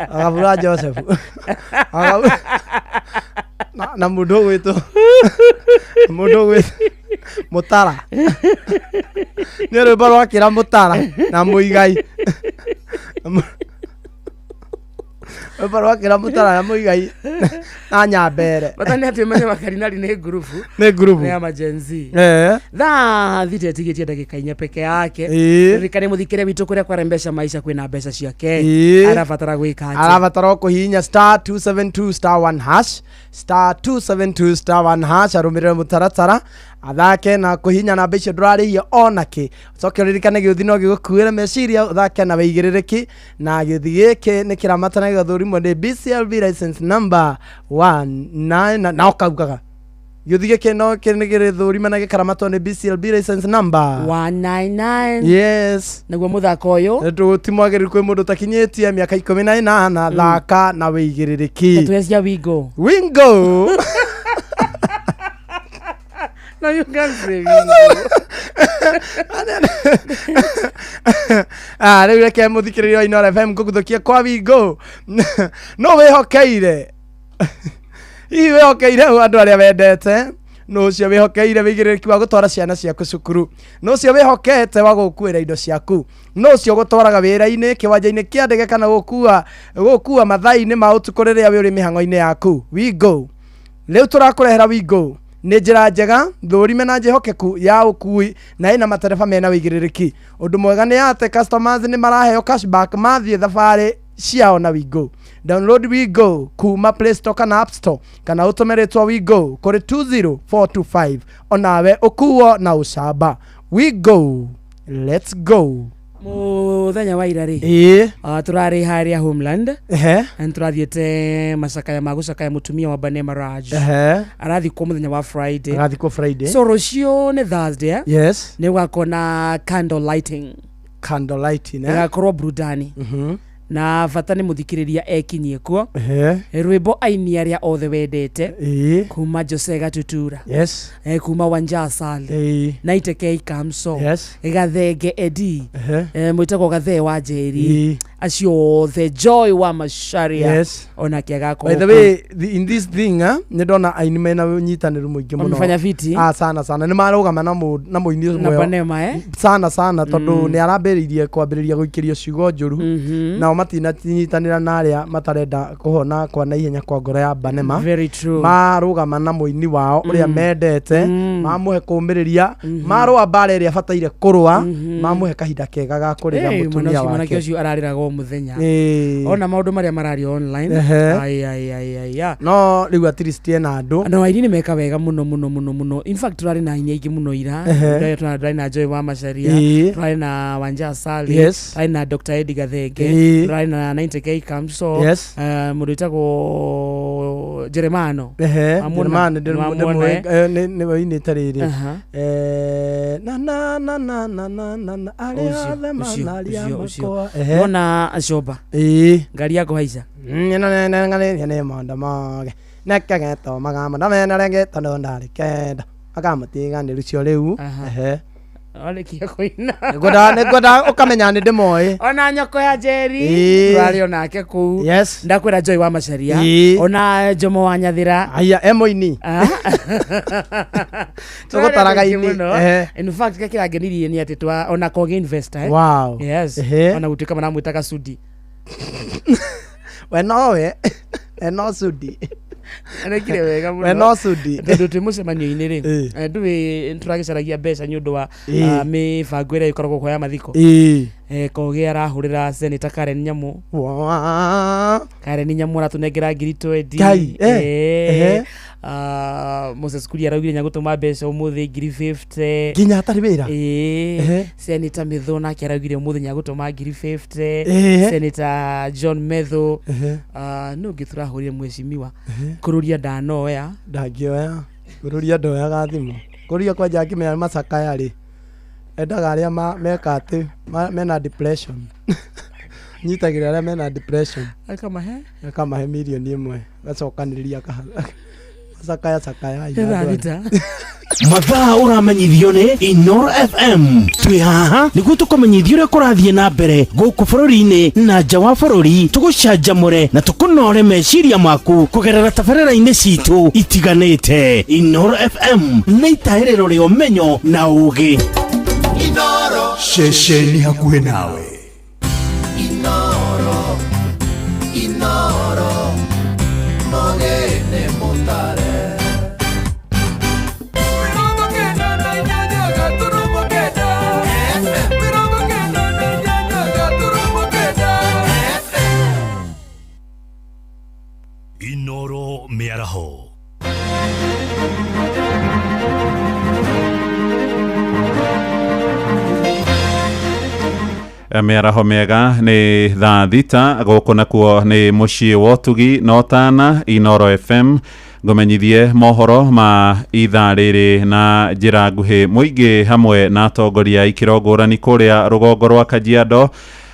Agabura Joseph. Na mũndũ ũgwĩtwo mũndũ ũgwĩtwo Mũtara. Nĩ rwĩmbo rwakĩra Mũtara na mũigai. Rwĩmbo rwakĩra Mũtara na mũigai na Nyambere. Bata nĩ atĩ ũmenye wakardinali nĩ ngurubu. Nĩ ngurubu. Nĩ ya ma-Gen Z. Eh. Thaa thita ĩtigĩtie ndagĩka inya peke yake. Ĩĩ. Ririkane mũthikĩre witũ kũrĩa kwarembesha maisha kwĩna mbeca ciake. Ĩĩ. Arabatara gwĩka atĩa? Arabatara o kũhihinya star 272 star 1 hash star 272 star 1 hash arũmĩrĩre mũtaratara athake na kũhihinya namba icio ndũrarĩhio ona kĩ ũcoke ũririkane gĩũthi no gĩgũkuĩre meciria ũthake na wĩigĩrĩrĩki na gĩũthi gĩkĩ nĩ kĩramatana gĩgathũrimwo nĩ BCLB license number 19 na ũkaugaga gĩũthi gĩkĩ no nĩ gĩrĩthũrima na gĩkaramatwo nĩ BCLB license number 199. Yes. Naguo mũthako ũyũ ti mwagĩrĩru kwĩ mũndũ ũtakinyĩtie mĩaka 18 thaka na wĩigĩrĩrĩki. Tatuĩ cia wingo. Wingo. No, you can't say wingo. Ah, rĩu reke mũthikĩrĩria wa Inooro FM ngũgũthũkie kwa wingo. No wĩhokeire. Hihi wĩhokeire ũ andũ arĩa wendete? Nũ ũcio wĩhokeire wĩigĩrĩrĩki wa gũtwara ciana ciaku cukuru? Nũ ũcio wĩhokete wa gũkuĩra indo ciaku? Nũ ũcio ũgũtwaraga wĩra-inĩ, kĩwanja-inĩ kĩa ndege kana gũgũkua mathaa-inĩ ma ũtukũ rĩrĩa wĩ ũrĩ mĩhang'o-inĩ yaku? WeGo. Rĩu tũrakũrehera WeGo. Nĩ njĩra njega, thũrime na njĩhokeku ya ũkui na ĩna matereba mena wĩigĩrĩrĩki. Ũndũ mwega nĩ atĩ customers nĩ maraheo cashback mathiĩ thabarĩ ciao na WeGo. Download WeGo kuma Play Store kana App Store kana ũtũme rĩtwa WeGo kũrĩ 20425 onawe ũkuo na ũcamba. WeGo, let's go. Muthenya wa ira rĩ, Ĩĩ. Tũrarĩ harĩa Homeland. Ehe. Na nĩtũrathiĩte macakaya ma gũcakaya mũtumia wa Banema Raj. Ehe. Arathikwo mũthenya wa Friday. Arathikwo Friday. So rũciũ nĩ Thursday, eh? Yes. Nĩ gũgakorwo na candle lighting. Candle lighting, eh? Ĩgakorwo burudani. Na bata nĩ mũthikĩrĩria ekinyie kuo. Ehe. Rwĩmbo aini arĩa othe wendete. Ĩĩ. Kuma Jose Gatutura. Yes. Kuma Wanja Asali. Ĩĩ. Naiteke Ikamso. Yes. Gathenge Edi. Ehe. Mwĩtagwo Gathee wa Njeri. Ĩĩ. Acio othe Joy wa Macharia. Yes. Onake agakorwo By the kuo. way, in this thing, eh, nĩ ndona aini mena ũnyitanĩru mũingĩ mũno. Wamefanya fiti? Ah, sana sana. Nĩ marũgama na mũini Na ũmwe. Banema, eh? Sana sana tondũ Mm. nĩ arambĩrĩirie kwambĩrĩria gũikĩrio ciugo njũru. Nao matinanyitanĩra na arĩa matarenda kũhona kwa naihenya kwa ngoro ya Banema. Very true. Marũgama na mũini wao ũrĩa mendete, mamũhe kũũmĩrĩria, marũa mbara ĩrĩa abataire kũrũa, mamũhe kahinda kega ga kũrĩra Hey, mũtumia mwana wake. ũcio ararĩraga o mũthenya. Ĩĩ. Ona maũndũ marĩa marario online. Ehe. Ai, ai, ai, ai, ai. No rĩu at least ena andũ. No aini nĩ meka wega mũno mũno mũno mũno. In fact tũrarĩ na aini aingĩ mũno ira. Ehe. Tũrarĩ na Joy wa Macharia. Ĩĩ. Tũrarĩ na Wanja Asali. Yes. Tũrarĩ na Dr. Eddie Gathenge. Ĩĩ. Tũrarĩ na 90K Kamso. Yes. Mũndũ wĩtagwo Jeremano. Ehe, Wamwona? Jeremano Wamwona, eh? nĩwe ũinĩte rĩrĩ. Aha. Na na na na na na na na arĩa Ũcio, othe ũcio, manaria ũcio, ũcio. makwa. Ehe. Wona Coba. Ĩĩ. Ngari ya kũhaica. Nĩ mondo moge nekegetũmaga mũno menerenge tondũ ndarĩ kenda akamũtiganĩru cio rĩu. Ehe. Warĩkia kũina. Nĩngwenda ũkamenya nĩ ndĩmoĩ. Ona nyoko ya Njeri Ĩĩ. tũrarĩ onake kũu. Yes. Ndakwĩra Joy wa Macharia. Ĩĩ. Ona Jomo wa Nyathĩra. Aya, e mũini. Tũgũtaraga Tũrarĩ ini. mũno. Ehe. In fact kĩrĩa kĩrangenirie nĩ atĩ twa ona Kogi Investor, eh? Wow. Yes. Ehe. Ona gũtuĩka maramwĩtaga Sudi. We nowe. We no Sudi. Arekire wega mũno. We no Sudi. Tondũ twĩ mũcemanio-inĩ rĩ, Ĩĩ. ndũĩ nĩtũragĩcaragia mbeca nĩ ũndũ wa Ĩĩ. mĩbango ĩrĩa ĩkoragwo kuo ya mathiko. Ĩĩ. Kogi arahũrĩra Senator Karen Nyamu. Karen Nyamu aratũnengera ngiri 20. Ngai, ehe. Moses Kuria araugire nĩagũtũma mbeca ũmũthĩ ngiri 50. Nginya atarĩ wĩra? Ĩĩ. Ehe. Senator Methu nake araugire ũmũthĩ nĩagũtũma ngiri 50. Ehe. Senator John Methu. Ehe. Nũ ũngĩ tũrahũrire mheshimiwa? Kũrũria ndanoya. Ndangĩoya. Kũrũria ndoyaga thimũ. Kũrũria kwanja akĩmenya macakaya rĩ, endaga arĩa meka atĩ mena depression. Nyitagĩrĩra arĩa mena depression. Akamahe? Akamahe mirioni ĩmwe. Agacokanĩrĩria akaha. Macakaya cakaya. Nĩ thaa thita. Mathaa ũramenyithio nĩ Inoro FM. Twĩ haha nĩguo tũkũmenyithie ũrĩa kũrathiĩ na mbere gũkũ bũrũri-inĩ na nja wa bũrũri, tũgũcanjamũre na tũkũnore meciria maku kũgerera tabarĩra-inĩ citũ itiganĩte. Inoro FM nĩ itahĩrĩro rĩa ũmenyo na ũgĩ. Inoro. Ceceni hakuhĩ nawe. Inoro. Inoro. Mogene mutare. Inoro mĩaraho. Mĩaraho mĩega nĩ thaa thita gũkũ nakuo nĩ mũciĩ wa ũtugi na ũtana Inoro FM ngũmenyithie mohoro ma ithaa rĩrĩ na njĩra nguhĩ. Mũingĩ hamwe na atongoria a ikĩro ngũrani kũrĩa rũgongo rwa Kajiado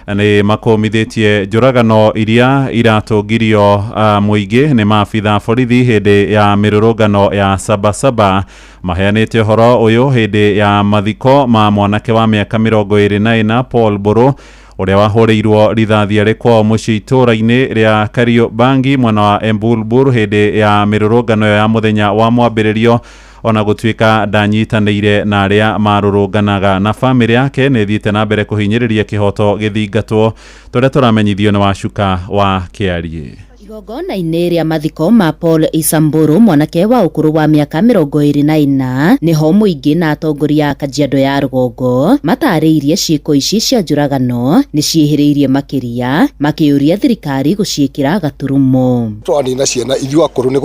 nĩ makũmithĩtie njũragano iria iratũngirio mũingĩ nĩ maabitha borithi hĩndĩ ya mĩrũrũngano ya Sabasaba. Maheanĩte ũhoro ũyũ hĩndĩ ya mathiko ma mwanake wa mĩaka 24 Paul Mbũrũ ũrĩa wahũrĩirwo rithathi arĩ kwao mũciĩ itũũra-inĩ rĩa Kariobangi mwena wa Embulbul hĩndĩ ya mĩrũrũngano ya mũthenya wa mwambĩrĩrio. Ona gũtuĩka ndanyitanĩire na arĩa marũrũnganaga, na bamĩrĩ yake nĩ ĩthiĩte na mbere kũhinyĩrĩria kĩhoto gĩthingatwo. Tũrĩa tũramenyithio nĩ Wacuka wa Kĩariĩ. Igongona-inĩ rĩa mathiko ma Paul Isamburu, mwanake wa ũkũrũ wa mĩaka 24, nĩho mũingĩ na atongoria a Kajiado ya rũgongo matarĩirie ciĩko ici cia njũragano nĩ ciĩhĩrĩirie makĩria, makĩũria thirikari gũciĩkĩra gaturumo. Twanina ciana ithuĩ akũrũ nĩ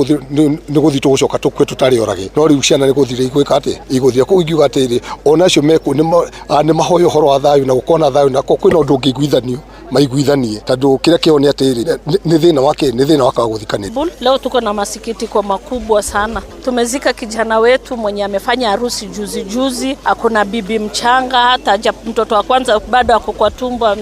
gũthiĩ tũgũcoka tũkue tũtarĩ orage, no rĩu ciana nĩ gũthira igwĩka atĩ igũthira. Koguo ingiuga atĩrĩ, ona acio mekuo nĩ mahoya ũhoro wa thayũ na gũkorwo na thayũ, na kwĩna ũndũ ũngĩiguithanio maiguithanie, tondũ kĩrĩa kĩo nĩ atĩrĩ, nĩ thĩna wake, nĩ thĩna wakaga gũthikanĩria. Leo tuko na masikitiko makubwa sana. Tumezika kijana wetu mwenye amefanya harusi juzi juzi, akona bibi mchanga, hata mtoto wa kwanza bado ako kwa tumbo,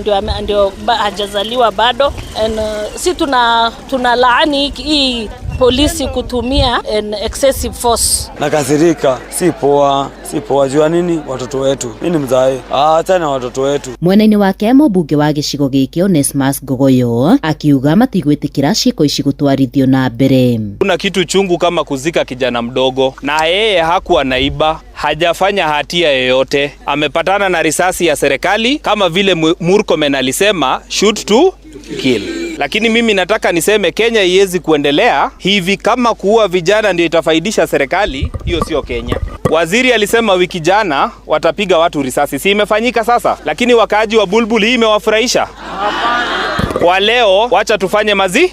ndio hajazaliwa bado. And si tuna laani hii polisi kutumia an excessive force. Nakasirika, si poa, si poa jua nini watoto wetu. Mimi ni mzae, tena watoto wetu. Mwena-inĩ wake mũmbunge wa gĩcigo gĩkĩ Onesmus Ngogoyo akiuga matigwĩtĩkĩra ciĩko ici gũtwarithio na mbere. Kuna kitu chungu kama kuzika kijana mdogo, na yeye hakuwa naiba, hajafanya hatia yoyote, amepatana na risasi ya serikali kama vile Murkomen alisema shoot to kill. Lakini mimi nataka niseme Kenya iwezi kuendelea hivi. Kama kuua vijana ndio itafaidisha serikali, hiyo sio Kenya. Waziri alisema wiki jana watapiga watu risasi, si imefanyika sasa? Lakini wakaaji wa Bulbul hii imewafurahisha? Kwa leo wacha tufanye mazi.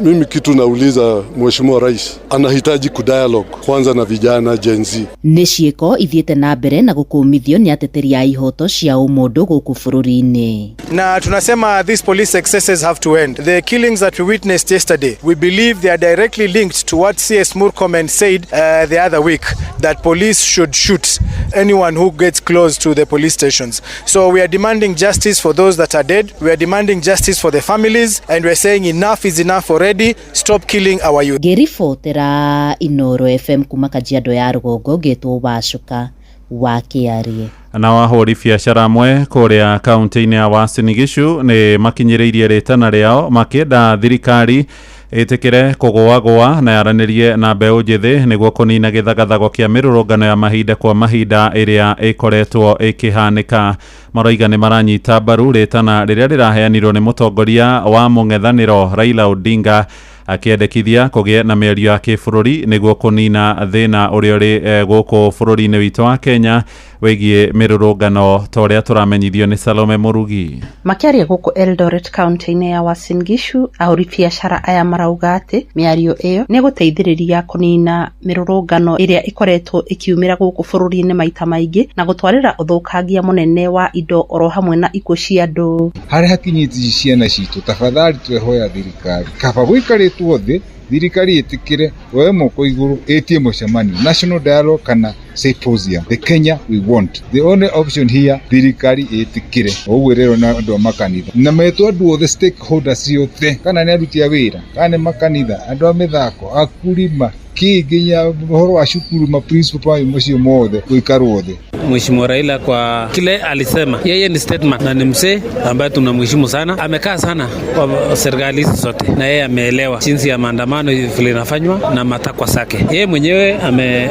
Mimi kitu nauliza Mheshimiwa Rais, anahitaji kudialogue kwanza na vijana Gen Z. Nĩ ciĩko ithiĩte na mbere na gũkũmithio nĩ ateteri a ihoto cia ũmũndũ gũkũ bũrũri-inĩ. Na tunasema these police excesses have to end. The killings that we witnessed yesterday, we believe they are directly linked to what CS Murkomen said the other week, that police should shoot anyone who gets close to the police stations. So we are demanding justice for those that are dead. We are demanding justice for the families, and we are saying enough is enough already. Stop killing our youth. Ngĩribotera Inoro FM kuma Kajiado ya rũgongo, ngĩtwo Wacuka wa Kĩariĩ. Na ahũri biacara amwe kũrĩa kaunti-inĩ ya Uasin Gishu nĩ makinyĩrĩirie rĩtana rĩao makĩenda thirikari ĩtĩkĩre kũgũagũa na yaranĩrie na mbeũ njĩthĩ nĩguo kũnina gĩthagathago kĩa mĩrũrũngano ya mahinda kwa mahinda ĩrĩa ĩkoretwo ĩkĩhanĩka. Maroiga nĩ maranyita mbaru rĩtana rĩrĩa rĩraheanirwo nĩ mũtongoria wa mũng'ethanĩro Raila Odinga, akĩendekithia kũgĩe na mĩario ya kĩbũrũri nĩguo kũnina thĩna ũrĩa ũrĩ gũkũ bũrũri-inĩ witũ wa Kenya wĩgiĩ mĩrũrũngano, ta ũrĩa tũramenyithio nĩ Salome Mũrugi. Makĩaria gũkũ Eldoret kaunti-inĩ ya Uasin Gishu, ahũri biacara aya marauga atĩ mĩario ĩyo nĩ gũteithĩrĩria kũnina mĩrũrũngano ĩrĩa ĩkoretwo ĩkiumĩra gũkũ bũrũri-inĩ maita maingĩ na gũtwarĩra ũthũkangia mũnene wa indo oro hamwe na ikuũ cia andũ. Harĩa hakinyĩtie ciana citũ, tafadhali twehoya thirikari kaba gũikarĩtwo thĩ, thirikari ĩtĩkĩre woe moko igũrũ ĩtie mũcemanio national dialogue kana symposium, the Kenya we want. The only option here, thirikari ĩtĩkĩre ũguo ĩrerwo na andũ a makanitha na metwo andũ othe stakeholders othe, kana nĩ aruti a wĩra, kana nĩ makanitha, andũ a mĩthako, akulima, kĩ nginya ũhoro wa cukuru, ma principal macio mothe gũikarwo thĩ. Mheshimiwa Raila kwa kile alisema, yeye ni statement na ni mzee ambaye tunamheshimu sana. Amekaa sana kwa serikali hizi zote na yeye ameelewa jinsi ya maandamano vile inafanywa na matakwa zake. Yeye mwenyewe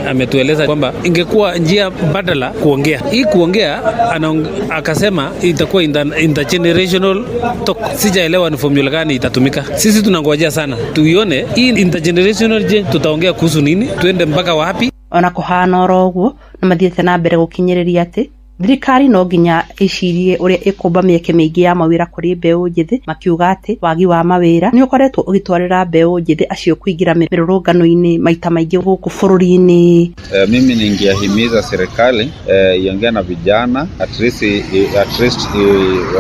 ametueleza kwamba ingekuwa njia mbadala kuongea. Hii kuongea akasema itakuwa intergenerational talk. Sijaelewa ni formula gani itatumika. Sisi tunangojea sana tuione hii intergenerational change, tutaongea kuhusu nini, tuende mpaka wapi. Ona kũhana oro ũguo nĩ mathiĩte na mbere gũkinyĩrĩria atĩ thirikari no nginya ĩcirie ũrĩa ĩkũmba mĩeke mĩingĩ ya mawĩra kũrĩ mbeũ njĩthĩ, makiuga atĩ wagi wa mawĩra nĩ ũkoretwo ũgĩtwarĩra mbeũ njĩthĩ acio kũingĩra mĩrũrũngano-inĩ maita maingĩ gũkũ bũrũri-inĩ. Mimi ningehimiza serikali iongee na vijana at least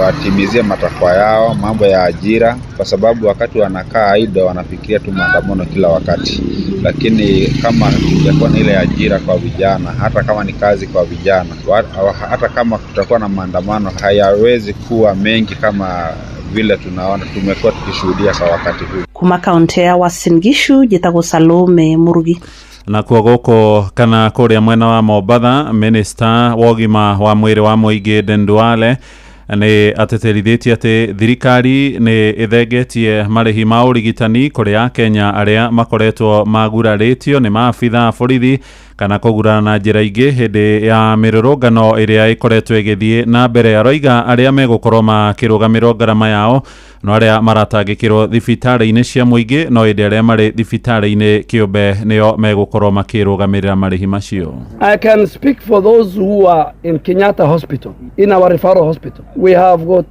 watimizie matakwa yao, mambo ya ajira, kwa sababu wakati wanakaa idle wanafikiria tu maandamano kila wakati. Lakini kama tungekuwa na ile ajira kwa vijana, hata kama ni kazi kwa vijana, hata kama kutakuwa na maandamano hayawezi kuwa mengi kama vile tunaona tumekuwa tukishuhudia kwa wakati huu. Kuma kaunti ya Uasin Gishu, njĩtagwo Salome Murugi. Na kuo gũkũ kana kũrĩa mwena wa Mombatha, minista wa ũgima wa mwĩrĩ wa mũingĩ Aden Duale Nĩ atĩtĩrithĩtie atĩ thirikari nĩ ĩthengetie marĩhi ma ũrigitani kũrĩ akenya arĩa makoretwo magurarĩtio nĩ maabitha a borithi kana kũgurana na njĩra ingĩ hĩndĩ ya mĩrũrũngano ĩrĩa ĩkoretwo ĩgĩthiĩ na mbere. Aroiga arĩa megũkorwo makĩrũgamĩrwo ngarama yao no arĩa maratangĩkĩrwo thibitarĩ-inĩ cia mũingĩ, no ĩndĩ arĩa marĩ thibitarĩ-inĩ kĩũmbe nĩo megũkorwo makĩrũgamĩrĩra marĩhi macio. I can speak for those who are in Kenyatta Hospital, in our referral hospital. We have got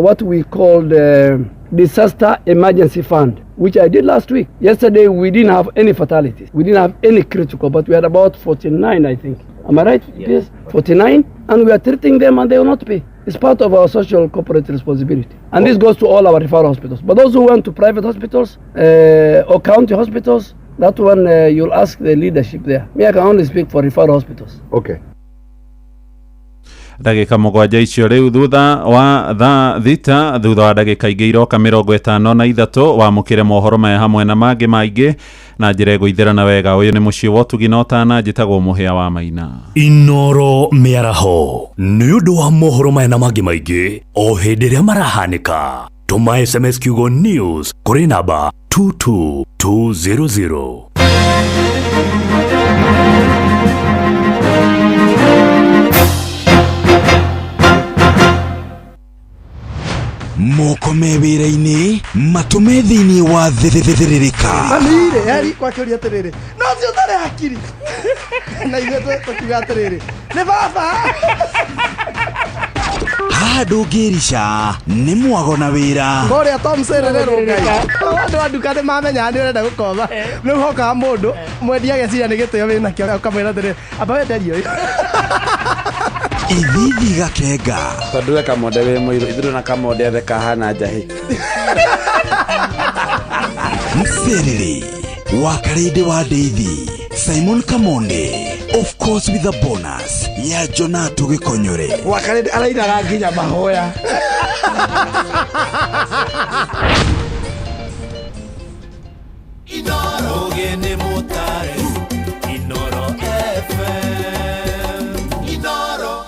what we call the Disaster Emergency Fund, which I did last week. Yesterday, we didn't have any fatalities. We didn't have any critical, but we had about 49, I think. Am I right? Yes. 49, and we are treating them and they will not pay. It's part of our social corporate responsibility. And this goes to all our referral hospitals. But those who went to private hospitals or county hospitals, that one you'll ask the leadership there. Me, I can only speak for referral hospitals. Okay. Ndagĩka 7 icio rĩu thutha wa thaa 6, thutha wa ndagĩka ingĩ iroka 53, wamũkĩre mohoro maya hamwe na mangĩ maingĩ na njĩra ĩgũithĩrana wega. Ũyũ nĩ mũciĩ wa ũtugi na ũtana, njĩtagwo Mũhĩa wa Maina. Inoro mĩaraho nĩ ũndũ wa mohoro maya na mangĩ maingĩ o hĩndĩ ĩrĩa marahanĩka. Tũma SMS kiugo news kũrĩ namba 22200. Moko me wĩra-inĩ, matũ me thĩinĩ wa thĩrĩrĩka. Mami-rĩ, heri kwakĩũria atĩrĩrĩ, no ũcio ũtarĩ hakiri, na ithuĩ tũkiuga atĩrĩrĩ, nĩ baba. Haha ndũngĩrica nĩ mwago na wĩra. Kũrĩa Tom Serererwo Ngai, andũ a nduka nĩ mamenyaga nĩ ũrenda gũkomba, rĩu hokaga mũndũ mwendia ageciria nĩ gĩtĩo wĩnakĩo, ũkamwĩra atĩrĩrĩ, amba wenderie ũyũ. Ithithi gakenga. Tondũ we Kamonde wĩ mũirũ, ithuĩ na Kamonde othe kahana njahĩ. Mserere wa Karĩndĩ wa Ndeithi, Simon Kamonde, of course with a bonus ya Jonato Gĩkonyore. Wa Karĩndĩ arainaga nginya mahoya. Inoro nĩ mũtare, Inoro FM, Inoro.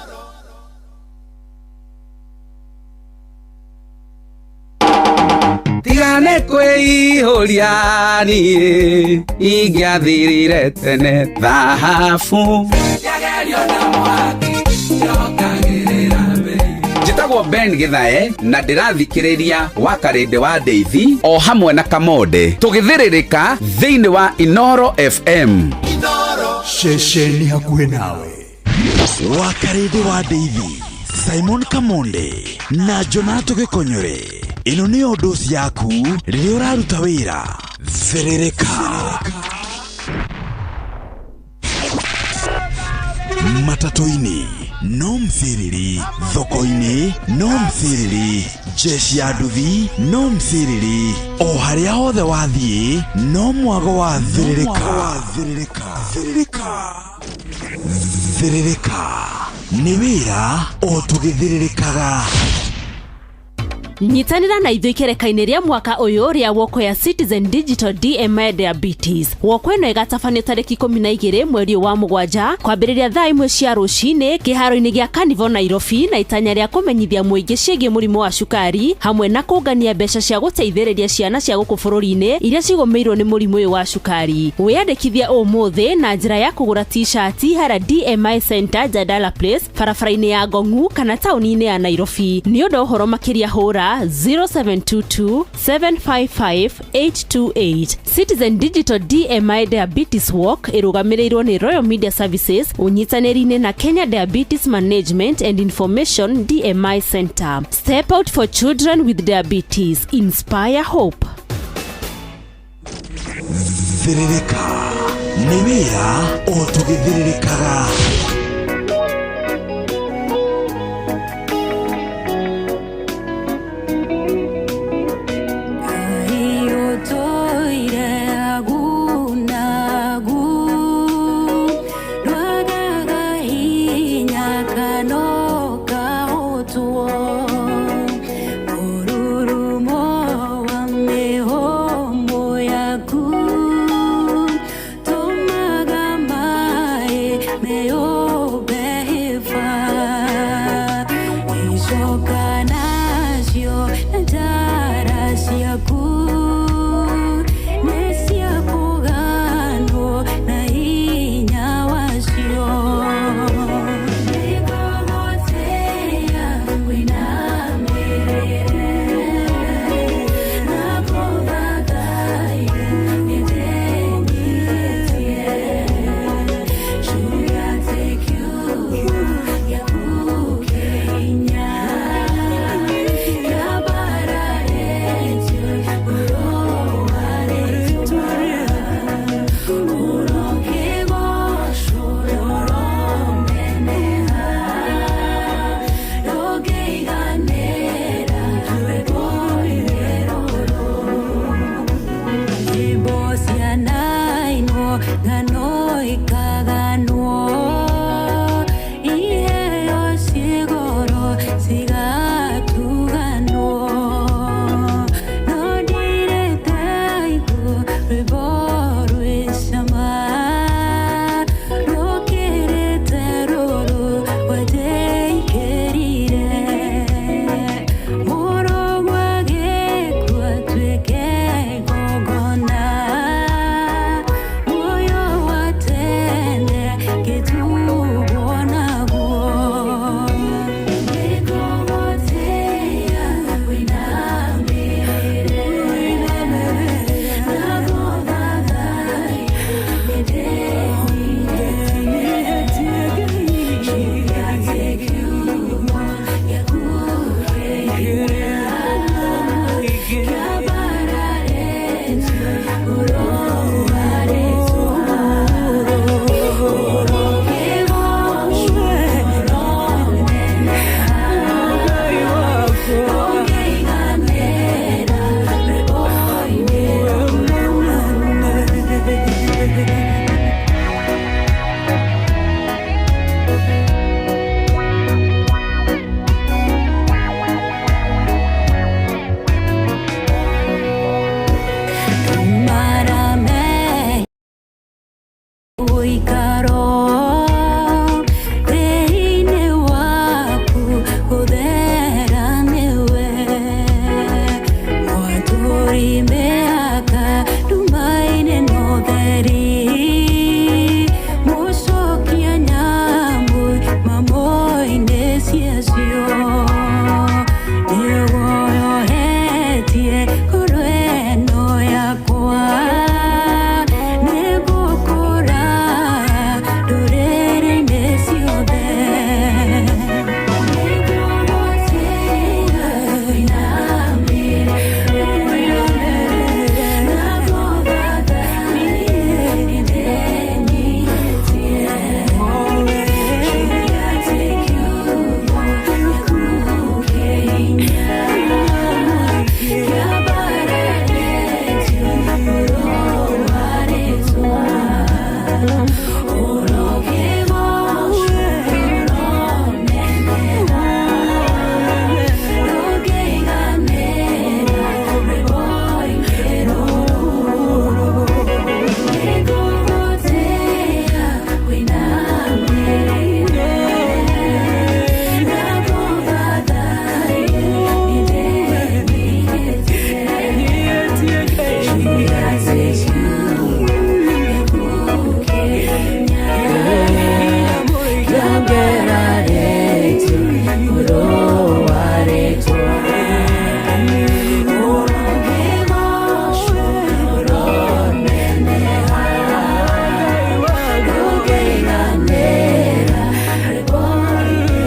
Tigane kwĩihũria niĩ ingĩathirire tene thahabu. Njĩtagwo Ben Githae na ndĩrathikĩrĩria wa Karĩndĩ wa Ndeithi o hamwe na Kamonde tũgĩthĩrĩrĩka thĩinĩ wa Inoro FM. Ceceni hakuhĩ nawe. Wa Karĩndĩ wa Ndeithi, Simon Kamonde na Jonato Gĩkonyore, ĩno nĩyo ndoci yaku rĩrĩa ũraruta wĩra. Thĩrĩrĩka matatũ-inĩ no mciriri, thoko-inĩ no mciriri, jeshi ya nduthi no mciriri, o harĩa hothe wathiĩ no mwago wa thĩrĩrĩka. Thĩrĩrĩka nĩ wĩra o tũgĩthĩrĩrĩkaga. Nyitanĩra na ithuĩ ikereka-inĩ rĩa mwaka ũyũ rĩa woko ya Citizen Digital DMI Diabetes. Woko ĩno ĩgatabanio tarĩki 12 mweri wa 7 kwambĩrĩria thaa 1 cia rũcinĩ kĩharo-inĩ gĩa Carnival Nairobi, na itanya rĩa kũmenyithia mũingĩ ciĩgiĩ mũrimũ wa cukari hamwe na kũngania mbeca cia gũteithĩrĩria ciana cia gũkũ bũrũri-inĩ iria cigũmĩirwo nĩ mũrimũ ũyũ wa cukari. Wĩyandĩkithia ũmũthĩ na njĩra ya kũgũra t-shirt harĩa DMI Center Jadala Place, barabara-inĩ ya Ngong'u kana taũni-inĩ ya Nairobi. Nĩ ũndũ wa ũhoro makĩria hũra 0722 755 828. Citizen Digital DMI Diabetes Walk ĩrũgamĩrĩirwo nĩ Royal Media Services ũnyitanĩri-inĩ na Kenya Diabetes Management and Information DMI Center. Step out for children with diabetes. Inspire hope. Thĩrĩrĩka nĩ wĩra o tũgĩthĩrĩrĩkaga. Tomaga mai meo.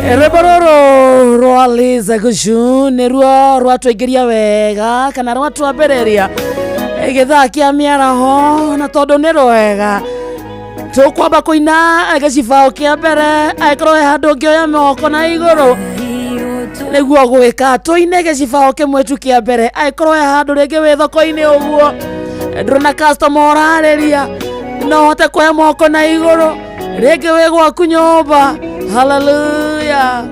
Rwĩmbo rũrũ rwa Liza Gushu nĩruo rwatũingĩria wega kana rwatwambĩrĩria gĩthaa kĩa mĩaraho, na tondũ nĩ rwega tũkwamba kũina gĩcibao kĩa mbere, angĩkorwo he handũ ũngĩoya moko na igũrũ nĩguo gwĩka tũine gĩcibao kĩmwe tu kĩa mbere, angĩkorwo he handũ rĩngĩ wĩ thoko-inĩ ũguo ndũrĩ na customer ũrarĩria, no hote kuoya moko na igũrũ, rĩngĩ wĩ gwaku nyũmba. Haleluya.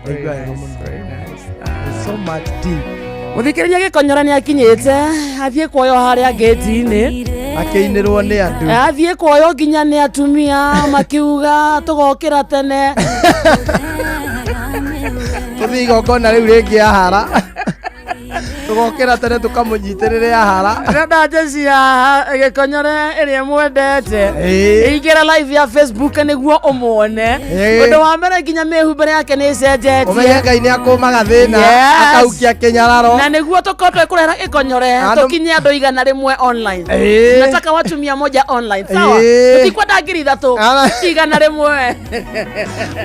Ndaigua wega mũno. It's so much deep. Mũthikĩrĩria, gĩkonyora nĩ akinyĩte, athiĩ kuoywo harĩa ngĩti-inĩ. Akĩinĩrwo nĩ andũ. Athiĩ kuoywo nginya nĩ atumia makiuga tũgokĩra tene. Tũthiĩ igongona rĩu rĩngĩ ahara, tũgokĩra tene tũkamũnyitĩrĩre ahara. Ndĩrenda njeci ya gĩkonyore ĩrĩa mwendete ĩingĩra live ya Facebook nĩguo ũmuone. Ũndũ wa mbere, nginya mĩhumbĩre yake nĩ ĩcenjetie. Ũmenye Ngai nĩ akũmaga thĩna. Yes. Akaukia kĩnyararo. Na nĩguo tũkorwo twĩkũrehera gĩkonyore. Tũkinye andũ 100 online. Nataka watu 100 online, sawa? Tũtikwenda 3000, 100.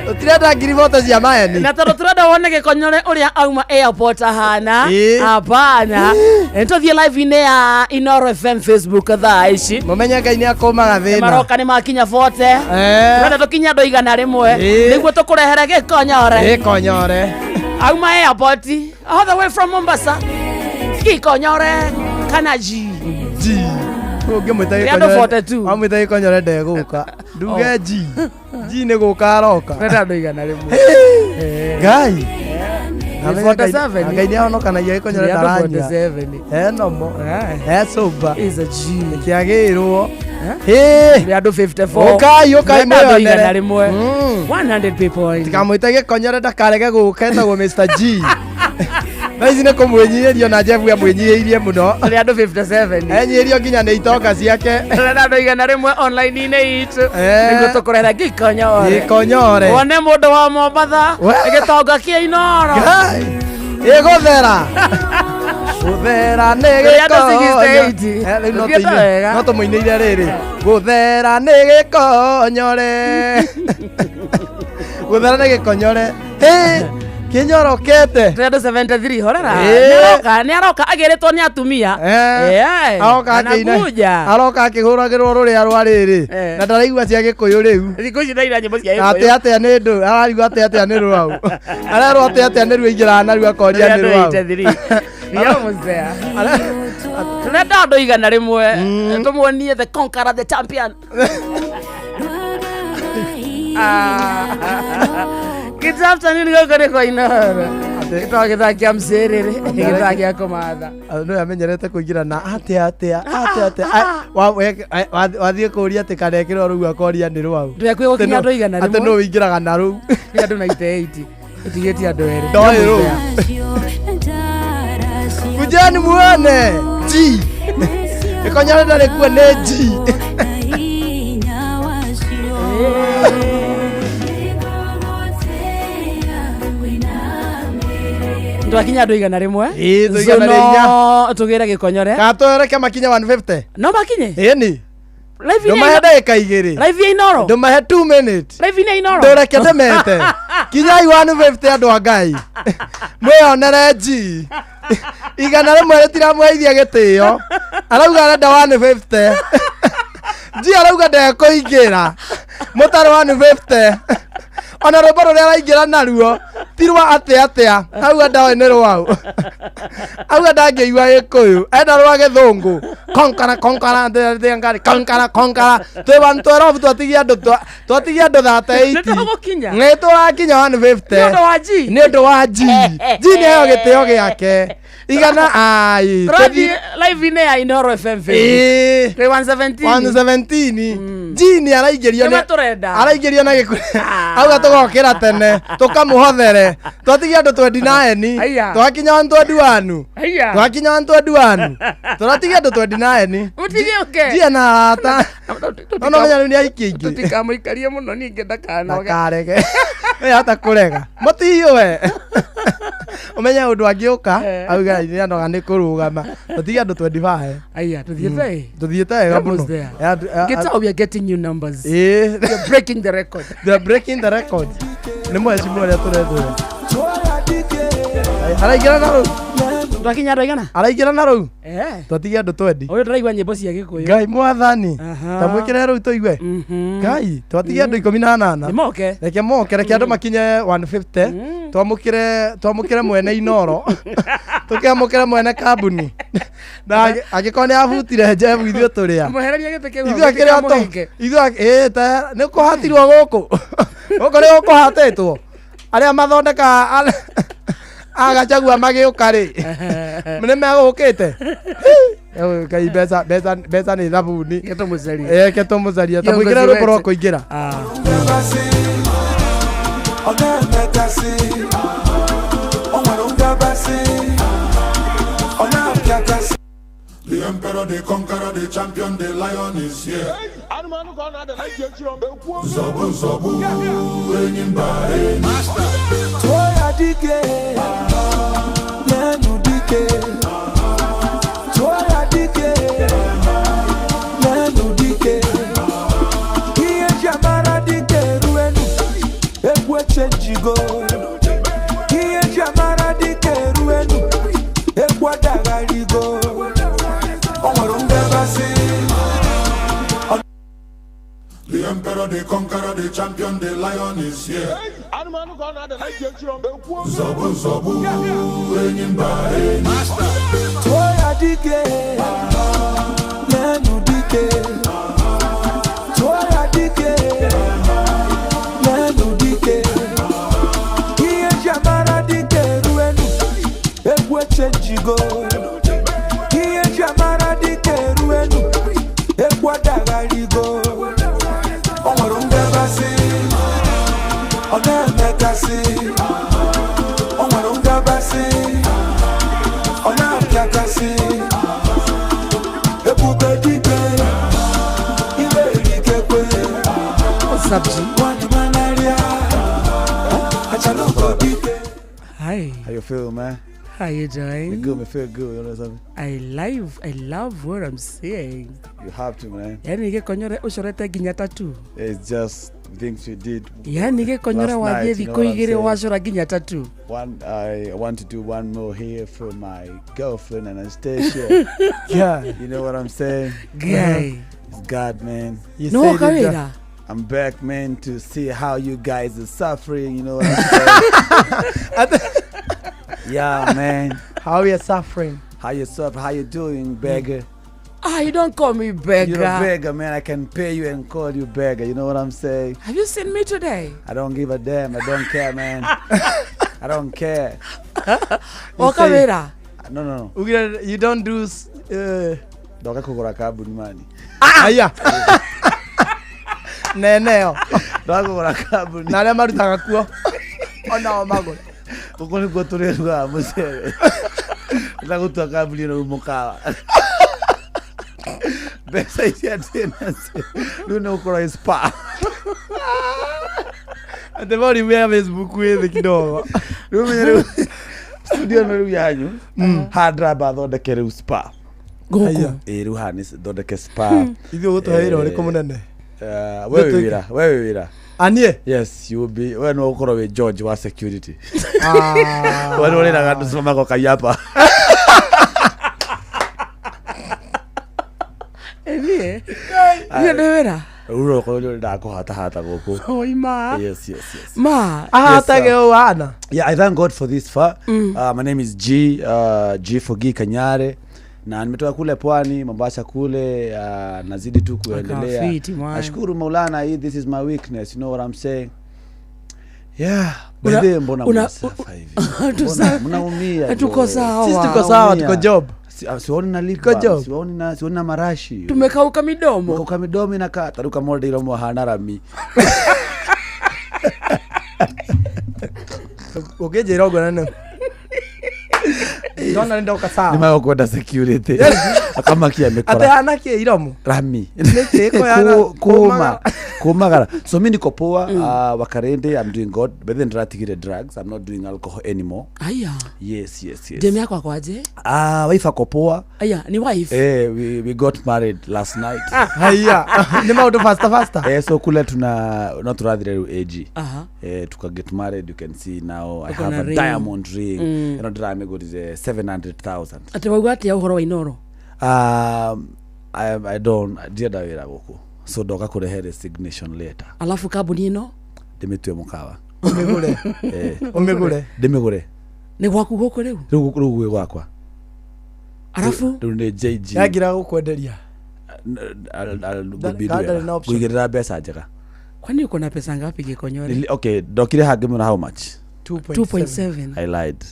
Tũtirenda ngiri bote cia maeni. Na tondũ tũrenda wone gĩkonyore ũrĩa auma airport ahana. Hapana, tũthiĩ live-inĩ ya Inoro FM Facebook thaa ici. Mũmenye Ngai nĩ akũmaga thĩna. Maroka nĩ makinya bote. Tũrenda tũkinye andũ 100 nĩguo tũkũrehere gĩkonyore. Gĩkonyore. Auma airport all the way from Mombasa, gĩkonyore kana G. G ũngĩmwĩta. Nĩ andũ 42. Wamwĩta gĩkonyore ndegũka, nduge G G nĩ gũka aroka. Tũrenda andũ 100. Ngai. Nĩ 47. Ngai nĩ ahonokanagia, gĩkonyore Nĩ andũ ndaranyua. 47. He nomo he soba. Is a G. Kĩagĩrwo. Nĩ andũ 54. Ũkai, ũkai. Tũrenda andũ Mwĩyonere. 100, 100 people. Tikamwĩte gĩkonyore ndakarege gũka, etagwo Mr G. Thaa ici nĩ kũmwĩnyihĩrio na Jeff amwĩnyihĩirie mũno. Nĩ andũ 57. Enyihĩrio nginya nĩ itonga ciake. Tũrenda andũ 100 online-inĩ itũ nĩguo tũkũrehera gĩkonyore. Gĩkonyore. Wone mũndũ wa Mombatha, We. gĩtonga kĩa Inoro. Ngai. Ĩgũthera. Gũthera nĩ Tũrĩ andũ gĩkonyo. 68. Eh, rĩu no Tũthiĩte tũine- wega. no tũmũinĩire rĩrĩ. Gũthera nĩ gĩkonyore. Gũthera nĩ gĩkonyore. Hĩ, kĩnyorokete. Tũrĩ andũ 73 horera. Ĩĩ. Nĩaroka, nĩaroka agĩrĩtwo nĩ atumia. Eh, Eh, aroka akĩina anakuja. aroka akĩhũragĩrwo rũrĩa rwa rĩrĩ Eh. na ndaraigua cia gĩkũyũ rĩu. Thikũ ici ndaina nyĩmbo cia atĩ Gĩkũyũ. atĩa nĩ ndũ ararigwo atĩ atĩa nĩ rwau arerwo atĩ atĩa nĩ ruo aingĩraga naruo akoria Tũrĩ nĩ andũ rwau. 83. We are almost there. Tũrenda andũ 100 tũmuonie the conqueror, the champion. Good afternoon gũkũ nĩ kwa Inooro. Gĩtagwo gĩthaa kĩa mcĩrĩrĩ, gĩthaa gĩa kũmatha. Nĩ amenyerete kũingĩra na atĩa atĩa atĩa atĩa wathiĩ kũria atĩ kanekĩrwo rũu akoria nĩ rwau. Ndũgakue gũkinya andũ 100. Atĩ nũ ũingĩraga na rũu. Nĩ andũ 98. Ũtigĩtie andũ erĩ. Ndoĩ rũu. Kujeni muone G. Gĩkonyore ndarĩ kuo nĩ G. Twakinya andũ 100. Ĩĩ, twĩ igana rĩa inya. No tũgĩre gĩkonyore. Kana twereke makinye 150. No makinye? Ĩni. Live-inĩ Ndũmahe ndagĩka igĩrĩ. Live ya Inooro. Ndũmahe 2 minutes. Live-inĩ ya Inooro. Ndũreke ndĩmete. Kinyai 150 andũ a Ngai. Mwĩonere G. 100 rĩtiramũheithia gĩtĩo. Arauga arenda 150. G arauga ndekũingĩra. Mũtarĩ 150. Ona rwĩmbo rũrĩa araingĩra naruo ti rwa atĩa atĩa. Auga ndoĩ nĩ rwau. Auga ndangĩigua gĩkũyũ. Enda rwa gĩthũngũ. Konkara konkara ndĩ ngari konkara konkara. Twĩ 112 twatigia andũ twatigia andũ 38. Nĩtũgũkinya. Nĩ tũrakinya 150. Nĩ ũndũ wa G. Nĩ ũndũ wa G. G nĩ heo gĩtĩo gĩake. Igana ai. Tũrathiĩ live-inĩ ya Inooro FM Ĩĩ. Facebook. Twĩ 117. 117. G nĩ araingĩrio Nĩma tũrenda. araingĩrio na gĩkũ auga tũgokĩra tene tũkamũhothere twatigia andũ 29 Aya. twakinya 121 Aya. twakinya 121 tũratigia andũ 29 Mũtigĩũke. G ena arata no menya rĩu nĩ aikia ingĩ Tũtikamũikarie mũno ningĩ ndakanoge. ndakarege we hata kũrega mũtiyũe ũmenye ũndũ angĩũka auga nĩ anoga nĩ kũrũgama tũtige andũ 25. Aya, tũthiĩte ĩ. Tũthiĩte wega Almost mũno. there. Eh, Get out, we are getting new numbers. Ĩĩ. We are breaking the record. They are breaking the record. Nĩ mheshimiwa ũrĩa tũrethũra. Araingĩra na rũu. Twakinya andũ aigana? Araingĩra na rũu. Eh. Twatigia andũ twendi. Ũyũ ndĩraigua nyĩmbo cia Gĩkũyũ. Ngai mwathani. Aha. Ta mwĩkĩre rũu tũigue. Ngai twatigia andũ 18. Nĩ moke. Reke moke, reke andũ makinye 150. Twamũkĩre twamũkĩre mwene Inooro. Tũkĩamũkĩre mwene kambuni. Na angĩkorwo nĩ abutire njebu ithuĩ tũrĩa. Mwehererie gĩtĩ kĩu hau, Ithuĩ akĩrĩ gĩtĩ oto. kĩa mũhĩnge. Ithuĩ ĩĩ ta nĩ kũhatirwo gũkũ. Gũkũ nĩ gũkũhatĩtwo. Arĩa mathondeka agacagua magĩũka rĩ nĩ megũkĩte. Ngai mbeca mbeca mbeca nĩ thabuni. Reke tũmũcarie. Reke tũmũcarie. Ta mwĩkĩre rwĩmbo rwa kũingĩra. Ọ na-emekasị, o nwere ngabasị, ọ na-apịakasị. The emperor, the conqueror, the champion, the lion is here. Nzọgbu nzọgbu, enyi mba enyi. Tụọ ya dike, n'enu dike. Tụọ ya dike, n'enu dike. Ihe eji amara dike eruenu, egwu echenjigo. Ihe eji amara dike eruenu, egwu adagharigo. O nwere ngabasị. The emperor, the conqueror, the champion, the lion is here. Nzọgbu nzọgbu, enyi mba enyi. Tụọ ya dike, n'enu dike. Tụọ ya dike, n'enu dike. Ihe eji amara dike eruenu, egwu echenjigo. Ihe eji amara dike eruenu, egwu adagharigo. O nwere ngabasị, ọ na-emekasị. O nwere ngabasị, ọ na-apịakasị. Ebube dike, iwe erikekwe. What's up, G? Nwanyị manarịa, achala ugo dike. Hi. How you feel, man? How you doing? Me good, me feel good, you know something? I love what I'm seeing. You have to, man. Yani Gikonyore ucorete nginya tattoo. It's just things we did. Yani Gikonyore last wathiĩ night, you know thikũ what I'm igĩrĩ saying? wacora nginya tattoo. One, I want to do one more here for my girlfriend Anastasia. Yeah. You know what I'm saying? Guy. It's God, man. You No, said it, kawĩra. I'm back, man, to see how you guys are suffering. You know what I'm saying? Yeah, man. How we are suffering. How you suffer? How you doing, beggar? Ah, you don't call me beggar. You're a beggar, man. I can pay you and call you beggar. You know what I'm saying? Have you seen me today? I don't give a damn. I don't care, man. I don't care. Woka wĩra. No. Ugire, you don't do Ndoka kũgũra kambuni mani. Aya. Neneo. Ndoka kũgũra kambuni. Na arĩa marutaga kuo. Onao magũre. Gũkũ nĩkuo tũrĩrugaga mũcere. Na gũtua kambuni ĩno rĩu mũkawa. Mbeca icia ndĩ nacio rĩu nĩ gũkorwo ĩ spa. Atĩ volume ya Facebook wĩ thĩ kidogo. Rĩu menye rĩu studio ĩno rĩu yanyu haha ndĩramba thondeke rĩu spa. Gũkũ. Ĩ rĩu haha nĩ thondeke spa. Ithuĩ ũgũtũhe wĩra ũrĩkũ mũnene? We wĩ wĩra, we wĩ wĩra. Aniĩ? Yes, you will be, we no ũkorwo wĩ George wa security. Ah. We nĩ ũrĩraga andũ magoka yapa. Niĩ. Niĩ ndĩ wĩra. Rĩu no ũkorwo nĩ ũrendaga kũhatahata gũkũ. Oi ma. Yes, yes, yes. Ma. Ahatage Yes, ũũ hana. Yeah, I thank God for this far. My name is G, G for G Kanyare. Na nimetoka kule pwani Mombasa kule, nazidi tu kuendelea. Akafiti, man. Nashukuru Maulana, hii this is my weakness, you know what I'm saying? Yeah, Una- by the way, mbona mnasafa hivi? Mbona mnaumia? Tuko jo? sawa. Sisi tuko sawa, Mnaumia. tuko job. Sioni na lip Tuko balm, job. sioni na marashi. Tumekauka midomo. Mkauka midomo inakaa taruka molde iromo hana rami. Ũngĩnjĩra ũguo na nĩ. Ndona nĩ ndoka sawa. Nĩ magũkwenda security. Akamakia Atĩ mĩkora. hana kĩ iromo? Rami. Nĩkĩ ĩkoyana Kuma kumagara. So mi niko poa, wakarende, I'm doing good. But then ndĩratigire drugs. I'm not doing alcohol anymore. Aya. Yes, yes, yes. Demu yako akwaje? Ah, wife ako poa. Aya, ni wife. Eh, we got married last night. Haya. Nĩ maũndũ faster faster. Eh, so kule tuna no turathire rĩu AG. Aha. Eh, tuka get married, you can see now I Uko have na a ring. diamond ring. Ĩno ndĩramĩgũrire 700,000. Atĩ wauga atĩa ũhoro wa Inoro? I don't ndienda wĩra gũkũ. So ndoka kũrehe resignation letter. Alafu kambuni ĩno Ndĩmĩtue mũkawa. Ũmĩgũre. Eh. Ũmĩgũre. Ndĩmĩgũre. nĩ gwaku gũkũ rĩu? Rĩu rĩu gwĩ gwakwa. Alafu Rĩu nĩ JG. Yangira gũkwenderia. Ndarĩ na option. Ngũigĩrĩra mbeca njega. Kwani uko na pesa ngapi Gikonyore? Okay, ndokire hangĩ mũno how much? 2.7. I lied.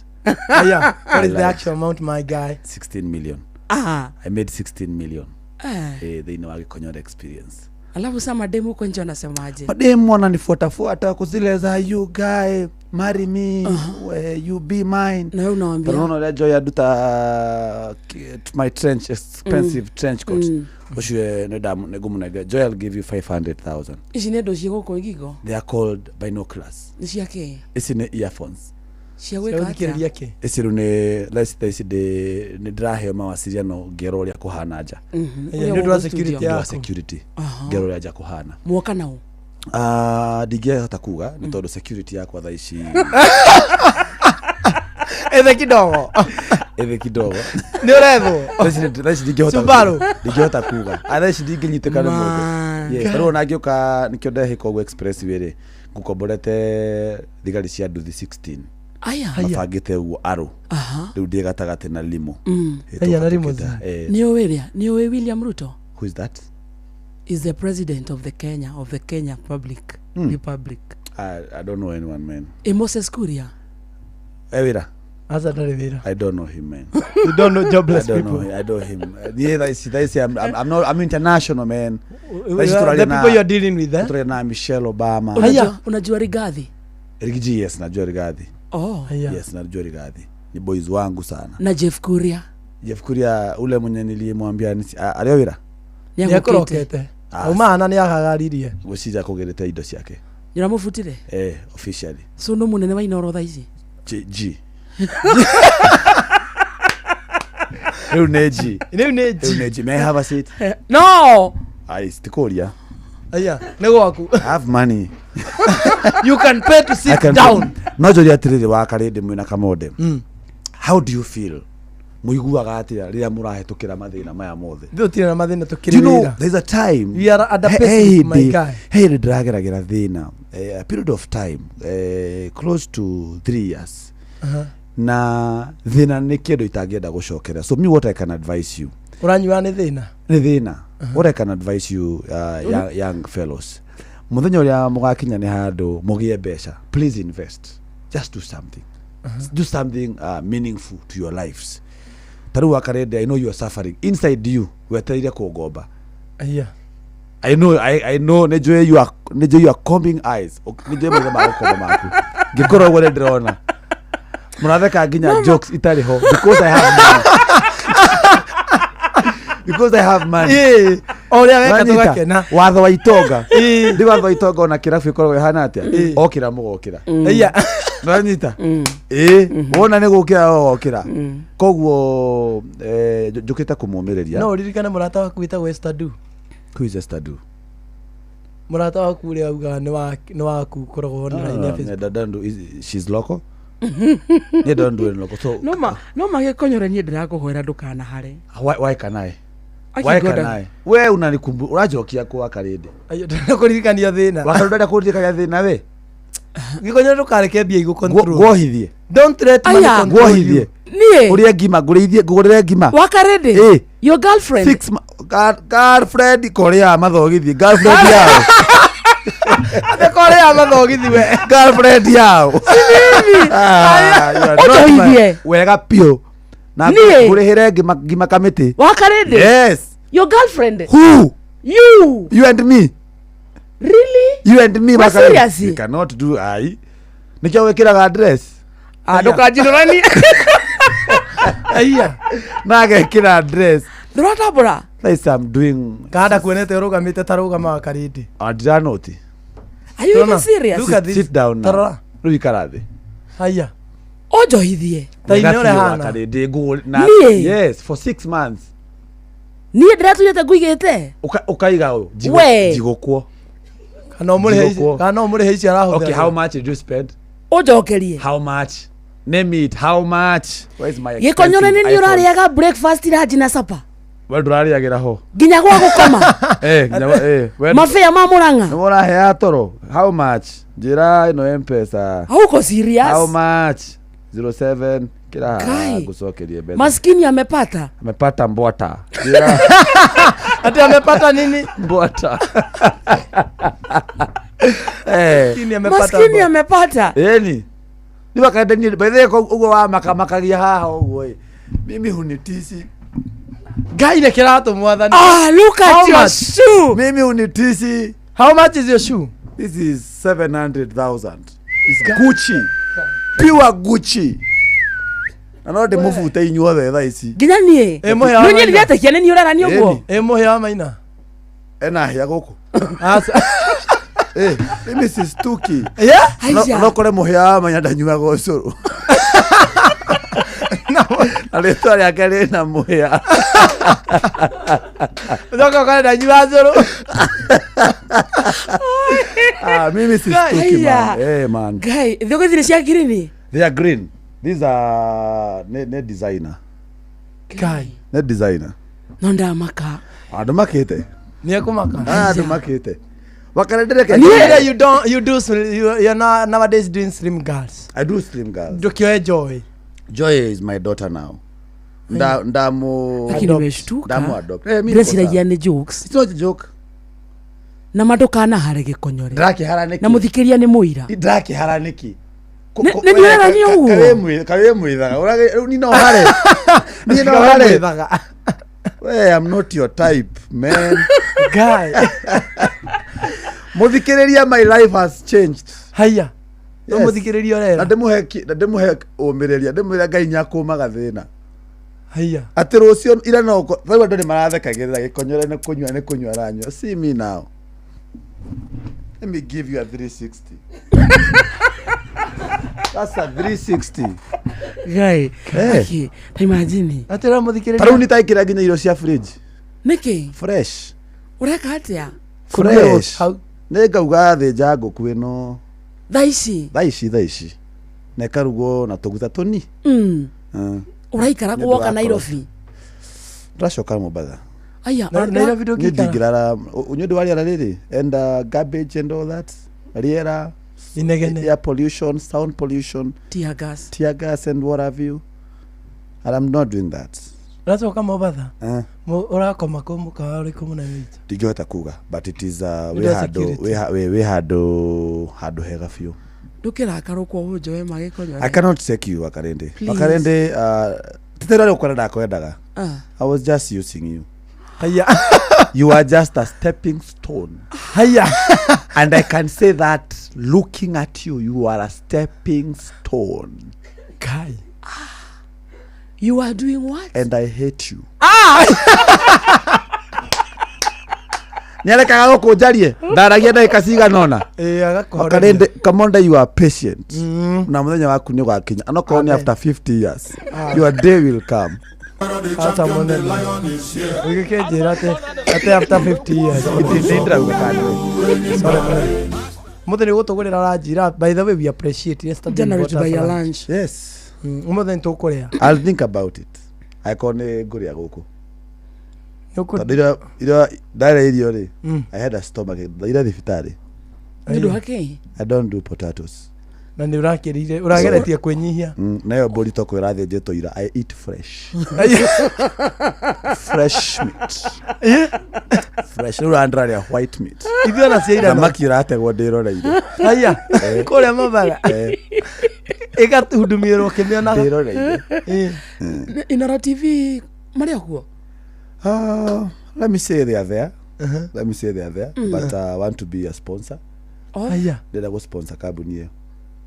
Aya, what I is the lied. actual amount my guy? 16 million. Ah. I made 16 million. Eh. Eh, thĩinĩ wa Gikonyore experience. Alafu sa mademu huko nje wanasemaje? Mademu wananifuatafuata kuzile za you guy marry me, you be mine. Na wewe unawaambia? Unaona ũrĩa Joy anduta my trench expensive trench coat. Ũcio nĩngũmũnengera. Joy, I'll give you 500,000. Ici nĩ ndũ ciĩ gũkũ ngingo? They are called binoculars. Nĩ cia kĩ? Ici nĩ earphones. Cia gwĩka atĩa? kĩ? Ici rĩu nĩ thaa ici nĩ ndĩraheo mawasiliano ngerwo ũrĩa kũhana nja. Ĩĩ, nĩ ũndũ wa security Nĩ ũndũ wa yaku. security. Aha. Ngerwo ũrĩa nja kũhana. Mwoka nao? Ndingĩhota kuga nĩ tondũ security yakwa thaa ici Ĩthĩ kidogo. ĩthĩ kidogo. Nĩ ũrethwo. Thaa ici Subaru. ndingĩhota kuga. Thaa ici ndingĩnyitĩka nĩ mũndũ. Man. Yes, tarĩu ona ngĩũka nĩkĩo ndehĩka ũguo expressway rĩ ngũkomborete thigari cia nduthi 16. Aya. Mabangĩte ũguo arũ. Aha. Rĩu ndĩ gatagatĩ na limo. Aya, na limousine. Nĩ ũĩ rĩa? Nĩ ũĩ William Ruto? Who is that? Is the president of the Kenya of the Kenya Public Republic. I don't know anyone, man. E Moses Kuria. Eh, wĩra. Aca ndarĩ wĩra. I don't know him, man. You don't know jobless I don't people. know. I know him. Yeah, that's I'm not. I'm international, man. Thaa ici tũraria The na- people you are dealing with, eh? tũraria na Michelle Obama. Unajua Rigathi? Rigiji, yes, najua Rigathi. Oh. Yes, najua Rigathi. Ni boys wangu sana. Na Jeff Kuria. Jeff Kuria ule mwenye nilimwambia arĩ o wĩra? Nĩ Nĩekũrokete. Auma na nĩahagaririe. Ngwĩciria akũgĩrĩte indo ciake. Nĩũramũbutire? Eh, officially. So no mũnene wa Inoro thaa ici? G. G. Rĩu nĩ G. Rĩu nĩ G. Rĩu nĩ G. May I have a seat? No. Ai, sitikuria. Aya, nĩ gwaku. I have money. You can pay to I sit can down. No njũrie atĩrĩrĩ wa karĩndĩ mwĩna Kamonde. Mm. How do you feel? Mũiguaga atĩa rĩrĩa mũrahĩtũkĩra mathĩna maya mothe? Ithuĩ tũtirĩ na mathĩna Do tũkĩrĩ you know, wĩra. there's a time We are under He- payslip, he my hĩndĩ- guy. he hĩndĩ ndĩrageragĩra thĩna a period of time close to 3 years. Aha. Na thĩna nĩ kĩndũ itangĩenda gũcokera, so me, what I can advise you, Ũranyua nĩ thĩna. Nĩ thĩna. What I can advise you, young fellows, mũthenya ũrĩa mũgakinya nĩ handũ mũgĩe mbeca, please invest, just do something, do something meaningful to your lives. Ta rĩu wakarende, I know you are suffering inside you, wetereire kũngomba. Aya. I know, I know, nĩ you are, nĩ you are combing eyes. Nĩ njũĩ maitho ma gũkomba maku ngĩkorwo ũguo nĩ ndĩrona mũratheka nginya jokes itarĩ ho because I have money, because I have money. Ĩĩ, o ũrĩa weka Wanyita? tũgakena. Watho wa itonga ndĩ watho wa itonga ona kĩrabu ĩkoragwo ĩhana atĩa, okĩra mũgokĩra. Aya. Nĩwanyita? Ĩĩ, wona nĩ gũkĩra wokĩra, koguo njũkĩte kũmũmĩrĩria. No ũririkane mũrata waku wĩtagwo Esther Du. Who is Esther Du? Mũrata waku ũrĩa augaga nĩ waku ũkoragwo online ya Facebook. No, don't do, she's local. Niĩ don't do it local. So No ma no magĩkonyore niĩ ndĩrakũhoera ndũkanahare. Why can I? Aki Why Gordon. can I? We unanikumbu ũranjokia kwa karĩndĩ. Aya, ndĩrakũririkania thĩna. Wakarĩndĩ ndĩrenda kũririkania thĩna we. Gĩkonyore ndũkareke mbia igũ-control. Guohithie. Don't let money Aya. control you. Guohithie. Niĩ. Ũrĩe ngima, ngũrĩithie, ngũgũrĩre ngima. Wakarĩndĩ. Ĩ. Your girlfriend. Six girlfriend korea mathogithi girlfriend yao. Ate korea mathogithi we. Girlfriend yao. Ah, you are not Ũnjohithie. Wega piũ. Na Niĩ. ngũrĩhĩre ngima ngima kamĩtĩ. Wakarĩndĩ. Yes. Your girlfriend. Who? You. You and me. Really? You and me. We're Bakari. serious? We cannot do ai. Nikio wikiraga dress. Ah, ndũkanjirũranie. Aya. Na agekĩra dress. Ndũratambũra. Thaa I'm doing. Kada kuonete ũrũgamĩte ta rũgama wa karĩndĩ. Ndiranoti. Are you even serious? Look at this. Sit down now. Tarora. Rĩu ikara thĩ. Haya. Ũnjohithie. Ta ine ũrĩa Wega biũ hana. Wakarĩndĩ, na Niĩ? Yes, for 6 months. Niĩ ndĩratũrĩte nguigĩte. Ukaiga ũyũ. We. Njigũkwo. Kana ũmũrĩhe ici- Njigũkwo. kana ũmũrĩhe ici arahũthĩra. Okay, how much did you spend? Ũnjokerie. How much? Name it. How much? Where is my Gĩkonyore nĩ expensive niĩ iPhone? ũrarĩaga breakfast lunch na supper. We ndũrarĩagĩra ho. Nginya gwa gũkoma. Eh, nginya we Mabĩa ma Mũrang'a. Nĩ ũrahea toro. How much? Njĩra ĩno M-Pesa. Hauko serious? How much? 07 kila Kai. ngucokerie mbeca. Maskini amepata. Amepata mbwata. Njĩra Ati amepata nini? mbwata. Eh. Maskini amepata. Maskini amepata. Ĩni. Nĩ wakaenda niĩ by the way ũguo wa makamakagia haha ũguo ĩ. Mimi hunitisi. Ngai nĩ kĩratũ mwathani. Ah, look at How your much? shoe. Mimi hunitisi. How much is your shoe? This is 700,000. It's Gucci. Pure Gucci. Na no ndĩmũbute inyuothe thaa ici. Nginya niĩ. Ĩ mũhĩa wa Nĩ maina. ũnyendete nĩ niĩ ũrarania ũguo. Ĩni. Ĩ mũhĩa wa maina. Ena hĩa gũkũ. Aca. Eh, mimi sistuki. Yeah? Aisha. No kore mũhĩa wa maina ndanyuaga ũcũrũ. Na rĩtwa rĩake rĩna mũhĩa. Ũcoke ũkore ndanyua cũrũ. Ah, mimi sistuki Aisha. man. Eh, man. Ngai, thoko ici nĩ cia ngirini. They are green. These are ne designer. Ngai. Ne designer. No ndamaka. Andũ makĩte. Nĩ ekũmaka. Ah, andũ makĩte. Wakarendereke. Niĩ you don't you do you are nowadays doing slim girls. I do slim girls. Ndũkĩoe Joy. Joy is my daughter now. Nda ndamu Lakini nimeshtuka. Ndamu adopt. Eh, mimi niko Ndĩreciragia sawa. nĩ jokes. It's not a joke. Na ma ndũkanahare gĩkonyore. Ndĩrakĩhara nĩkĩ? Na mũthikĩria nĩ mũira. Ndĩrakĩhara nĩkĩ? Nĩ niĩ ũrarania ũguo? Kawĩ mwithaga. Rĩu niĩ no hare. Niĩ no hare. Mwithaga. We, I'm not your type, man. Guy. Mũthikĩrĩria, my life has changed. Haya. No Yes. mũthikĩrĩria Na ũrera. ndĩmũhe na ndĩmũhe ũmĩrĩria, ndĩmwĩre Ngai nĩakũmaga thĩna. Haya. Atĩ rũciũ ira no rĩu andũ nĩ marathekagĩrĩra gĩkonyore nĩ kũnyua nĩ kũnyua aranyua. See me now. Let me give you a 360. That's a 360. Ngai. Eh. Aki, ta imagine. Atĩra mũthikĩrĩria. Ta rĩu nĩ taikĩra nginya irio cia fridge. Nĩkĩ? Fresh. Ũreka atĩa? Fresh. Nĩ ngauga thĩnja ngũkũ ĩno. Thaa ici? Thaa ici thaa ici. Na ĩkarugwo na tũguta tũni. Ũraikara Nĩ ũndũ woka wa Nairobi? Ndĩracoka Mombatha. Aya, Nairobi Niĩ ndingĩrara nĩ ũndũ wa rĩera rĩrĩ and garbage and all that rĩera inegene air pollution sound pollution tear gas tear gas and what have you and I'm not doing that. Ũracoka Mombatha? Eh. Ũrakoma kũ mũkawa ũrĩkũ mũnene witũ? Ndingĩhota kuga but it is Nĩ wĩ ũndũ wa handũ security. wĩ handũ handũ hega biũ. Ndũkĩrakarũkwo ũnjoe magĩkonyo. I cannot take you Wakarende. Please. Wakarende titera rĩ ũkwenda ndakwendaga. Ah. I was just using you. Haya. You are just a stepping stone. Haya. And I can say that looking at you, you are a stepping stone. Kai. You are doing what? And I hate you. Ah! Nĩarekaga gũkũ njarie ndaragia ndagĩka cigana ũna. Ĩĩ, agakũhoreria. Wakarende, Kamonda, you are patient. Na mũthenya waku nĩ ũgakinya. Onokorwo nĩ after 50 years. Your day will come. Aca mũnene. Ũgĩkĩnjĩra atĩ after 50 years. Nĩ ndĩrauga kana nĩ. Sorry, mũnene. Mũthĩ nĩ gũtũgũrĩra ũranjĩra. By the way, we appreciate yesterday. January you to bought us buy your lunch. lunch. Yes. Ũmũthĩ nĩ tũkũrĩa. I'll think about it. Angĩkorwo nĩ ngũrĩa gũkũ. Tondũ irio ndarĩa irio rĩ, I had a stomach ndaire thibitarĩ. Nĩ ũndũ wa kĩ? I don't do potatoes. Na nĩ ũrakĩrire ũrageretie kwĩnyihia. Nayo mbũri toko ĩrathĩnjĩtwo ira. I eat fresh. Fresh meat. Fresh. Rĩu ũrandĩrarĩa white meat. Ithuĩ ona cia ira no- Thamaki ĩrategwo ndĩroreire. Haya. Eh. Kũrĩa Mombatha. Eh. Ĩgahudumirwo ũkĩmĩonaga. Ndĩroreire. Inoro TV marĩ o kuo? Let me say they are there. Let me say they are there. But I want to be a sponsor. Oh. Haya. Ndĩrenda gũ-sponsor kambuni ĩyo.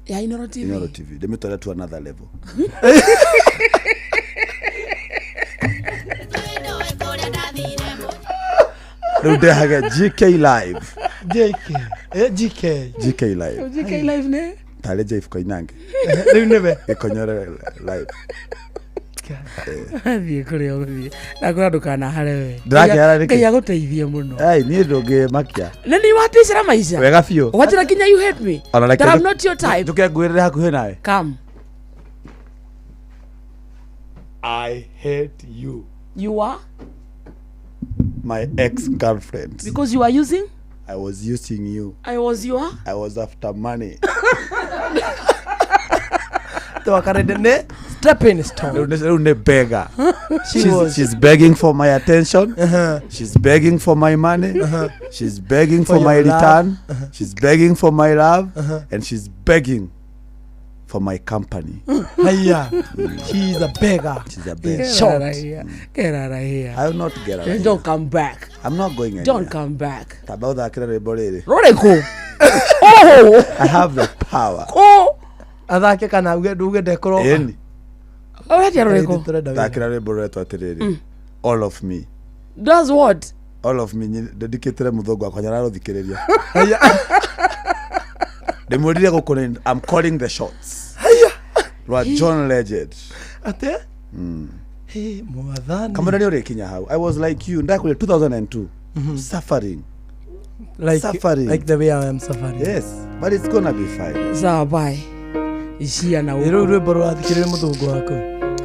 Ya Inoro TV. Inoro TV. Ndĩmĩtware to another level. Rĩu ndehage GK Live. JK. Eh, GK. GK Live. GK Live nĩ? Tarĩ Jeff Koinange. Rĩu nĩwe. Gĩkonyore live. Thiĩ kũrĩa ũgũthiĩ. Ndakwĩra ndũkanahare we. Ndĩrakĩhara nĩkĩ? Ngai agũteithie mũno. Ai, niĩ ndũngĩmakia. Nĩ nĩ waticĩra maica. Wega biũ. Ũganjĩra nginya you hate me. Ona reke That I'm not your type. Njũke ngwĩrĩre hakuhĩ nawe. Come. I hate you. You are? My ex-girlfriend. Because you are using? I was using you. I was your? I was after money. Wakarende nĩ stepping stone. Rĩu nĩ beggar. She was- She's begging for my attention. She's begging for my money. She's begging for, For my your love. return. She's begging for my love. And she's begging for my company. Haya. She is a beggar. She's a beggar. In short. Get out of here. I will not get out of here. Don't come back. I'm not going anywhere. Don't come back. Tamba ũthakĩre rwĩmbo rĩrĩ. Rũrĩkũ? Oh! I have the power. Kũ? Athake kana uge nduge ndekũroka. Ĩni. Ũretia rũrĩkũ? Thakĩra rwĩmbo rũretwo atĩrĩrĩ. All of me. Does what? All of me ndedikĩtĩre mũthũngũ wakwa nyararũthikĩrĩria. Ndĩmwĩrire gũkũ nĩ I'm calling the shots. Rwa John Legend. Atĩ? Hey, mwathani. Kamũra nĩ ũrĩkinya hau. I was like you ndakwĩrire 2002. Suffering. Like, Suffering. like the way I am suffering. Yes, but it's gonna be fine. Sawa bye. Ishia na Ĩ, rĩu rwĩmbo rũrathikĩrĩria mũthũngũ waku.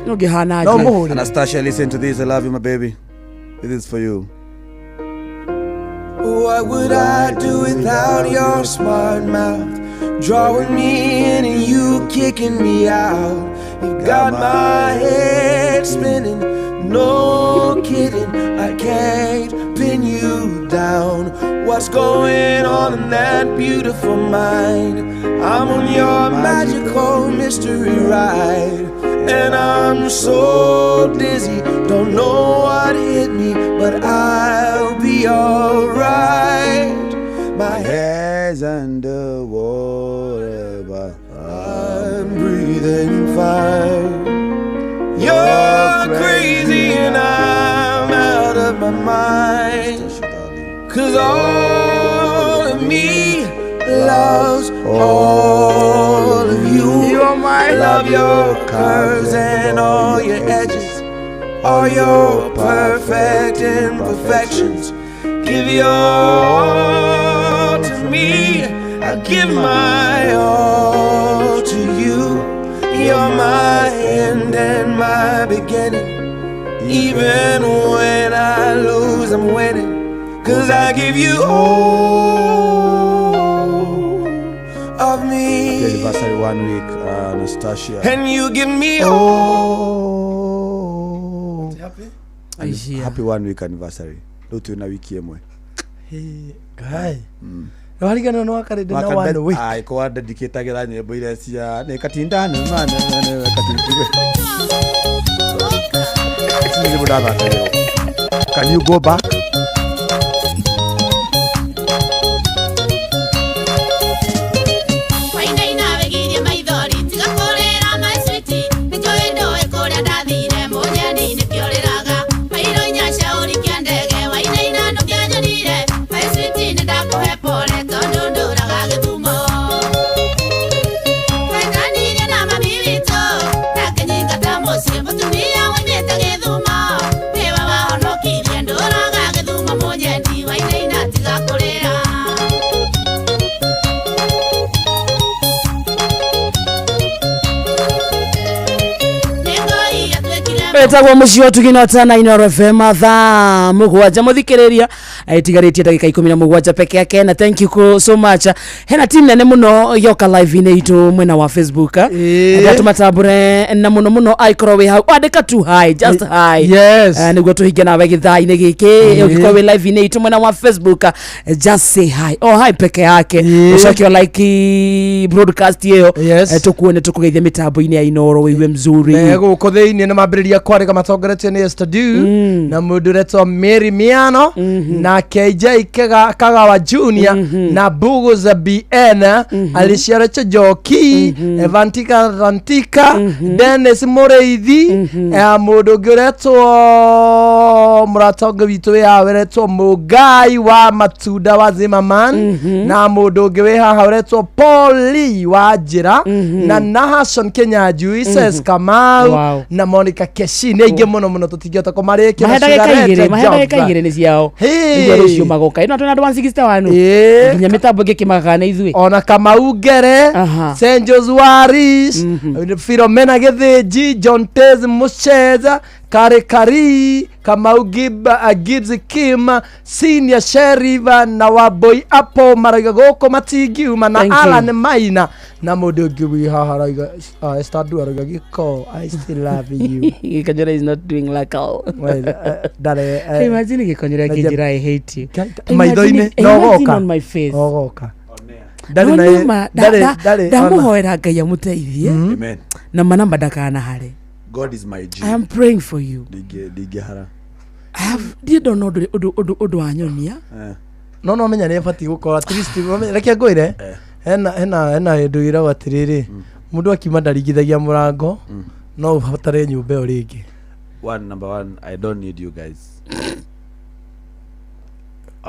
No ngĩhana No atĩa? mũhũrĩre. Anastasia, listen to this. I love you, my baby. This is for you. What would I do without your smart mouth? Drawing me in and you kicking me out. You've got my head spinning, no kidding. I can't pin you down. What's going on in that beautiful mind? I'm on your magical mystery ride. And I'm so dizzy, don't know what hit me, but I'll be alright. My head's under water, but I'm breathing fine. You're crazy and I'm out of my mind. 'Cause all of me loves all of you. You are my I love your curves and all your edges, all your perfect imperfections. Give your all to me, I give my all to you. You're my end and my beginning. Even when I lose, I'm winning. 'Cause I give you all of me. Happy anniversary 1 week, Anastasia. And you give me all. Happy 1 week anniversary. Rĩu twĩ na wiki ĩmwe. Ngai. Nĩwariganĩrwo nĩ wakarĩndĩ na 1 week. Ai, kwa dedicatagĩra nyĩmbo iria cia nĩ katinda nĩ mana nĩ katinda. Ici nĩ nyĩmbo ndathakagĩrwo. Can you go back? Etagwo muciĩ wa Tugina tana Inooro FM thaa 7 muthikiriria itigarĩtie ndagĩka 17 peke yake, na thank you so much. Hena team nene muno yoka live inĩ itũ mwena wa Facebook ndatũmatambũre na muno muno aikorwo wĩ hau andĩka tu hi, just hi. Yes. Nĩguo tũhinge nawe gĩthaa-inĩ gĩkĩ. Ũngĩkorwo wĩ live inĩ itũ mwena wa Facebook, just say hi, oh hi peke yake, ũcoke like broadcast ĩyo, tũkuone tũkũgeithia mĩtambo-inĩ ya Inooro wĩigue mzuri. Gũkũ thĩinĩ nĩ mambĩrĩria kwarĩka matongoretio nĩ Esther Du na mũndũ ũretwo Mary Miano na KJ Kagawa Junior na Buguza BN, Alicia Recho Njoki, Evantika Rantika, Dennis Mũrĩithi, mũndũ ũngĩ ũretwo mũrata ũngĩ witũ wĩ haha ũretwo Mũngai wa Matunda wa Zimmerman, na mũndũ ũngĩ wĩ haha ũretwo Paul Lee wa Njĩra, na Nahashon Kinyanjui, Ses Kamau na Monica Keshi. Nĩ aingĩ mũno mũno tũtingĩhota kũmarĩkia. Mahe ndagĩka igĩrĩ, mahe ndagĩka igĩrĩ nĩ ciao nĩguo rũciũ magoka. Ĩno twĩna andũ 161 nginya mĩtambo ĩngĩ ĩkĩmagaga nĩ ithuĩ. Ona Kamau Ngere, St. Waris, Philomena Gĩthĩnji, John Tez Mũceza, Kare Kari, Kamau Gibbs Kim, Senior Sheriff na Waboi Apo marauga gũkũ matingiuma, na Alan Maina na mũndũ ũngĩ wĩ haha arauga Esther Du arauga gĩko, I still love you. Gĩkonyora is not doing like all. Ndarĩ Imagine gĩkonyora kĩnjĩra I hate you. Maitho-inĩ no Imagine goka. on my face. Ogoka. Ndamũhoera Ngai amũteithie na manamba ndakanahare. God is my G. I am praying for you. Ndingĩhara. I have ndiĩ ndona ũndũ wa nyonia. No no menya nĩ batiĩ gũkorwo at least reke ngwĩre hena hĩndĩ ĩragwo atĩrĩrĩ, mũndũ akiuma ndaringithagia mũrango, no ũbatare nyũmba ĩyo rĩngĩ. Number one, I don't need you guys.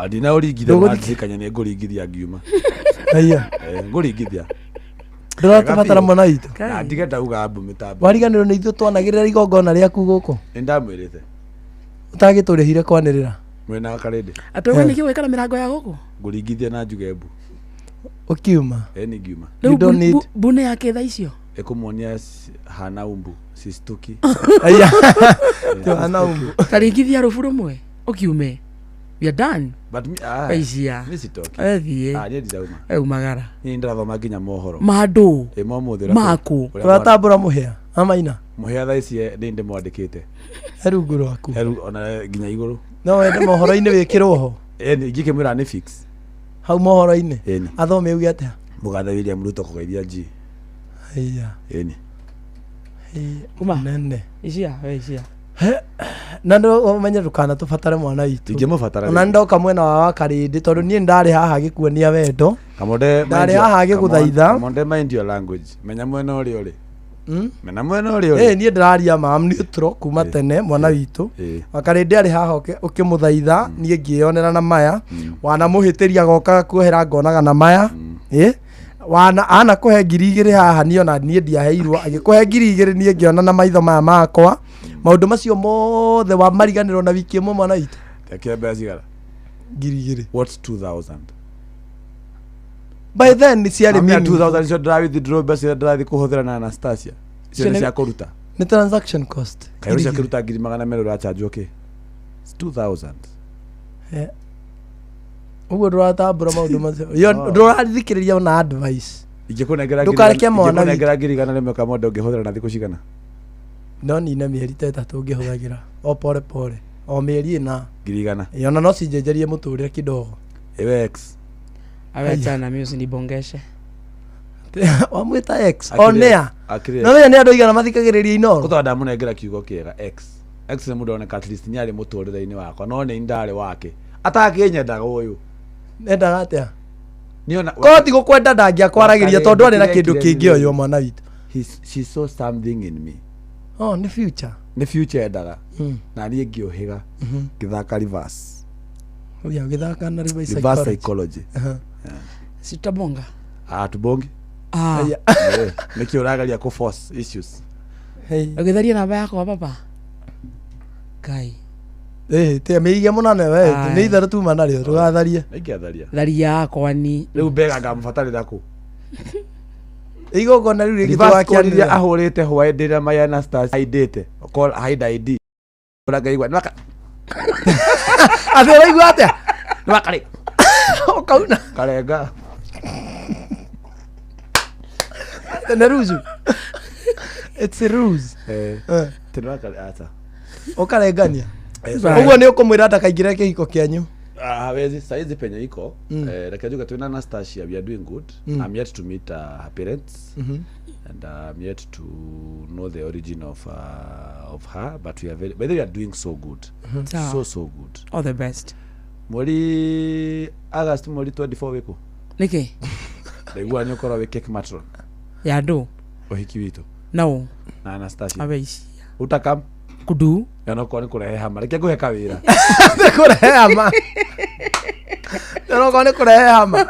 Ndina ũringithia ndĩkanya nĩ ngũringithia ngiuma. Ngũringithia. Ndũratũbatara mwana witũ. Na ndige ndauga mbu mĩtambo. Wariganĩrwo nĩ ithuĩ twanagĩrĩra igongona rĩaku gũkũ. Nĩ ndamwĩrĩte. Ũtagĩtũrĩhire kwanĩrĩra. Mwena wa Karĩndĩ. Atĩ nĩkĩ gwĩkara mĩrango ya gũkũ? Ngũringithia na njuge mbu. Ũkiuma. Ĩni ngiuma. Rĩu mbu nĩ yake thaa icio? Ĩkũmuonia hana umbu sistuki. Aya. Hana umbu. Taringithia rũbu rũmwe ũkiume. We are done. But me, Aishia. Ni sitoki. Ethiĩ. Niĩ ndirauma. Umagara. Niĩ ndĩrathoma nginya mohoro. Mandũ. Ĩ momũthĩ. Maku. Tũratambũra mũhĩa. Amaina. Mũhĩa thaa ici nĩ ndĩmwandĩkĩte. He rungu rwaku. He ona nginya igũrũ. No wende mohoro-inĩ wĩkĩrwo ho. Ĩni ingĩkĩmwĩra nĩ fix. Hau mohoro-inĩ. Ĩni. Athome uge atĩa? Mũgathe William Ruto kũgeithia G. Aya. Ĩni. Kuma. Nene. Ishia, we ishia. Na ndo ũmenye ndũkanatũbatare mwana witũ. Ndingĩmũbatara. Ona ndoka mwena wa Wakarĩndĩ tondũ niĩ ndarĩ haha gĩkuonia wendo. Kamonde. Ndarĩ haha gĩgũthaitha. Kamonde, mind your language. Menya mwena ũrĩa ũrĩ. Menya mwena ũrĩa ũrĩ. Niĩ ndĩraria ma I'm neutral kuma tene mwana witũ. Wakarĩndĩ arĩ haha ũkĩmũthaitha niĩ ngĩyonera na maya. Wanamũhĩtĩria goka kuohera ngonaga na maya. Wana ana kũhe 2000 haha niĩ ona niĩ ndiaheirwo agĩkũhe 2000 niĩ ngĩona na maitho maya makwa maũndũ macio mothe wamariganĩrwo na wiki ĩmwe mwana witũ. Reke mbeca cigana? 2000. What's 2000? By then ciarĩ Amia meaningful. 2000 icio ndĩra withdraw mbeca iria ndĩrathiĩ kũhũthĩra na Anastasia. Icio nĩ Icio nĩ- cia kũruta. Nĩ transaction cost. Kaĩ ũcio 2000. akĩruta 200,000 ũrachanjwo kĩ? It's 2000. Eh. Ũguo ndũratambũra maũndũ macio. Yo No. ndũrathikĩrĩria ona advice. Ingĩkũnengera Ndũkareke mwana witũ. ingĩkũnengera 100,000 kamonde ũngĩhũthĩra na thikũ cigana? No nine mĩeri ta ĩtatũ ngĩhũthagĩra o pore pore o mĩeri ĩna. 100,000. Ĩ, ona no cinjenjerie mũtũrĩre kidogo. Ewe ex. Awe achana na mimi usinibongeshe. Wamwĩta ex Akĩrĩ- on air. akĩrĩ No menya nĩ andũ aigana mathikagĩrĩria Inooro. Kũtondũ ndamũnengera kiugo kĩega ex. Ex nĩ mũndũ oneka at least nĩ arĩ mũtũrĩre-inĩ wakwa no nĩ ndarĩ wake. Atakĩnyendaga ũyũ. Endaga atĩa? Nĩona Korwo ti gũkwenda ndangĩakwaragĩria tondũ arĩ na kĩndũ Kĩrĩa kĩngĩ ũyũ mwana witũ. She saw something in me. Oh, nĩ future. Nĩ future endaga. Na niĩ ngĩũhĩga. Ngĩthaka reverse. Ũrĩa ũgĩthaka na reverse Reverse psychology. psychology. Aha. Sitabonga. Ah, tubongi. Ah. Eh, nĩkĩ ũragaria kũ force issues. Ũgĩtharia namba yakwa baba. Ngai. Eh, te mĩige mũnane we Aye. nĩ itherũ tuma narĩo ndũgatharie. Ingĩatharia. Tharia yakwa ni. Rĩu mbega ngamũbatarĩra kũ? Igongona rĩu rĩngĩ Reverse call iria tũgakĩanĩrĩra. ahũrĩte hwaĩ ndĩra my Anastasia aindĩte. Call hide ID. Ũragaigua nĩ waka Atĩ ũraigua atĩa? nĩ wakarĩ. Ũkauna. Karenga. Nĩ ruzu. It's a ruse. Eh. Eh. Tĩ nĩ wakarĩ acha. Ũkarengania. Eh, Ũguo nĩ ũkũmwĩra ndakaingĩre kĩhiko kĩanyu. Ah, hawezi saizi penye iko eh, reke njuge twina Anastasia we are doing good. I'm yet to meet her parents and I'm yet to know the origin of her, but we are very, by the way, we are doing so good. Sawa. So so good. All the best. Mweri August mweri 24 wĩkũ Nĩkĩ? ndaigua nĩ ũkorwo wĩ cake matron Ya ndũ. ũhiki witũ No. na Anastasia Awe ici. utakam Kudu. onokorwo nĩ kũrehe hama reke ngũhe kawĩra Nĩ kũrehe hama. Onokorwo nĩ kũrehe hama.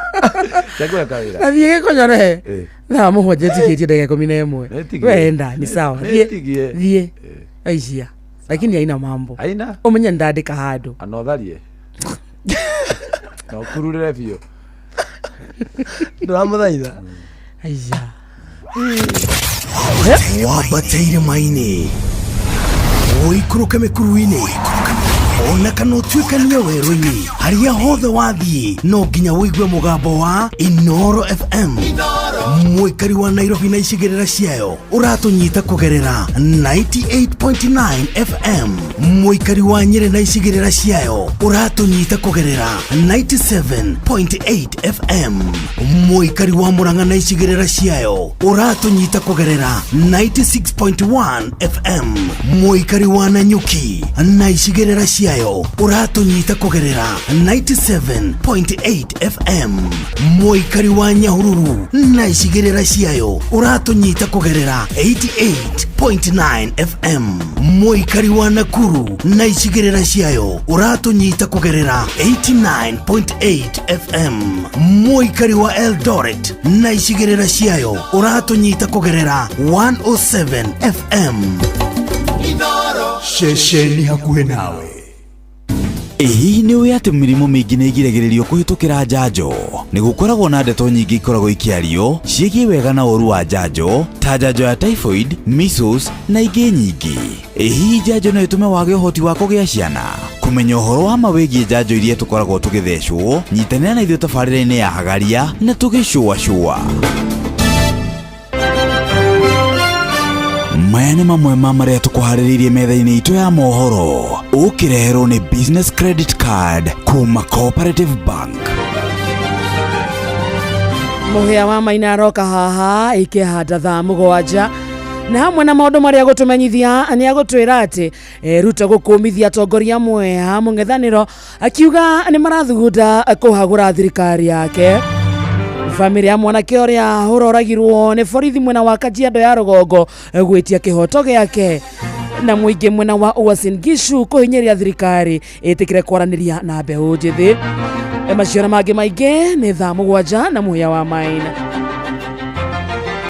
reke ngũhe kawĩra Nathiĩ gĩkonyore. Eh. Thaa mũgwanja ĩtigĩtie ndagĩka 11. Nĩtigie. Wenda ni sawa. Thiĩ. Nĩtigie. Thiĩ. Aicia. Lakini haina mambo. Haina? Ũmenye ndandĩka handũ. Ana ũtharie na ũkururĩre biũ. Ndũramũthaitha. Aicia. Wambate irĩma-inĩ ũikũrũke mĩkuru-inĩ ona kana ũtuĩkanie werũ-inĩ harĩa hothe wathiĩ no nginya ũigue mũgambo wa Inoro FM. Mũikari wa Nairobi na icigĩrĩra ciayo ũratũnyita kũgerera 98.9 FM. Mũikari wa Nyĩrĩ na icigĩrĩra ciayo ũratũnyita kũgerera 97.8 FM. Mũikari wa Mũrang'a na icigĩrĩra ciayo ũratũnyita kũgerera 96.1 FM. Mũikari wa Nanyuki na icigĩrĩra ciayo ũratũnyita kũgerera 97.8 FM. Mũikari wa Nyahururu na icigĩrĩra ciayo ũratũnyita kũgerera 88.9 FM. Mũikari wa Nakuru na icigĩrĩra ciayo ũratũnyita kũgerera 89.8 FM. Mũikari wa Eldoret na icigĩrĩra ciayo ũratũnyita kũgerera 107 FM. Ceceni hakuhĩ nawe. Ĩ hihi nĩ ũĩ atĩ mĩrimũ mĩingĩ nĩ ĩgiragĩrĩrio kũhĩtũkĩra njanjo? Nĩ gũkoragwo na ndeto nyingĩ ikoragwo ikĩario ciĩgiĩ wega na ũũru wa njanjo ta njanjo ya typhoid, measles na ingĩ nyingĩ. Ĩ hihi njanjo no ĩtũme wage ũhoti wa kũgĩa ciana? Kũmenya ũhoro wa ma wĩgiĩ njanjo iria tũkoragwo tũgĩthecwo, nyitanĩra na ithuĩ tabarĩra-inĩ ya Hagaria na tũgĩcũacũa. Maya nĩ mamwe ma marĩa tũkũharĩrĩirie metha-inĩ itũ ya mohoro ũkĩreherwo nĩ Business Credit Card kuma Cooperative Bank. Mũhĩa wa Maina aroka haha ikĩhanda thaa mũgwanja na hamwe na maũndũ marĩa agũtũmenyithia nĩ agũtwĩra atĩ Ruto gũkũmithia atongoria amwe a mũng'ethanĩro akiuga nĩ marathugunda kũhagũra thirikari yake. Bamĩrĩ ya mwanake ũrĩa ũroragirwo nĩ borithi mwena wa Kajiado ya rũgongo gwĩtia kĩhoto gĩake na mũingĩ mwena wa Uasin Gishu kũhinyĩrĩria thirikari ĩtĩkĩre kwaranĩria na mbeũ njĩthĩ. Macio na mangĩ maingĩ nĩ thaa mũgwanja na mũhĩa wa Maina.